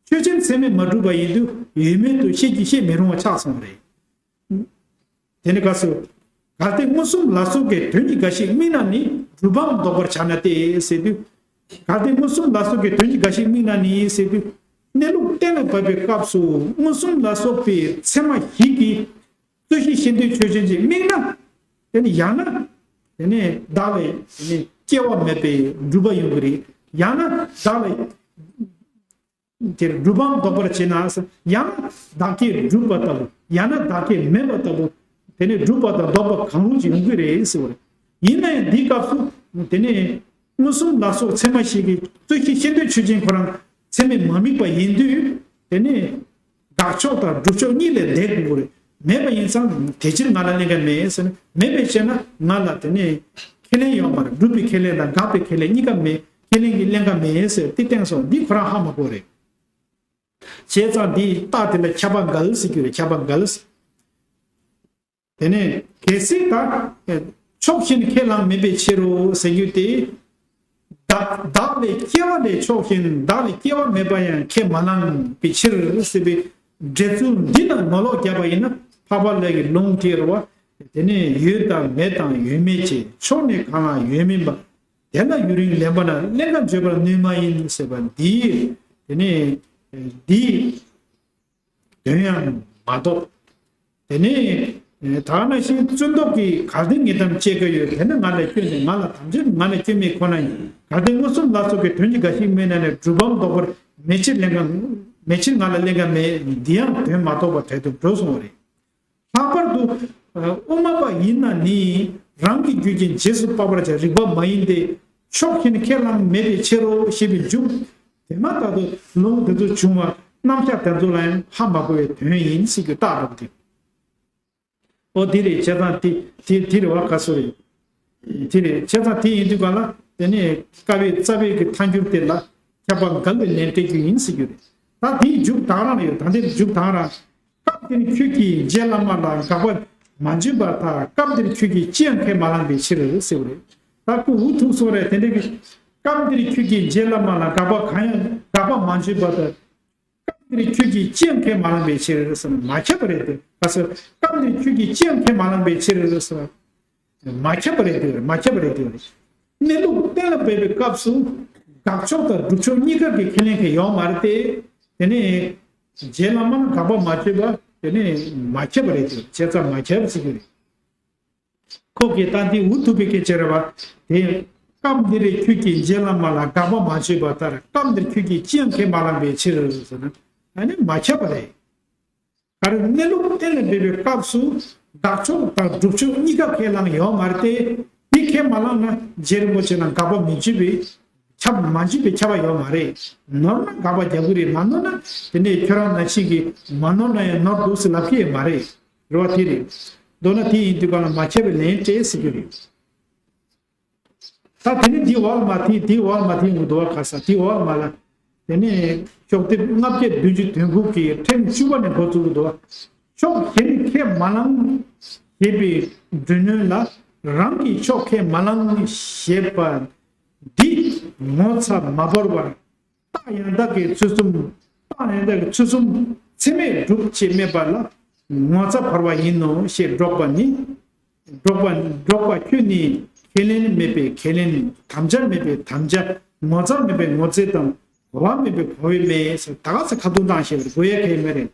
ཆོས་ཅན་ཚད་མས་མ་གྲུབ་པ་ཡིན་དུས་ཡོད་མེད་དུ་བཤད་ཀྱི་བཤད་མི་རུང་བ་ཆགས་སོང་བ་རེད། དེ་ནི་སྐབས་སུ་གལ་ཏེ་མངོན་སུམ་ལ་སོགས་ཀྱི་དོན་གྱིས་འགའ་ཞིག་དམིགས་ན་ནི་སྒྲུབ་བམ་ལྡོག་པར་བྱ་ན་སྟེ་ཟེར་དུས། གལ་ཏེ་མངོན་སུམ་ལ་སོགས་ཀྱི་དོན་གྱིས་འགའ་ཞིག་དམིགས་ན་ནི་ཟེར་དུས། གནས་ལུགས་གཏན་ལ་ཕབ་པའི་སྐབས་སུ་མངོན་སུམ་ལ་སོགས་པའི་ཚད་མ་ཞིག་གིས་རྩོད་གཞི་ཤེས་འདོད་ཆོས་ཅན་ཅིག་དམིགས་ན། དེ་ནི་ཡང་ན། དེ་ནི་བདག་ལ་དེ་ནི་སྐྱེ་བ་མེད་པའི་སྒྲུབ་པ་ཡོང་གི་རེད། ཡང་ན་བདག་ལ་དེར་སྒྲུབ་བམ་ལྡོག་པར་བྱེད་ན། ཡང་བདག་བསྐྱེད་གྲུབ་པ་ལྟ་བུ། ཡང་ན་བདག་བསྐྱེད་མེད་པ་ལྟ་བུ། དེ་ནི་སྒྲུབ་པ་དང་ལྡོག་པ་གང་རུང་ཅིག་ཡོང་གི་རེད་ཟེར་བ་རེད། ཡིན་ན་ཡང་འདིའི་སྐབས་སུ་དེ་ནི། མངོན་སུམ་ལ་སོགས་ཚད་མ་ཞིག་གིས་རྩོད་གཞི་ཤེས་འདོད་ཆོས་ཅན་ཁོ་རང་ཚད་མས་མ་དམིགས་པ་ཡིན་དུས། དེ་ནི་དགག་ཕྱོགས་དང་སྒྲུབ་ཕྱོགས་གཉིས་ལས་འདས་དགོས་རེད། མེད་པ་ཡིན་ཙང་དེ་ཕྱིར་ང་ལ་གླེང་ག་མེད་ཟེར་ན། མེད་པའི་ཕྱིར་ན་ང་ལ་དེ་ནི་ཁས་ལེན་ཡོད་མ་རེད། སྒྲུབ་པའི་ཁས་ལེན་དང་དགག་པའི་ཁས་ལེན་གཉིས་ཀ་མེད། ཁས་ལེན་གྱི་གླེང་ག་མེད་ཟེར་དེ་བསྟན་སོང་། འདི་ཁོ་རང་ཧ་མ་གོ་རེད། བྱས་ཙང་འདིའི་རྟགས་དེ་ལ་ཁྱབ་པ་འགལ་ཟེར་རྒྱུ་རེད། ཁྱབ་པ་འགལ། དེ་ནས་གལ་སྲིད་ད་ཕྱོགས་གཞན་ཁས་བླངས་མེད་པའི་ཕྱིར་རོ་ཟེར་རྒྱུ་དེ། བདག་བདག་ལས་སྐྱེ་བ་ལས་ཕྱོགས་གཞན་བདག་ལས་སྐྱེ་བ་མེད་པ་ཡང་ཁས་མ་བླངས་པའི་ཕྱིར་ཟེར་བའི་འགྲེལ་ཚུལ་འདི་ལ་ངོ་ལོག་བརྒྱབ་པ་ཡིན་ན། འཕགས་པ་ལྷ་གི་ལུང་དེ་རེད་བ། དེ་ནས་ཡོད་དང་མེད་དང་ཡོད་མེད་ཅེས། ཕྱོགས་ནི་གང་ལ་ཡོད་མིན་པ། དེ་ལ་ཡུན་རིང་ལེན་པ་ན་གླེན་ག་བརྗོད་པར་ནུས་མ་ཡིན་ཟེར་བ་འདི། དེ་ནས་འདི། དོན་ཡང་མ་རྟོགས། དེ་ནས་ད་ག་ནང་བཞིན་བཙུན་མདོག་གིས་གལ་ཏེ་ངེས་དམ་བཅས་ཀྱི་ཡོད། དེ་ནི་ང་ལ་སྐྱོན་མེད། ང་ལ་དམ་བཅས་ང་ལ་སྐྱོན་མེད་ཁོ་ན་ཡིན། གལ་ཏེ་མངོན་སུམ་ལ་སོགས་ཀྱི་དོན་གྱིས་འགའ་ཞིག་དམིགས་ན་ནི་སྒྲུབ་བམ་ལྡོག་པར་མེད་ཕྱིར་གླེང་ག་མེད་ཕྱིར་ང་ལ་གླེང་ག་མེད། འདི་ཡང་དོན་མ་རྟོགས་པ་གྲལ་དུ་འགྲོ་སོང་བ་རེད། ལྷག་པར་དུ་དབུ་མ་པ་ཡིན་ན་ནི་རང་གི་རྒྱུད་ཀྱི་རྗེས་སུ་དཔག་པར་བྱ་རིགས་པ་མ་ཡིན་ཏེ། ཕྱོགས་གཞན་ཁས་བླངས་མེད་པའི་ཕྱིར་རོ་ཞེས་པའི་མཇུག་དེ་མ་ཐག་ཏུ་ལུང་དེ་ཚོ་བྱུང་བ་རྣམ་གཞག་དེ་ཚོ་ལ་ཡང་ཧ་མ་གོ་བའི་དོན་ཡིན་ཟེར་རྒྱུ་རྟགས་རེད་དེ། ཨོ་དེ་རེད། བྱས་ཙང་དེ་དེ་དེ་རེད་བ། ག་སོ་རེད། དེ་རེད། བྱས་ཙང་དེ་ཡིན་དུས་ག་ལ་དེ་ནས་ཀ་བའི་རྩ་བའི་གི་ཐལ་འགྱུར་དེ་ལ་ཁྱབ་པ་འགལ་བའི་ལན་སྤྲད་རྒྱུ་ཡིན་ཟེར་རྒྱུ་རེད། ད་དེའི་མཇུག་དང་རང་ཡོད། ད་འདིར་མཇུག་དང་རང་། སྐབས་འདིར་ཁྱོད་ཀྱིས་རྗེ་བླ་མ་ལ་དགག་པ་མ་བརྗོད་པར་ཐལ། སྐབས་འདིར་ཁྱོད་ཀྱིས་ཅི་ཡང་ཁས་མ་བླངས་པའི་ཕྱིར་ཟེར་བ་རེད། ད་ཁོ་འུ་ཐུག་སོང་རེད། དེ་འདྲ་གི། སྐབས་འདིར་ཁྱོད་ཀྱིས་རྗེ་བླ་མ་ལ་དགག་པ་གང་ཡང་དགག་པ་མ་བརྗོད་པར་ཐལ། སྐབས་འདིར་ཁྱོད་ཀྱིས་ཅི་ཡང་ཁས་མ་བླངས་པའི་ཕྱིར་ཟེར་ན་མ་ཁྱབ་པ་རེད་དེ། ག་ཟེར། སྐབས་འདིར་ཁྱོད་ཀྱིས་ཅི་ཡང་ཁས་མ་བླངས་པའི་ཕྱིར་ཟེར་ན། མ་ཁྱབ་པ་རེད་དེ། མ་ཁྱབ་པ་རེད་དེ། གནས་ལུགས་གཏན་ལ་འབེབས་པའི་སྐབས་སུ་དགག་ཕྱོགས་དང་སྒྲུབ་ཕྱོགས་གཉིས་ཀ་གི་ཁས་ལེན་མཁན་ཡོད་མ་རེད་དེ། དེ་ནས་རྗེ་བླ་མ་ལ་དགག་པ་མ་བརྗོད་པ་དེ་ནས་མ་ཁྱབ་པ་རེད་དེ། བྱས་ཙང་མ་ཁྱབ་ཟེར་གྱི་རེད། ཁོ་གིས་ད་འདི་འུ་ཐུག་པའི་སྐད་ཆ་རེད་བ། དེ། སྐབས་འདིར་ཁྱོད་ཀྱིས་རྗེ་བླ་མ་ལ་དགག་པ་མ་བརྗོད་པ་ལྟར་སྐབས་འདིར་ཁྱོད་ཀྱིས་ཅི་ཡང་ཁས་མ་བླངས་པའི་ཕྱིར་ཟེར་ན། ཨ་ནི་མ་ཁྱབ་པ་རེད། ག་རེ། གནས་ལུགས་གཏན་ལ་འབེབས་པའི་སྐབས་སུ་དགག་ཕྱོགས་དང་སྒྲུབ་ཕྱོགས་གཉིས་ཀ་ཁས་བླངས་ཡོད་མ་རེད་དེ། འདི་ཁས་མ་བླངས་ན་རྗེ་རིན་པོ་ཆེ་ལ་དགག་པ་མི་བརྗོད་པའི་ཁྱབ་མ་འཇུག་པའི་ཁྱབ་པ་ཡོད་མ་རེད། ནོར་ན་དགག་པ་རྒྱག་གི་རེད། མ་ནོར་ན་དེ་ནས་ཁྱོད་རང་ནང་བཞིན་གྱིས་མ་ནོར་ན་ཡང་ནོར་འདུག་ཟེར་ལབ་ཀྱི་ཡོད་མ་རེད། རེད་བ། དེ་རེད། མདོར་ན་དེ་ཡིན་དུས་ག་ལ་མ་ཁྱབ་པའི་ལན་སྤྲད་ཟེར་རྒྱུ་རེད། ད་དེ་ནས་འདི་འོག་ལ་མ་དེ་དེ་འོག་ལ་མ་དེ་ཡོང་གི་འདུག་བ། ག་ས་དེ་འོག་ལ་མ་ལ། དེ་ནས་ཤོག་དེབ་ལྔ་བརྒྱ་བདུན་ཅུ་དོན་དགུ་གི་ཕྲེང་བཅུ་པ་ནས་འགོ་བཙུགས་ཀྱི་འདུག་བ། ཕྱོགས་གཞན་ཁས་མ་བླངས་ཞེས་པའི་འབྲུ་ནོན་ལ། རང་གི་ཕྱོགས་ཁས་མ་བླངས་ཞེས་པ་འདི་ངོ་ཚ་མ་བོར་བར། རྟགས་ཡང་དག་གི་ཚུལ་གསུམ། རྟགས་ཡང་དག་གི་ཚུལ་གསུམ་ཚད་མས་གྲུབ་ཅེས་སྨྲས་པ་ལ་ངོ་ཚ་བོར་བ་ཡིན་ནོ་ཞེས་སྒྲོགས་པ་ནི། སྒྲོགས་པ་སྒྲོགས་པ་ཁྱོད་ནི་ཁས་ལེན་མེད་པའི་ཁས་ལེན། དམ་བཅའ་མེད་པའི་དམ་བཅའ། ངོ་ཚ་མེད་པའི་ངོ་ཚ་དང་གོ་བ་མེད་པའི་གོ་བ་མེད་ཟེར། ད་ག་ཚོད་ཁ་རྡུང་བཏང་ཞེས་པར་གོ་ཡ་གལ་མེད་རེད།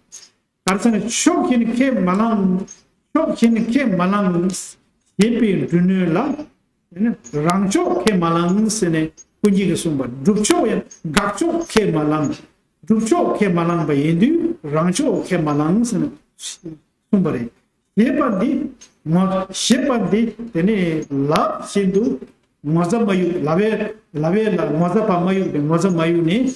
ག་རེ་ཟེར་ན་ཕྱོགས་གཞན་ཁས་མ་བླངས། ཕྱོགས་གཞན་ཁས་མ་བླངས་ཞེས་པའི་འབྲུ་ནོན་ལ། དེ་ནི་རང་ཕྱོགས་ཁས་མ་བླངས་ཟེར་ནས་ཀུན་མཁྱེན་གྱིས་གསུངས་པ། སྒྲུབ་ཕྱོགས་ཡང་དགག་ཕྱོགས་ཁས་མ་བླངས། སྒྲུབ་ཕྱོགས་ཁས་མ་བླངས་པ་ཡིན་དུས་རང་ཕྱོགས་ཁས་མ་བླངས་ཟེར་ནས་གསུངས་པ་རེད། ཞེས་པ་འདི་ངོ་ཞེས་པ་འདི་དེ་ནི་ལབ་བཞིན་དུ་ངོ་ཚ་མ་གཡུག། ལབ་པའི་ལབ་པའི་ལ་ངོ་ཚ་བ་མ་གཡུག་པའི་ངོ་ཚ་མ་གཡུག་ནས།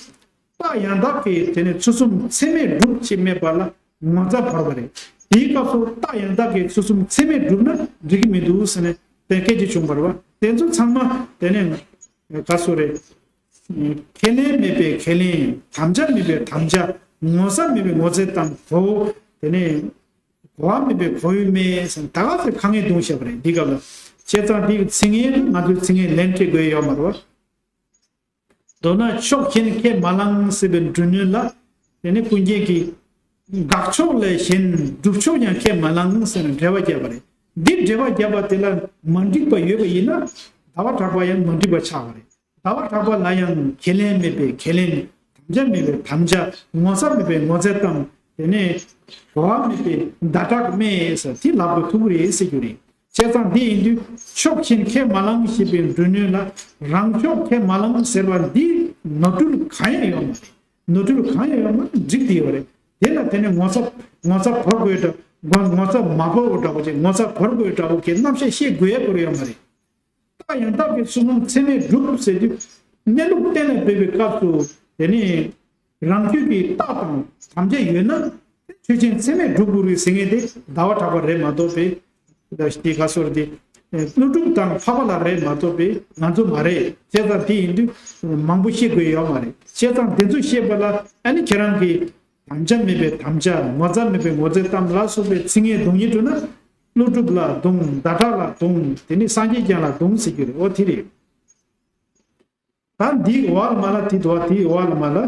རྟགས་ཡང་དག་གི་དེ་ནི་ཚུལ་གསུམ་ཚད་མས་གྲུབ་ཅེས་སྨྲས་པ་ལ་ ངོ་ཚ་བོར་བ་རེད། དེའི་སྐབས་སུ་རྟགས་ཡང་དག་གི་ཚུལ་གསུམ་ཚད་མས་གྲུབ་ན་འགྲིག་གི་མི་འདུག་ཟེར་ནས་དེ་སྐད་ཆ་བྱུང་བ་རེད་བ། དེ་ཚོ་ཚང་མ་དེ་ནས་ག་སོ་རེད། ཁས་ལེན་མེད་པའི་ཁས་ལེན། དམ་བཅའ་མེད་པའི་དམ་བཅའ། ངོ་ཚ་མེད་པའི་ངོ་ཚའི་གཏམ། གོ་དེ་ནས་གོ་བ་མེད་པའི་གོ་བའི་སྨྲས་ཟེར་ད་ག་ཚོད་དཀའ་ངལ་བརྡུངས་བཞག་པ་རེད། འདི་སྐབས་ལ་བྱས་ཙང་འདི་ཚིག་ངན་ང་ཚོའི་ཚིག་ངན་ལན་སྤྲད་དགོས་ཡོད་མ་རེད་བ། མདོར་ན་ཕྱོགས་ཞེན་ཁས་མ་བླངས་ཟེར་བའི་འབྲུ་གནོན་ལ། དེ་ནི་ཀུན་མཁྱེན་གྱིས། དགག་ཕྱོགས་ལས་གཞན་སྒྲུབ་ཕྱོགས་ཀྱང་ཁས་མ་བླངས་ཟེར་ནས་འགྲེལ་པ་བརྒྱབ་པ་རེད། འདི་འགྲེལ་པ་བརྒྱབ་པ་དེ་ལ་མ་འགྲིག་པ་ཡོད་པ་ཡིན་ན། ཟླ་བ་གྲགས་པ་ཡང་མ་འགྲིག་པ་ཆགས་པ་རེད། ཟླ་བ་གྲགས་པ་ལ་ཡང་ཁས་ལེན་མེད་པའི་ཁས་ལེན། དམ་བཅའ་མེད་པའི་དམ་བཅའ། ངོ་ཚ་མེད་པའི་ངོ་ཚའི་གཏམ། དེ་ནས་གོ་བ་མེད་པའི་ཟླ་གྲགས་སྨྲས་ཟེར་དེ་ལབ་དགོས་ཐུག་གི་རེད་ཟེར་རྒྱུ་རེད། བྱས་ཙང་འདི་ཡིན་དུས་ཕྱོགས་ཞེན་ཁས་མ་བླངས་ཞེས་པའི་འབྲུ་གནོན་ལ་རང་ཕྱོགས་ཁས་མ་བླངས་ཟེར་བ་འདི་ནོར་འཁྲུལ་གང་ཡང་ཡོད་མ་རེད། ནོར་འཁྲུལ་གང་ཡང་ཡོད་མ་རེད། འགྲིག་བསྡད་ཡོད་རེད། དེ་ལ་དེ་ནས་ངོ་ཚ་ངོ་ཚ་བོར་དགོས་འདྲ། ངོ་ངོ་ཚ་མ་བོར་བ་འདྲ་པོ་ཅིག་ངོ་ཚ་བོར་དགོས་འདྲ་པོ་གི་རྣམ་གཞག་བཤད་དགོས་ཡ་སྐོར་ཡོད་མ་རེད། རྟགས་ཡང་དག་གི་ཚུལ་གསུམ་ཚད་མས་གྲུབ་ཟེར་དུས། གནས་ལུགས་གཏན་ལ་འབེབས་པའི་སྐབས་སུ་དེ་ནི་རང་རྒྱུད་ཀྱི་རྟགས་དང་དམ་བཅའ་ཡོད་ན་ཆོས་ཅན་ཚད་མས་གྲུབ་དགོས་རེད་ཟེར་མཁན་དེ་ཟླ་བ་གྲགས་པ་རེད་མ་གཏོགས་པའི་དེ་ག་སོར་དེ་ཀླུ་སྒྲུབ་དང་འཕགས་པ་ལ་རེད་མ་གཏོགས་པའི་ང་ཚོ་མ་རེད། བྱས་ཙང་དེ་ཡིན་དུས་མང་པོ་བཤད་དགོས་ཡོད་མ་རེད། བྱས་ཙང་དེ་ཚོ་བཤད་པ་ལ་ཨ་ནི་ཁྱེད་རང་གིས། དམ་བཅའ་མེད་པའི་དམ་བཅའ། ངོ་ཚ་མེད་པའི་ངོ་ཚའི་གཏམ་ལ་སོགས་པའི་ཚིག་ངན་རྡུང་ཉེ་འགྲོ་ན། ཀླུ་སྒྲུབ་ལ་རྡུང་། ཟླ་གྲགས་ལ་རྡུང་། དེ་ནི་སངས་རྒྱས་བསྐྱངས་ལ་རྡུང་ཟེར་རྒྱུ་རེད། འོ་དེ་རེད། ད་འདིའི་འོག་ལ་མ་ལ་དེ་དུ་བ་དེའི་འོག་ལ་མ་ལ་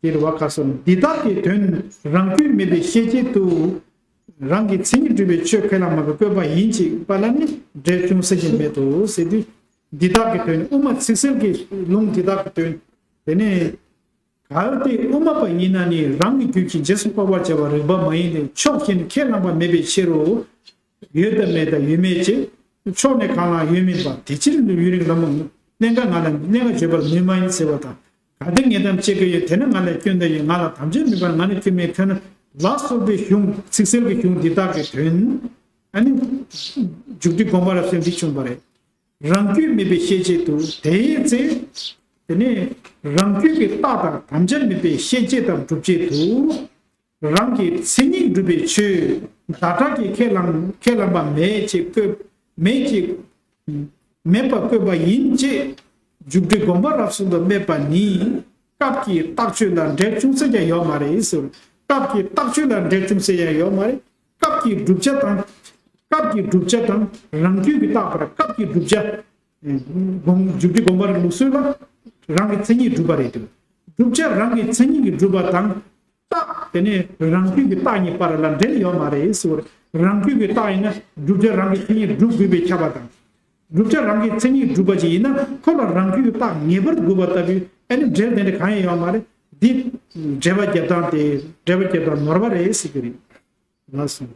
དེ་རུ་བ་ཁ་སོ་འདི་དག་གི་དོན་རང་རྒྱུད་མེད་པའི་ཤེས་བྱེད་དུ། རང་གི་མཚན་ཉིད་སྒྲུབ་པའི་ཆོས་ཁས་བླངས་མ་པའི་བཀོད་པ་ཡིན་ཅིག་པ་ལ་ནི་འབྲས་ཅུང་ཟད་ཀྱང་མེད་དོ་ཟེར་དུས། འདི་དག་གི་དོན་དབུ་མ་ཚིག་གསལ་གྱི་ལུང་འདི་དག་གི་དོན། དེ་ནས། གལ་ཏེ་དབུ་མ་པ་ཡིན་ན་ནི་རང་གི་རྒྱུད་ཀྱི་རྗེས་སུ་དཔག་པར་བྱ་བ་རིགས་པ་མ་ཡིན་ཏེ་ཕྱོགས་ཞེན་ཁས་བླངས་པ་མེད་པའི་ཕྱིར་རོ། ཡོད་དང་མེད་དང་ཡོད་མེད་ཅེས། ཕྱོགས་ནས་གང་ལ་ཡོད་མིན་པ་དེ་ཕྱིར་ཡུན་རིང་ལ་མོ་གནད་འགག་ང་ལ་གནད་འགག་བརྗོད་པར་ནུས་མ་ཡིན་ཟེར་བ་དང་། གལ་ཏེ་ངེས་དམ་བཅས་ཀྱི་ཡོད་དེ་ནི་ང་ལས་སྐྱོན་དང་ཡོད་ང་ལ་དམ་བཅས་མེད་པར་ང་ནི་སྐྱོན་མེད་ཁྱོད་ན་ལ་སོགས་པའི་གཞུང་ཚིག་གསལ་གྱི་གཞུང་འདི་དག་གི་དོན། ཨ་ནི། མཇུག་སྒྲིལ་དགོངས་པ་རབ་གསལ་འདི་བྱུང་བ་རེད། རང་རྒྱུད་མེད་པའི་ཤེས་བྱེད་དུ་དེའི་ཚེ། དེ་ནས་རང་རྒྱུད་ཀྱི་རྟགས་དང་དམ་བཅའ་མེད་པའི་ཤེས་བྱེད་དང་སྒྲུབ་བྱེད་དུ། རང་གི་མཚན་ཉིད་སྒྲུབ་པའི་ཆོས་ཟླ་གྲགས་ཀྱིས་ཁས་བླངས་ཁས་བླངས་པ་མེད་ཅེས་བཀོད་མེད་ཅེས་མེད་པར་བཀོད་པ་ཡིན་ཅེས་མཇུག་སྒྲིལ་དགོངས་པ་རབ་གསལ་དུ་སྨྲས་པ་ནི། སྐབས་ཀྱི་རྟགས་ཆོས་ལ་འབྲས་ཅུང་ཟད་ཀྱང་ཡོད་མ་རེད་ཟེར། སྐབས་ཀྱི་རྟགས་ཆོས་ལ་འབྲས་ཅུང་ཟད་ཡང་ཡོད་མ་རེད། སྐབས་ཀྱི་བསྒྲུབ་བྱ་དང་། སྐབས་ཀྱི་བསྒྲུབ་བྱ་དང་རང་རྒྱུད་ཀྱི་རྟགས་པར་སྐབས་ཀྱི་བསྒྲུབ་བྱ། དགོངས་མཇུག་སྒྲིལ་དགོངས་པ་རབ་ལུགས་སྲོལ་ལ་རང་གི་མཚན་ཉིད་སྒྲུབ་པ་རེད་དོ། བསྒྲུབ་བྱ་རང་གི་མཚན་ཉིད་ཀྱིས་སྒྲུབ་པ་དང་། རྟགས་དེ་ནས་རང་རྒྱུད་ཀྱི་རྟགས་གཉིས་བར་ལ་འབྲེལ་ཡོད་མ་རེད་ཟེར་བ་རེད། རང་རྒྱུད་ཀྱི་རྟགས་ཡིན་ན་བསྒྲུབ་བྱ་རང་གི་མཚན་ཉིད་སྒྲུབ་དགོས་པའི་ཁྱབ་པ་དང་། བསྒྲུབ་བྱ་རང་གི་མཚན་ཉིད་སྒྲུབ་པ་ཅིག་ཡིན་ན་ཁོ་ལ་རང་རྒྱུད་ཀྱི་རྟགས་ངེས་པར་དགོས་པ་ལྟ་བུའི་ཨ་ནི་འབྲེལ་དེ་འདྲ་གང་ཡང་ཡོད་མ་རེད། འདི་འགྲེལ་པ་རྒྱབ་སྟངས་དེ་འགྲེལ་པ་རྒྱབ་སྟངས་ནོར་བ་རེད་ཟེར་གྱི་རེད། ལགས་སོ།